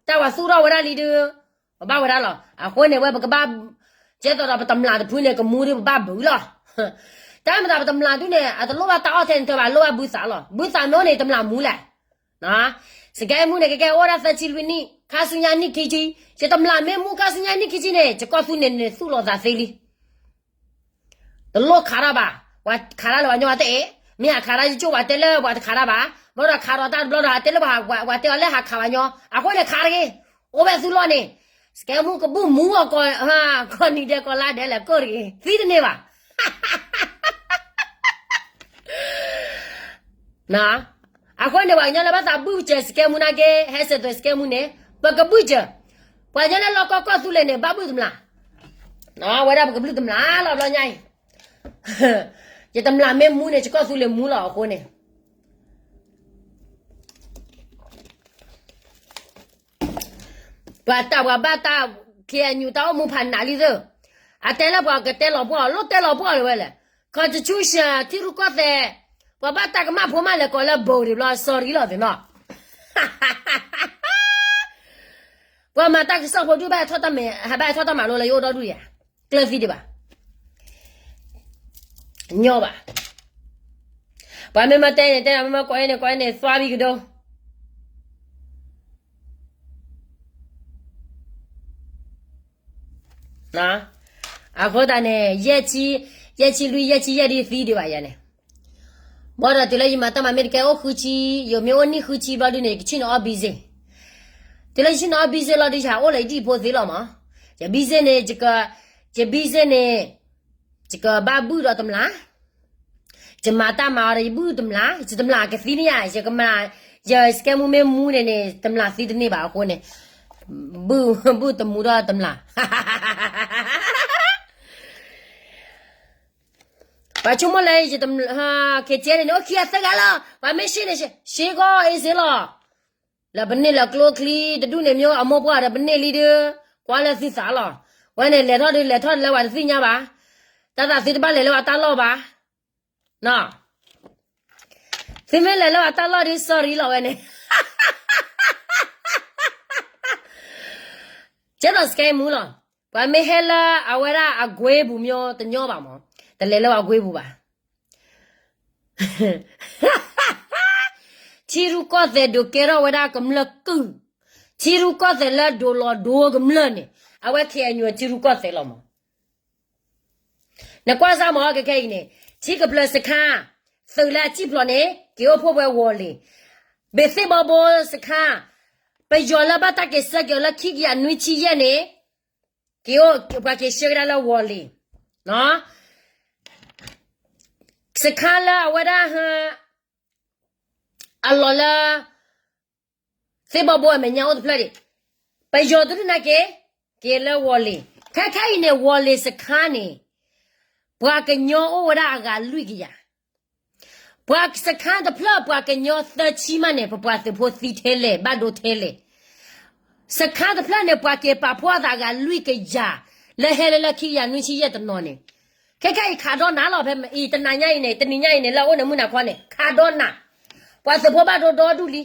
တၢ်ဝဲသူၣ်ထီၣ်ဝဲဒၣ်လံဒုး, ပဘၣ်ဝဲဒၣ်လီၤ, အဃိန့ၣ်ဝဲပကဘၣ်, ကဲသိးဒီးပတမျၢ်တဖုန့ၣ် ကမူဒုးပဘၣ်ဘုးလီၤ, တၢ်မတၤပတမျၢ်ဒုးန့ၣ် အတလိၣ်ဘၣ်တၢ်အီၣ်ထဲန့ၣ်တၢ်ဘၣ် လိၣ်ဘၣ်ဘုသးလီၤ, ဘုသးမ့ၢ်အိၣ်န့ၣ် တမျၢ်မူလဲၣ် စကဲမူန့ၣ် ကကဲအိၣ်ဒၣ်သၢဆံလွံၢ်နံၣ်, ခါဆူညါနံၣ်ခံဆံ, ယတမျၢ်မ့ၢ်မူခါဆူညါနံၣ်ခံဆံန့ၣ် ယကီၢ်သူန့ၣ်န့ၣ်သူၣ်လီၤသးသ့လံ, တလိၣ်ခးထီၣ်ဘၣ်, ပှၤခးတၢ်လၢပှၤညီတအဲၣ်, မ့ၢ်ဟးခးတၢ်ယကၠိၣ်ပှၤတဲလၢပှၤတခးတၢ်ဘၣ်, ဘျီဒီးခးထီၣ်တၢ်တဘျီဒီး တဲလၢပှၤတဲအီၤလၢဟးခးပှၤညီ, အဃိန့ၣ်ခးတဂ့ၤ, အိၣ်ဝဲသူလီၤန့ၣ်, စကဲမူကဘုၣ်မူအီၤ, ကီၢ်နံၤဒဲးကီၢ်လါဒဲးလဲၣ်ကိၢ်တဂ့ၤ, သံတန့ၢ်ဘၣ် အဃိန့ၣ် ပှၤကညီလၢဘၣ်သးဘုၣ်စၢၤစကဲမူနာ်က့ ဟဲစဲးသွဲးစကဲမူန့ၣ် ပကဘုၣ်စၢၤ, ပှၤကညီလၢလီၢ်ကီကီၢ်သူလ့ၤန့ၣ် ဘၣ်ဘုၣ်တမျၢ်, ဝဲဒၣ်ပကဘုၣ်တမျၢ်လီၤဘျီညါအံၤ, ယတမျၢ်မ့ၢ်မူန့ၣ် ယကီၢ်သူလ့ၤမူလီၤအဃိန့ၣ် ပှၤတၢ်ပှၤဘၣ်တၢ် ခ့ၣ်အဲၣ်ယူၣ် တၢ်အိၣ်မူဖးနးလံသၢ, အတဲလၢပှၤကတဲလီၤပှီၢ် လိၣ်တဲလီၤပှီၢ်လၢၤဝဲလဲၣ်, constitution ထံရူၢ်ကီၢ်သဲး, ပှၤဘၣ်တၢ်ကမၣ်ဖိမးလဲၤကိးလၢ ဘိၣ်ဒံးဘျီ sorry လီၤသ့ၣ်နီၤ, ပှၤမၤတၢ်ကစီၣ်ဖိဒုးဘၣ်ထီၣ်တၢ်မဲာ် ဟးဘၣ်ထီၣ်တၢ်မၤလိလၢယအိၣ်ဒီဒူၣ်ယၤ, ကျၢၢ်သံဒံးဘၣ်, ညီဘၣ်, ပှၤမ့ၢ်မၤတဲန့ၣ်တဲ မ့ၢ်မၤကိးအံၤန့ၣ်ကိးအံၤန့ၣ် သွါဘံကဒိ အဃိသတးန့ၣ် ယဲၢ်ဆံလွံၢ် ယဲၢ်ဆံယဲၢ်ဒ်သံဒံးဘၣ်ယၤန့ၣ်, ဘၣ်ဒီးတုၤလၢယမၤတၢ်မၤမ့ၢ်တကဲအိၣ်ဃုဆံ, ယမ့ၢ်အိၣ်နံၣ်ဃုဆံဘျီဒုးန့ၣ် ယကဆ့ၣ်နီၤအီၣ် busy, တုၤလၢယဆ့ၣ်နီၤအီၣ် busy လီၤဒုး ယဟးအိၣ်လၢယဒံၣ်ဖိသ့လီၤမး, ယ busy န့ၣ်, ယ busy န့ၣ်, ယကဘၣ်ဘုၣ်ဒီးတမျၢ် ယမၤတၢ်မၤအီၤဒီး ယဘုၣ်တမျၢ်, ယတမျၢ်ကသံန့ၣ်ယါ, ယကမၤ, ယစကဲမူမ့ၢ်မူန့ၣ်န့ၣ် တမျၢ်သံတန့ၢ်ဘၣ်အဃိန့ၣ်, ဘုၣ်တမူဒီးတမျၢ်, ပှၤဆိကမိၣ်လၢ ယတမျၢ်, က့ၤကဲန့ၣ်န့ၣ် အိၣ်ခံဂၤသၢဂၤလီၤ, ပှၤမ့ၢ်ရှ့န့ၣ် ရှ့ကီၢ်အ့စ့လီၤ, လၢပန့ၢ်လၢကျိချံတဒူၣ်န့ၣ် မ့ၢ်အမိၢ်ပှၢ်ဒီးပန့ၢ်လံဒုး, ကွၢ်လၢသုသးလီၤ, ဝဲန့ၣ်လဲၤထီၣ်ဒုး လဲၤထီၣ်လၢပှၤတသ့ၣ်ညါဘၣ်, တၢ်သးသုတဘၣ်လဲၤလၢပှၤတၢ်လီၢ်ဘၣ် သုမ့ၢ်လဲၤလၢပှၤတၢ်လီၢ်ဒုး sorry လီၤဝဲန့ၣ်, ကဲသိးစကဲမူလီၤ, ပှၤမ့ၢ်ဟဲလၢအဝဲဒၣ်အကွ့ပူၤမ့ၢ်တညီဘၣ်မး, တလဲၤလၢပှၤကွ့ပူၤဘၣ် ထံရူၢ်ကီၢ်သဲးဒုးကဲထီၣ်ဝဲဒၣ်ကမျၢၢ်ကုၢ်, ထံရူၢ်ကီၢ်သဲးလၢဒိးလီၤဒိကမျၢၢ်န့ၣ်, အဝဲ ခ့ၣ်အဲၣ်ယူၣ် ထံရူၢ်ကီၢ်သဲးလီၤမး, နကွၢ်စၢ်မး ခဲခဲအံၤန့ၣ်, ထံကပျၢၤစခါ, သုးလၢအစံၣ်ဖျိးန့ၣ် က့ၤအိၣ်ဖှိၣ်ဝဲဝီၤလ့ၤ, ဘ့ၣ်သ့ၣ်ဘီဘိစခါ, ပယီၤလၢဘၣ်တၢ်က့ၤဆၢက့ၤအီၤလၢခံကယၤနွံဆံယဲၢ်န့ၣ်, က့ၤအိၣ် ပှၤက့ၤဆှၢကဒါလၢဝီၤလ့ၤ, စခါလၢအဝဲဒၣ် အလီၢ်လၢ သ့ၣ်ဘီဘိအမဲာ်ညါအိၣ်တဖျၢၣ်ဒံး, ပယီၤတဒူၣ်နာ်က့ၤ, က့ၤလၢဝီၤလ့ၤ, ခဲခဲအံၤန့ၣ် ဝီၤလ့ၤစခါန့ၣ်, ပှၤကညီအိၣ်ဝဲဒၣ်အဂၤလွံၢ်ကယၤ ပှၤစခါတဖျၢၣ်ပှၤကညီသၢဆံမးန့ၣ် ပပှၤသုးဖိသံထဲလဲၣ် ဘၣ်ဒိထဲလဲၣ်, စခါတဖျၢၣ်န့ၣ် ပှၤက့ၤပာ်ဖှိၣ်အသးအဂၤလွံၢ်ကယၤ, လၢဟဲလၢလၢခံကယၤနွံဆံယဲၢ်တနီၤန့ၣ်, ခဲခဲအံၤခးဒီနၤလီၤ ဖဲအံၤတနၤညါအံၤန့ၣ် တနံၤညါအံၤန့ၣ် လၢအအိၣ်န့ၣ်မုၢ်နၤခီန့ၣ် ခးဒီနၤ, ပှၤသုးဖိဘၣ်ဒိဒီဒူၣ်လံ,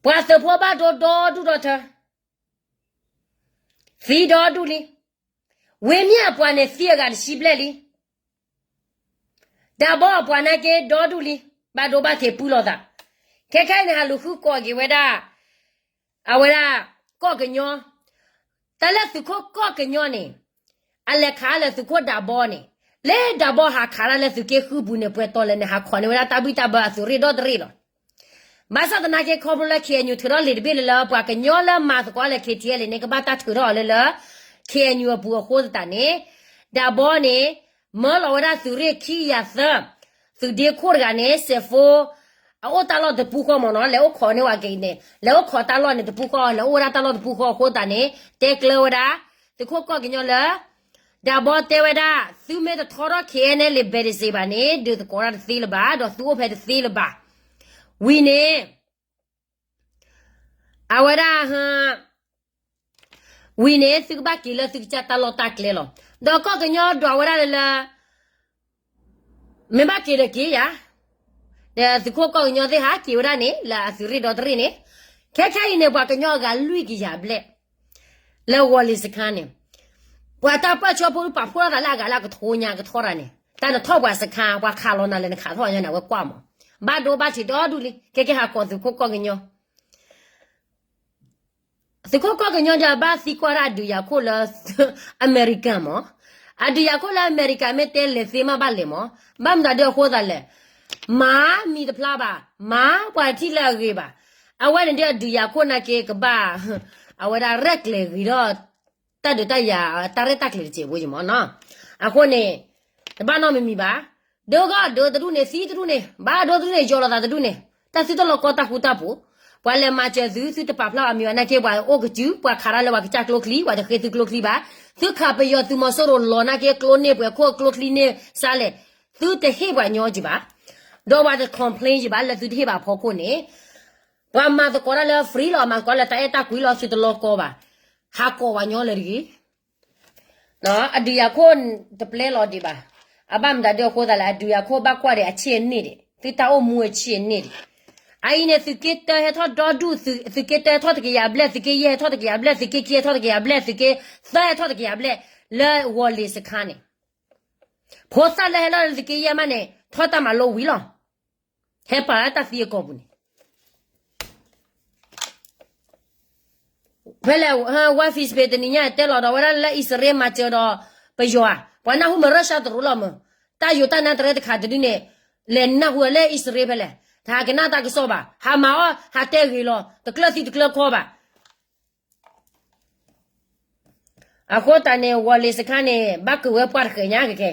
ပှၤသုးဖိဘၣ်ဒိဒီဒူၣ်ဒီထၢ သံဒီဒူၣ်လံ, ဝ့ၢ်မ့ၢ်အပှၤန့ၣ်သံအဂၤတဆံဘျဲၣ်လံ, ဒၣ်ဘီအပှၤနာ်က့ဒီဒူၣ်လံ, ဘၣ်ဒိဘၣ်ထံးပူၤလိာ်သး, ခဲခဲအံၤန့ၣ် ဟးလူၤဃုကိးက့ၤဝဲဒၣ်, အဝဲဒၣ်, ကီၢ်ကညီ, တၢ်လၢသုးခိၣ်ကီၢ်ကညီန့ၣ် အလဲၤခးလၢသုးခိၣ်ဒးဘီန့ၣ်, လၢဒးဘီဟးခးတၢ်လၢသုးက့ဃုပူၤန့ၣ် ပှဲၤတီၤလဲၣ်န့ၣ် ဟးခိးန့ၢ်ဝဲဒၣ်တၢ်ဘံၣ်တၢ်ဘၢအသုးရ့ၣ်ဒီတရ့ၣ်လီၤ. ဘၣ်ဆၣ်သနာ်က့ခီဖျိလၢ KNU ထုးထီၣ်လံာ်တဘ့ၣ်လၢလၢ ပှၤကညီလၢမၤသကိးလၢ KTLA န့ၣ် ကဘၣ်တၢ်ထုးထီၣ်အီၤလၢလၢ KNU အပူၤအဃိသတးန့ၣ်, ဒးဘီန့ၣ် မၢလီၤဝဲဒၣ်သုးရ့ၣ်ခံကယၤသၢ, သုးဒ့ခိၣ်တဂၤန့ၣ် စဲးဖိ အအိၣ်တၢ်လီၢ်တပူၤဃီမ့ၢ်နီၤ, လဲၤအိၣ်ခိးန့ၢ်ဝဲက့ၤန့ၣ် လဲၤအိၣ်ခိးတၢ်လီၢ်န့ၣ်တပူၤဃီ, လဲၤအိၣ်ဝဲဒၣ်တၢ်လီၢ်တပူၤဃီအဃိသတးန့ၣ် တဲကျၢၤဝဲဒၣ် သုးခိၣ်ကီၢ်ကညီလၢ ဒးဘီတဲဝဲဒၣ် သုမ့ၢ်တထီထီၣ် KNLA ဘဲးတစ့းဘၣ်န့ၣ် ဒုးသကိးတၢ်တသ့လၢၤဘၣ်, ဒီးသုအိၣ်ဖဲတသ့လၢၤဘၣ်. ဝံၤန့ၣ် အဝဲဒၣ် ဝံၤန့ၣ် သုကဘၣ်က့ၤလၢသုကစၢ်တၢ်လီၢ်တၢ်ကျဲလီၤ. ဒီးကီၢ်ကညီဒွးဝဲဒၣ်လၢလၢ မ့ၢ်ဘၣ်က့ၤဒီးက့ၤယၤ, ဒီးသုးခိၣ်ကီၢ်ကညီသ့ၣ်ဟးက့ၤဝဲဒၣ်န့ၣ် လၢအသုးရ့ၣ်ဒီတရ့ၣ်န့ၣ်, ခဲခဲအံၤန့ၣ် ပှၤကညီအဂၤလွံၢ်ကယၤဘျဲၣ် လၢဝီၤလ့ၤစခါန့ၣ်, ပှၤတၢ်ပၢၢ်ဆၢဖိပာ်ဖှိၣ်ထီၣ်သးလၢအဂၤလၢအကထိညါကထီတၢ်န့ၣ်, တၢ်နထီၣ်ပှၤစခါ ပှၤခးလီၤနၤလၢနခးထီၣ်ညါန့ၣ် အဝဲကွၢ်မး, ဘၣ်ဒိဘၣ်ထံးဒီဒူၣ်လံ ခဲကဲဟးကိးသုးခိၣ်ကီၢ်ကညီ သုးခိၣ်ကီၢ်ကညီဒီးဘၣ်သံကွၢ်ဒၣ်အဒုးယၤခိၣ်လၢ အမဲရကၤမး, အဒုးယၤခိၣ်လၢအမဲရကၤ မ့ၢ်တဲလဲၤသ့မးဘၣ်လဲၤမး, ဘၣ်မတၤဒုအဃိသးလဲၣ်, မၤမံၤတဖျါဘၣ်, မၤပှၤထံၣ်လၢအဂ့ၤဘၣ်, အဝဲန့ၣ်ဒုးအဒုးယၤခိၣ်နာ်က့ကဘၣ်, အဝဲဒၣ်ရဲၣ်ကျဲၤဂ့ၤထီၣ် တၢ်ဒုးတၢ်ယၤ တၢ်ရဲၣ်တၢ်ကျဲၤတစဲးဖိယမးနီၤ, အဃိန့ၣ် တဘၣ်နီတမံၤမံၤဘၣ်, ဒုးဂီၢ်ဒုးတဒူၣ်န့ၣ် သံတဒူၣ်န့ၣ် ဘၣ်ဒိတဒူၣ်န့ၣ် ယီၤလီၤသးတဒူၣ်န့ၣ် တၢ်သုတလီၤကီတၢ်ဃူတၢ်ဖိး, ပှၤလဲၤမၤစၢၤသု သုတပာ်ဖျါအီၤမံၤဘၣ်နာ်က့ ပှၤအိၣ်ကစုၤ ပှၤခးတၢ်လၢပှၤကစၢ်ကျိချံ ပှၤတဃ့သုကျိချံဘၣ်, သုခးပယီၤသုးမီၤစိရိၤလီၤနာ်က့ ကျိန့ၢ်ပှဲၤခိၣ်ကျိချံန့ၢ်စါလဲၣ်, သုတဟ့ၣ်ပှၤညီကံဘၣ်, ဒီးပှၤတ complain ယံၤဘၣ် လၢသုတဟ့ၣ်ဘၣ်ဖီခိၣ်န့ၣ်, ပှၤမၤသကိးတၢ်လၢ free လီၤ မၤသကိးလၢတၢ်အဲၣ်တၢ်ကွံလီၤ သုတလီၤကီဘၣ်, ဟးကိးပှၤညီလၢတဂ့ၤ အဒုးယၤခိၣ်တပျဲလီၤဒံးဘၣ်, အဘၣ်မတၤဒုအဃိသးလဲၣ်, အဒုးယၤခိၣ်ဘၣ်ကွၢ်ဒီးအဆံၣ်အန့ၣ်ဒံး သုတၢ်အိၣ်မူအဆံၣ်အန့ၣ်ဒံး, အအံၤန့ၣ် သုးက့တၢဟဲထီၣ်ဒီဒူၣ်, သုးက့တၢဟဲထီၣ်တကယၤဘျဲၣ်, သုးက့ယဲၢ်ဟဲထီၣ်တကယၤဘျဲၣ်, သုးက့ခံဟဲထီၣ်တကယၤဘျဲၣ်, သုးက့သၢဟဲထီၣ်တကယၤဘျဲၣ်, လၢဝီၤလ့ၤစခါန့ၣ်, ဖိသၣ်လၢဟဲလီၤလၢသုးက့ယဲၢ်မးန့ၣ် ထီၣ်တၢ်မၤလိဝံၤလီၤ, ဟဲပာ်လၢတၢ်သံအကီၢ်ပူၤန့ၣ် ဖဲလဲၣ်, ဝါဖံးစပ့းတနံၤညါတဲလီၤဒီးဝဲဒၣ်လၢအံၣ်စရ့လးမၤစၢၤဒီးပယီၤဧါ, ပှၤနၢ်ဟူမ့ၢ်ရၢၡါတရူးလီၤမး, တၢ်ယိၤတၢ်နါတရဲတခါတဒုန့ၣ်, လဲၤနၢ်ဟူလၢအံၣ်စရ့လးဖဲလဲၣ်, တဟးကနၣ်တၢ်ကစီၣ်ဘၣ်, ဟးမၤအီၣ် ဟးတဲဂ့ၤလီၤ, တကျၢၢ်သံတကျၢၢ်ခီဘၣ် အဃိသတးန့ၣ် ဝီၤလ့ၤစခါန့ၣ် ဘၣ်က့ၤဝဲပှၢ်တဃဲၤညါကကဲ,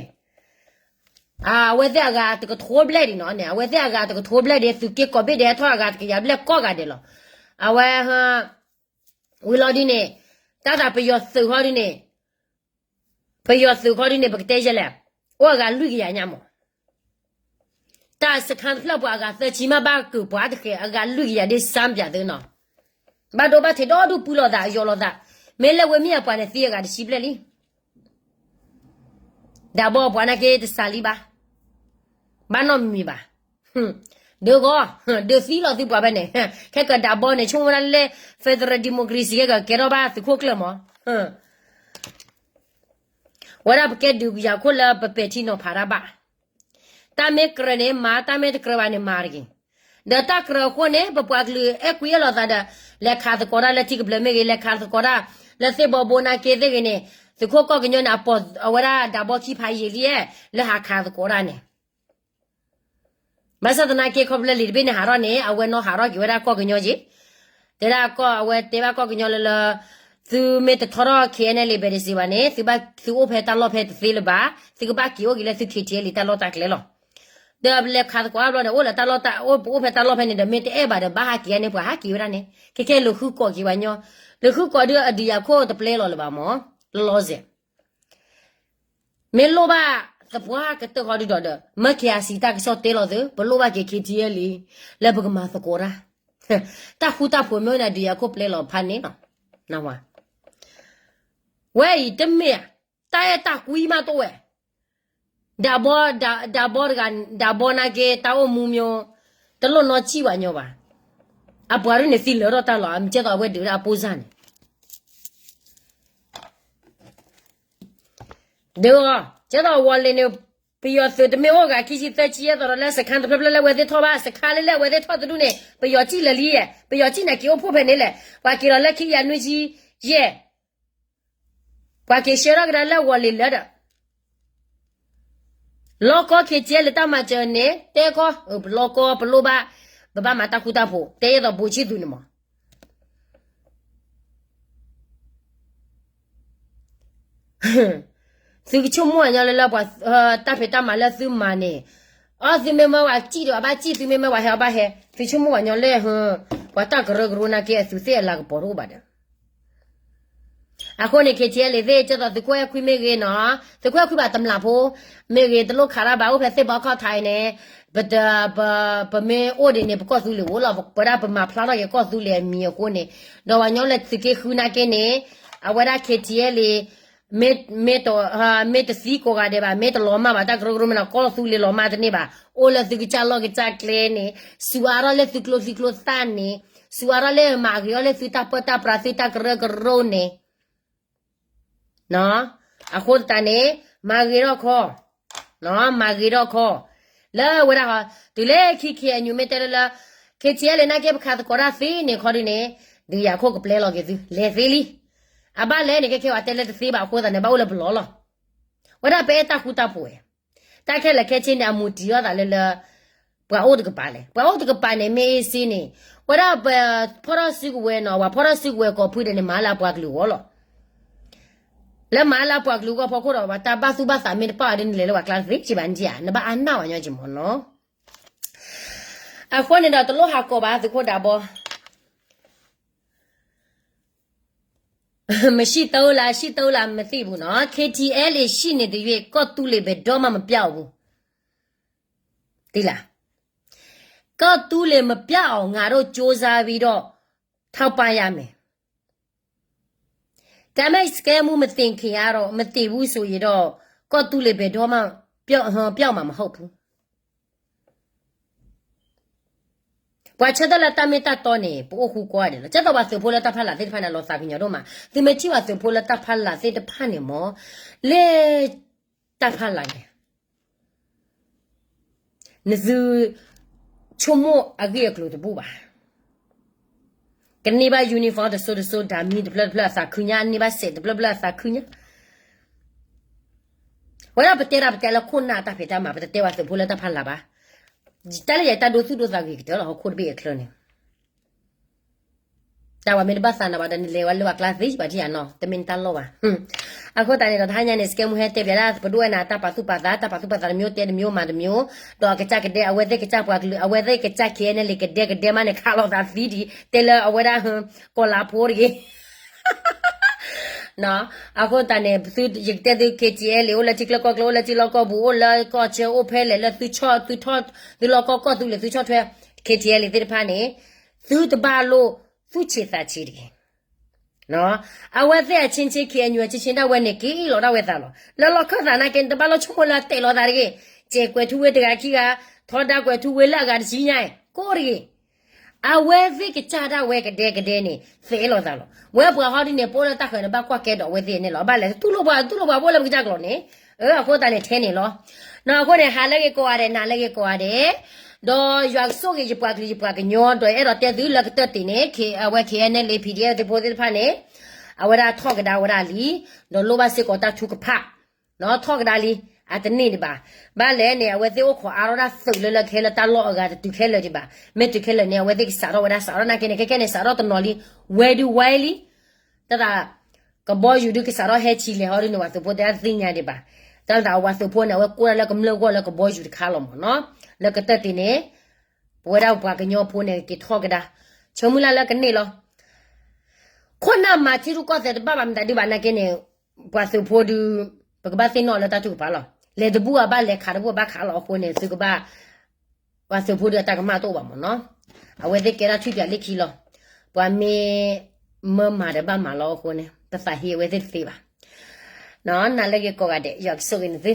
အဝဲသ့ၣ်အဂၤတကထိဘျဲၣ်ဒံးနီၤန့ၣ်, အဝဲသ့ၣ်အဂၤတကထိဘျဲၣ်ဒံး သုးက့ကိးဘ့ၣ်ဒဲးထီၣ်အဂၤတကယၤဘျဲၣ်ကိးဂၤဒဲးလီၤ, အဝဲ ဝံၤလီၤဒ်န့ၣ်, တၢ်သးပယီၤသုးခီဒ်န့ၣ်, ပယီၤသုးခီဒ်န့ၣ် ပကတဲယဲလဲၣ်, အိၣ်အဂၤလွံၢ်ကယၤညါမး တၢ်စခါတဖျၢၣ်ပှၤအဂၤသၢဆံမး ဘၣ်က့ၤပှၤတဃဲၤအဂၤလွံၢ်ကယၤဒ်စၢ်ပၠးသ့နီၤ, ဘၣ်ဒိဘၣ်ထံးဒီဒူၣ်ပူၤလီၤသး ယီၤလီၤသး, မ့ၢ်လၢဝဲမ့ၢ်အပှၤန့ၣ်သံအဂၤတဆံဘျဲၣ်လံ, ဒးဘီပှၤနာ်က့တစးလံဘၣ်, ဘၣ်နီတမံၤမံၤဘၣ်, ဒုးဂီၢ်, ဒုးသံလီၤသုပှၤဖဲန့ၣ်, ခဲကဒးဘီန့ၣ် ဆိကမိၣ်ဝဲဒၣ်လၢ federal democracy ကကဲထီၣ်ဘၣ်သုးခိၣ်ကျၢၢ်မး ဝဲဒၣ်ပကဲဒုးယၤခိၣ်လၢပပဲာ်ထံနီၤဖးတၢ်ဘၣ်, တၢ်မ့ၢ်ကြၢးန့ၣ်မၤ တၢ်မ့ၢ်တကြၢးဘၣ်န့ၣ်မၤတဂ့ၤ, ဒီးတၢ်ကြၢးအဃိန့ၣ် ပပှၤကလုာ်အဲၣ်ကွံအဲၣ်လိာ်သးဒီး လဲၤခးသကိးတၢ်လၢထံကဘျၢၤမ့ၢ်ဂ့ၤ လဲၤခးသကိးတၢ် လၢသ့ၣ်ဘီဘိနာ်က့သ့ၣ်ဂ့ၤန့ၣ်, သုးခိၣ်ကီၢ်ကညီန့ၣ် အပိာ်အဝဲဒၣ်ဒးဘီခံဖးယံာ်လံ, လၢဟးခးသကိးတၢ်န့ၣ် ဘၣ်ဆၣ်သနာ်က့ခီဖျိလံာ်တဘ့ၣ်န့ၣ်ဟးထီၣ်န့ၣ် အဝဲနီၣ်ဟးထီၣ်က့ၤဝဲဒၣ်ကီၢ်ကညီက့ၤ, တဲဒၣ်ကီၢ် အဝဲတဲဘၣ်ကီၢ်ကညီလၢလၢ, သုမ့ၢ်တထီထီၣ် KNLA ဘဲးတစ့းဘၣ်န့ၣ် သုဘၣ်သုအိၣ်ဖဲတၢ်လီၢ်ဖဲတသ့လၢၤဘၣ်, သုကဘၣ်က့ၤအိၣ်က့ၤလၢသု KTLA တၢ်လီၢ်တၢ်ကျဲလီၤ. ဒီးပလဲၤခးသကိးအါဘျီန့ၣ် အိၣ်လၢတၢ်လီၢ်တၢ် ပအိၣ်ဖဲတၢ်လီၢ်ဖဲန့ၣ်ဒီး မ့ၢ်တအဲၣ်ဘၣ်ဒီး ဘၣ်ဟးက့ၤန့ၣ် ပှၤဟးက့ၤဝဲဒၣ်န့ၣ် ခဲခဲလၢာ်ဃုကိးက့ၤဝဲညီ, လၢာ်ဃုကိးဒုးအဒုးယၤခိၣ်တပျဲလီၤလၢၤဘၣ်မး, လီၤလီၤဆဲး မ့ၢ်လိၣ်ဘၣ်သပှၢ်ကတၢၢ်ဃီဒုဒီးဒီး မၢက့ၤအစံးတၢ်ကစီၣ်တဲလီၤသု ပလိၣ်ဘၣ်က့ၤ KTLA လံ, လၢပကမၤသကိးတၢ်, တၢ်ဃူတၢ်ဖိးမ့ၢ်ဝဲန့ၣ် ဒုးယၤခိၣ်ပျဲလီၤဖးန့ၣ်လီၤ. ဝဲအံၤတမ့ၢ်ဧါ, တၢ်အဲၣ်တၢ်ကွံမးတအိၣ်ဝဲ, ဒးဘီ, ဒးဘီတဂၤ, ဒးဘီနာ်က့ တၢ်အိၣ်မူမ့ၢ်, တလိၣ်နီၢ်ကံၣ်ဝဲညီဘၣ်, အပှၤဒ်န့ၣ်သံလၢာ်ထီၣ်တၢ်လီၤ အမ့ၢ်ကဲသိးအဝဲဒုးဒၣ်အပိၢ်စၢ်န့ၣ် ဒုးအီၤ, ကဲသိးဝီၤလ့ၤန့ၣ်, ပယီၤသုးတမ့ၢ်အိၣ်ဂၤခံဆံသၢဆံယဲၢ်သိးဒီးလၢစခါတဖျၢၣ်ဖျၢၣ်လၢအဝဲသ့ၣ်ထီၣ်ဘၣ် စခါလၢလၢအဝဲသ့ၣ်ထီၣ်တဒူၣ်န့ၣ် ပယီၤစံၣ်လၢာ်လံယဲၢ် ပယီၤစံၣ်န့ၣ်က့ၤအိၣ်ဖှိၣ်ဖဲန့ၣ်လဲၣ် ပှၤက့ၤလီၤလၢခံကယၤနွံဆံယဲၢ် ပှၤက့ၤဆှၢထီၣ်ကဒါလၢဂီၤလံၤလၢဒီး လီၢ်ကီ ခ့ၣ်ထံးလံ တၢ်မၤစၢၤန့ၣ် တဲကီ ပလီၢ်ကီ ပလိၣ်ဘၣ်, ပဘၣ်မၤတၢ်ဃူတၢ်ဖိး တဲယဲသိးဘူးဆံၣ်သူန့ၣ်မး သုကဆိကမိၣ်အညီလၢလၢပှၤ တၢ်ဖံးတၢ်မၤလၢသုမၤန့ၣ်, အီ သုမ့ၢ်မၢဝဲစံၣ်ဒီးအဘၣ်စံၣ်, သုမ့ၢ်မၢဝဲဟဲအဘၣ်ဟဲ, သုဆိကမိၣ်ဝဲညီလၢ ပှၤတၢ်ကရၢကရိနာ်က့ အသုသ့ၣ်အလၤကပီၤတအိၣ်ဘၣ်ဒီး အဃိန့ၣ် ခ့ၣ်ထံးလံ သ့ၣ်ကဲသိးသုးခိၣ်အဲၣ်ခွံမ့ၢ်ဂ့ၤနီၤ, သုးခိၣ်အဲၣ်ခွံဘၣ်တမျၢ်ဖိ မ့ၢ်ဂ့ၤ တလိၣ်ခးတၢ်ဘၣ် အိၣ်ဖဲသ့ၣ်ဘီခီၣ်ထံးန့ၣ်, ပ ပမ့ၢ်အိၣ်ဒံးန့ၣ် ပကီၢ်သူလ့ၤအိၣ်လီၤ, ပဝဲဒၣ်ပမၤဖျါထီၣ်က့ၤကီၢ်သူလ့ၤအမံၤအဃိန့ၣ်, ဒီးပှၤညီလၢသုးက့ဃုနာ်က့န့ၣ်, အဝဲဒၣ် ခ့ၣ်ထံးလံ မ့ၢ်တသံကိးဂၤဒဲးဘၣ်, မ့ၢ်တလီၤမၢ်ဘၣ် တၢ်ကရၢကရိမ့ၢ်နီၤ ကီၢ်သူလ့ၤလီၤမၢ်တန့ၢ်ဘၣ်, အိၣ်လၢသုကစၢ်လီၢ်ကစၢ်ကျဲန့ၣ်, စူးအါထီၣ်လၢသုကျိချံကျိသၣ်န့ၣ်, စူးအါထီၣ်လၢမၤဂ့ၤအီၤလၢသုတၢ်ပၢတၢ်ပြး သုတၢ်ကရၢကရိန့ၣ် အဃိသတးန့ၣ် မၤဂ့ၤထီၣ်ခီ, မၤဂ့ၤထီၣ်ခီ, လၢဝဲဒၣ် တုၤလၢခံ ခ့ၣ်အဲၣ်ယူၣ် မ့ၢ်တဲလၢလၢ ခ့ၣ်ထံးလံ နာ်က့ ပခးသကိးတၢ်သ့န့ၣ်ခီဒ်န့ၣ်, ဒုးယၤခိၣ်ကပျဲလီၤက့ၤသု လဲၤသ့လံ. အဘၣ်လဲၣ်န့ၣ် ခဲခဲအံၤတဲလၢတသ့ဘၣ်အဃိသတးန့ၣ် ဘၣ်အိၣ်လၢပလီၢ်လီၤ. ဝဲဒၣ်ပအဲၣ်တၢ်ဃူတၢ်ဖိးဝဲ, တၢ်ခဲလၢာ်ခဲဆ့န့ၣ် အမူတံၢ်အီၤသးလၢလၢ ပှၤအိၣ်တကပၤလဲၣ်, ပှၤအိၣ်တကပၤန့ၣ် မ့ၢ်အ့ၣ်စ့န့ၣ်, ဝဲဒၣ်ပဖီၣ်ထီၣ်စုကဝဲၤနီၤ, ပှၤဖီၣ်ထီၣ်စုကဝဲၤကိးဖုဒဲးန့ၣ် မၤလၢအပှၤကလုာ်အဂီၢ်လီၤ. လၢမၤလၢအပှၤကလုာ်အဂီၢ်ဖီခိၣ်ဒီး ပှၤတၢ်ဘၣ်သူၣ်ဘၣ်သးမ့ၢ်တပာ်အီၤဒ်န့ၣ် လဲၤလၢပှၤကျါတသ့ကံဘၣ်န့ၣ်ဧါ, နဘၣ်အါနၢ်ဝဲညီက့မ့ၢ်နီၤ. အဃိန့ၣ်ဒီး တလိၣ်ဟးကိးဘၣ်သုးခိၣ်ဒးဘီ မရှိတအုလး ရှိတအုလး မသိဘူးနော်, ခ့ၣ်ထံၣ်အဲၣ်လ့ၣ် ရှိနေသရွေ့ ကီၢ်သူလ့ၤဘယ်တော့မှ မပျောက်ဘူး, သိလား, ကီၢ်သူလ့ၤ မပျောက်အောင် ငါတို့ကြိုးစားပြီးတော့ ထောက်ပံ့ရမယ်. ဒါပေမဲ့ စကဲမူ မသိခင်ကတော့ မသိဘူးဆိုရင်တော့ ကီၢ်သူလ့ၤ ဘယ်တော့မှ ပျောက်မှာမဟုတ်ဘူး. ပှၤဆၢထၢၣ်လၢတၢ်မ့ၢ်တၢ်တီန့ၣ် ပအိၣ်ဃူကွၢ်ဒဲးလီၤ. ကဲသိးပှၤသုးဖိလၢတၢ်ဖးလာ်သ့ၣ်တဖၣ်န့ၣ် လီၤသးကညီၤဒိၣ်မး, သုမ့ၢ်ထံၣ်ပှၤသုးဖိလၢတၢ်ဖးလာ်သ့ၣ်တဖၣ်န့ၣ်မ့ၢ် လၢတၢ်ဖးလာ်န့ၣ် နသု ဆိကမိၣ်အဂ့ၢ်အကျိၤတဘူၣ်ဘၣ်. ကန့ၢ်ဘၣ် uniform တစိၤတစိၤ ဓာတ်မီး တဖျၢၣ်တဖျၢၣ်အသးခုညါ, န့ၢ်ဘၣ်စဲး တဖျၢၣ်တဖျၢၣ်အသးခုညါ. ဝဲဒၣ်ပတဲတၢ်ပတဲလၢခိၣ်နၢ်အတၢ်ဖံးတၢ်မၤ, ပတတဲပှၤသုးဖိလၢတၢ်ဖးလာ်ဘၣ်. တၢ်လၢယတၢ်ဒိသူၣ်ဒိသးဂ့ၤကတၢၢ်လီၤ ဟီၣ်ခိၣ်တဘ့ၣ်အချၢန့ၣ် တၢ်ဝဲမ့ၢ်တဘၣ်သးနၤဘၣ်ဒီး နလဲၤဝဲလၢပှၤကျါသ့ဘၣ်ထံၣ်ဧါနီၤ, တမ့ၢ်နတၢ်လီၢ်ဘၣ်. အဃိသတးန့ၣ်ဒီး တဟါညါန့ၣ် စကဲမူဟဲတဲပၠးဒၣ် ပဒိၣ်ဝဲနၤတၢ်ပာ်သူၣ်ပာ်သး, တၢ်ပာ်သူၣ်ပာ်သးတမံၤ တဲတမံၤမၤတမံၤ, ဒီးအကစၢ်ကဒဲ အဝဲသ့ၣ်ကစၢ်ပှၤကလုာ် အဝဲသ့ၣ်ကစၢ် ခ့ၣ်အဲၣ်ယူၣ် လံ ကဒဲကဒဲမးန့ၣ် ခးလိာ်သးသံဒံး တဲလၢအဝဲဒၣ် ကီၤလၤဖိတဂ့ၤ အဃိသတးန့ၣ် ယကတဲသု ခ့ၣ်ထံၣ်အဲၣ်လံ အိၣ်လၢထံချၢကီၢ်ချၢ အိၣ်လၢထံလီၢ်ကီၢ်ပူၤ အိၣ်လၢကီၢ်ဆၢ အိၣ်ဖဲလဲၣ်လၢသုထီၣ် သုထီၣ် သုလီၢ်ကီၢ်ကီၢ်သူလ့ၤ သုဆီၣ်ထွဲ ခ့ၣ်ထံၣ်အဲၣ်လံ သ့ၣ်တဖၣ်န့ၣ် သုတဘၣ်လိၣ်သူၣ်ဆံးသးဆံးတဂ့ၤ. အဝဲသ့ၣ်အဆ့ဆ့ ခ့ၣ်အဲၣ်ယူၣ် အဆ့ဆ့ဒၣ်ဝဲန့ၣ် က့ၤလီၤဒၣ်ဝဲသးလီၤ. လၢလီၢ်ခၢၣ်သးနာ်က့ နတဘၣ်လိၣ်ဆိကမိၣ်လၢအတဲာ်လီၤသးတဂ့ၤ. ကဲးကွဲးထူဝ့တဂၤခံဂၤ, ထီဒါကွဲးထူဝ့လၢအဂၤတဆံညါ ကိးတဂ့ၤ. အဝဲသ့ၣ်ကစၢ်ဒၣ်ဝဲကဒဲကဒဲန့ၣ် သဲးလိာ်သးလီၤ. ဝဲပှၤဟီဒ်န့ၣ် ပအိၣ်လၢတၢ်ဃၢၤန့ၣ် ဘၣ်ကွၢ်ကဲဒီးအဝဲသ့ၣ်န့ၣ်လီၤ. ဘၣ်လဲၤတူၢ်လိာ်ပှၤ တူၢ်လိာ်ပှၤ ပအိၣ်လၢပကစၢ်ကျိာ်န့ၣ်, အဃိသတးန့ၣ် ထဲန့ၣ်လီၤ. အဃိန့ၣ် ဟးလၢဂ့ၤကိးဂၤဒဲး နၤလၢဂ့ၤကိးဂၤဒဲး, ဒီးယွၤကဆိၣ်ဂ့ၤယပှၤကလုာ်ယပှၤကညီ ဒီးအဲၣ်ဒိးတဲသုလၢကတၢၢ်တံၢ်န့ၣ် အဝဲ ခ့ၣ်အဲၣ်ယူၣ် လံ ပီႇဒီၣ်အ့ၣ် သုးဖိသ့ၣ်တဖၣ်န့ၣ် အဝဲဒၣ်ထီၣ်ကဒါဝဲဒၣ်လံ, ဒီးလိၣ်ဘၣ်စ့ၢ်ကီးတၢ်ထုကဖၣ် ထီၣ်ကဒါလံ, အတန့ၢ်ဒံးဘၣ်. ဘၣ်လဲၣ်န့ၣ် အဝဲသ့ၣ်အိၣ်ခိးအါထီၣ်တၢ်သုးလၢလၢကဟဲလၢတၢ်လီၢ်အဂၤ တတုၤခဲလၢာ်ဒံးဘၣ်. မ့ၢ်တုၤခဲလၢာ်န့ၣ် အဝဲသ့ၣ်ကစးထီၣ်ဝဲဒၣ် စးထီၣ်နာ်က့န့ၣ် ခဲခဲန့ၣ် စးထီၣ်တနီၤလံ, ဝဲဒုးဝဲလံ. တၢ်သး ကဘီယူၤဒုးကစးထီၣ်ဟဲဆံးလဲၤဟီဒ်န့ၣ် ပှၤသုးဖိတဲတသ့ၣ်ညါဒံးဘၣ်. တၢ်သးပှၤသုးဖိန့ၣ် အဝဲကိးဒၣ်လၢကမျၢၢ်ဂီၢ်လၢကဘီယူၤတခါလီၤမ့ၢ်နီၤ. လၢကတၢၢ်တံၢ်န့ၣ် ပဝဲဒၣ်ပှၤကညီဖိန့ၣ် က့ၤထီၣ်ကဒါ ဆၢမုၢ်လၢ်လၢကန့ၢ်လီၤ. ခိၣ်နၢ်မၤထံရူၢ်ကီၢ်သဲးတဘၣ်ဘၣ်မတၤဒုးဘၣ်နာ်က့န့ၣ်, ပှၤသုးဖိဒုး ပကဘၣ်သ့ၣ်နီၣ်လၢတၢ်ထုကဖၣ်လီၤ. လဲၤတဘူၣ်အဘၣ် လဲၤခးတဘူၣ်အဘၣ်ခးလီၤအဃိန့ၣ် သုကဘၣ် ပှၤသုးဖိဒုးအတၢ်ကမၣ်တအိၣ်ဘၣ်မ့ၢ်နီၤ. အဝဲသ့ၣ်ကဲထီၣ်ထွံၣ်ပၠးလၢခံလီၤ. ပှၤမ့ၢ်မၢမၤဒီးဘၣ်မၤလီၤအဃိန့ၣ် ပသးဟ့အဝဲသ့ၣ်တသ့ဘၣ်. နၤလၢဂ့ၤကိးဂၤဒဲး ယွၤကဆိၣ်ဂ့ၤနသု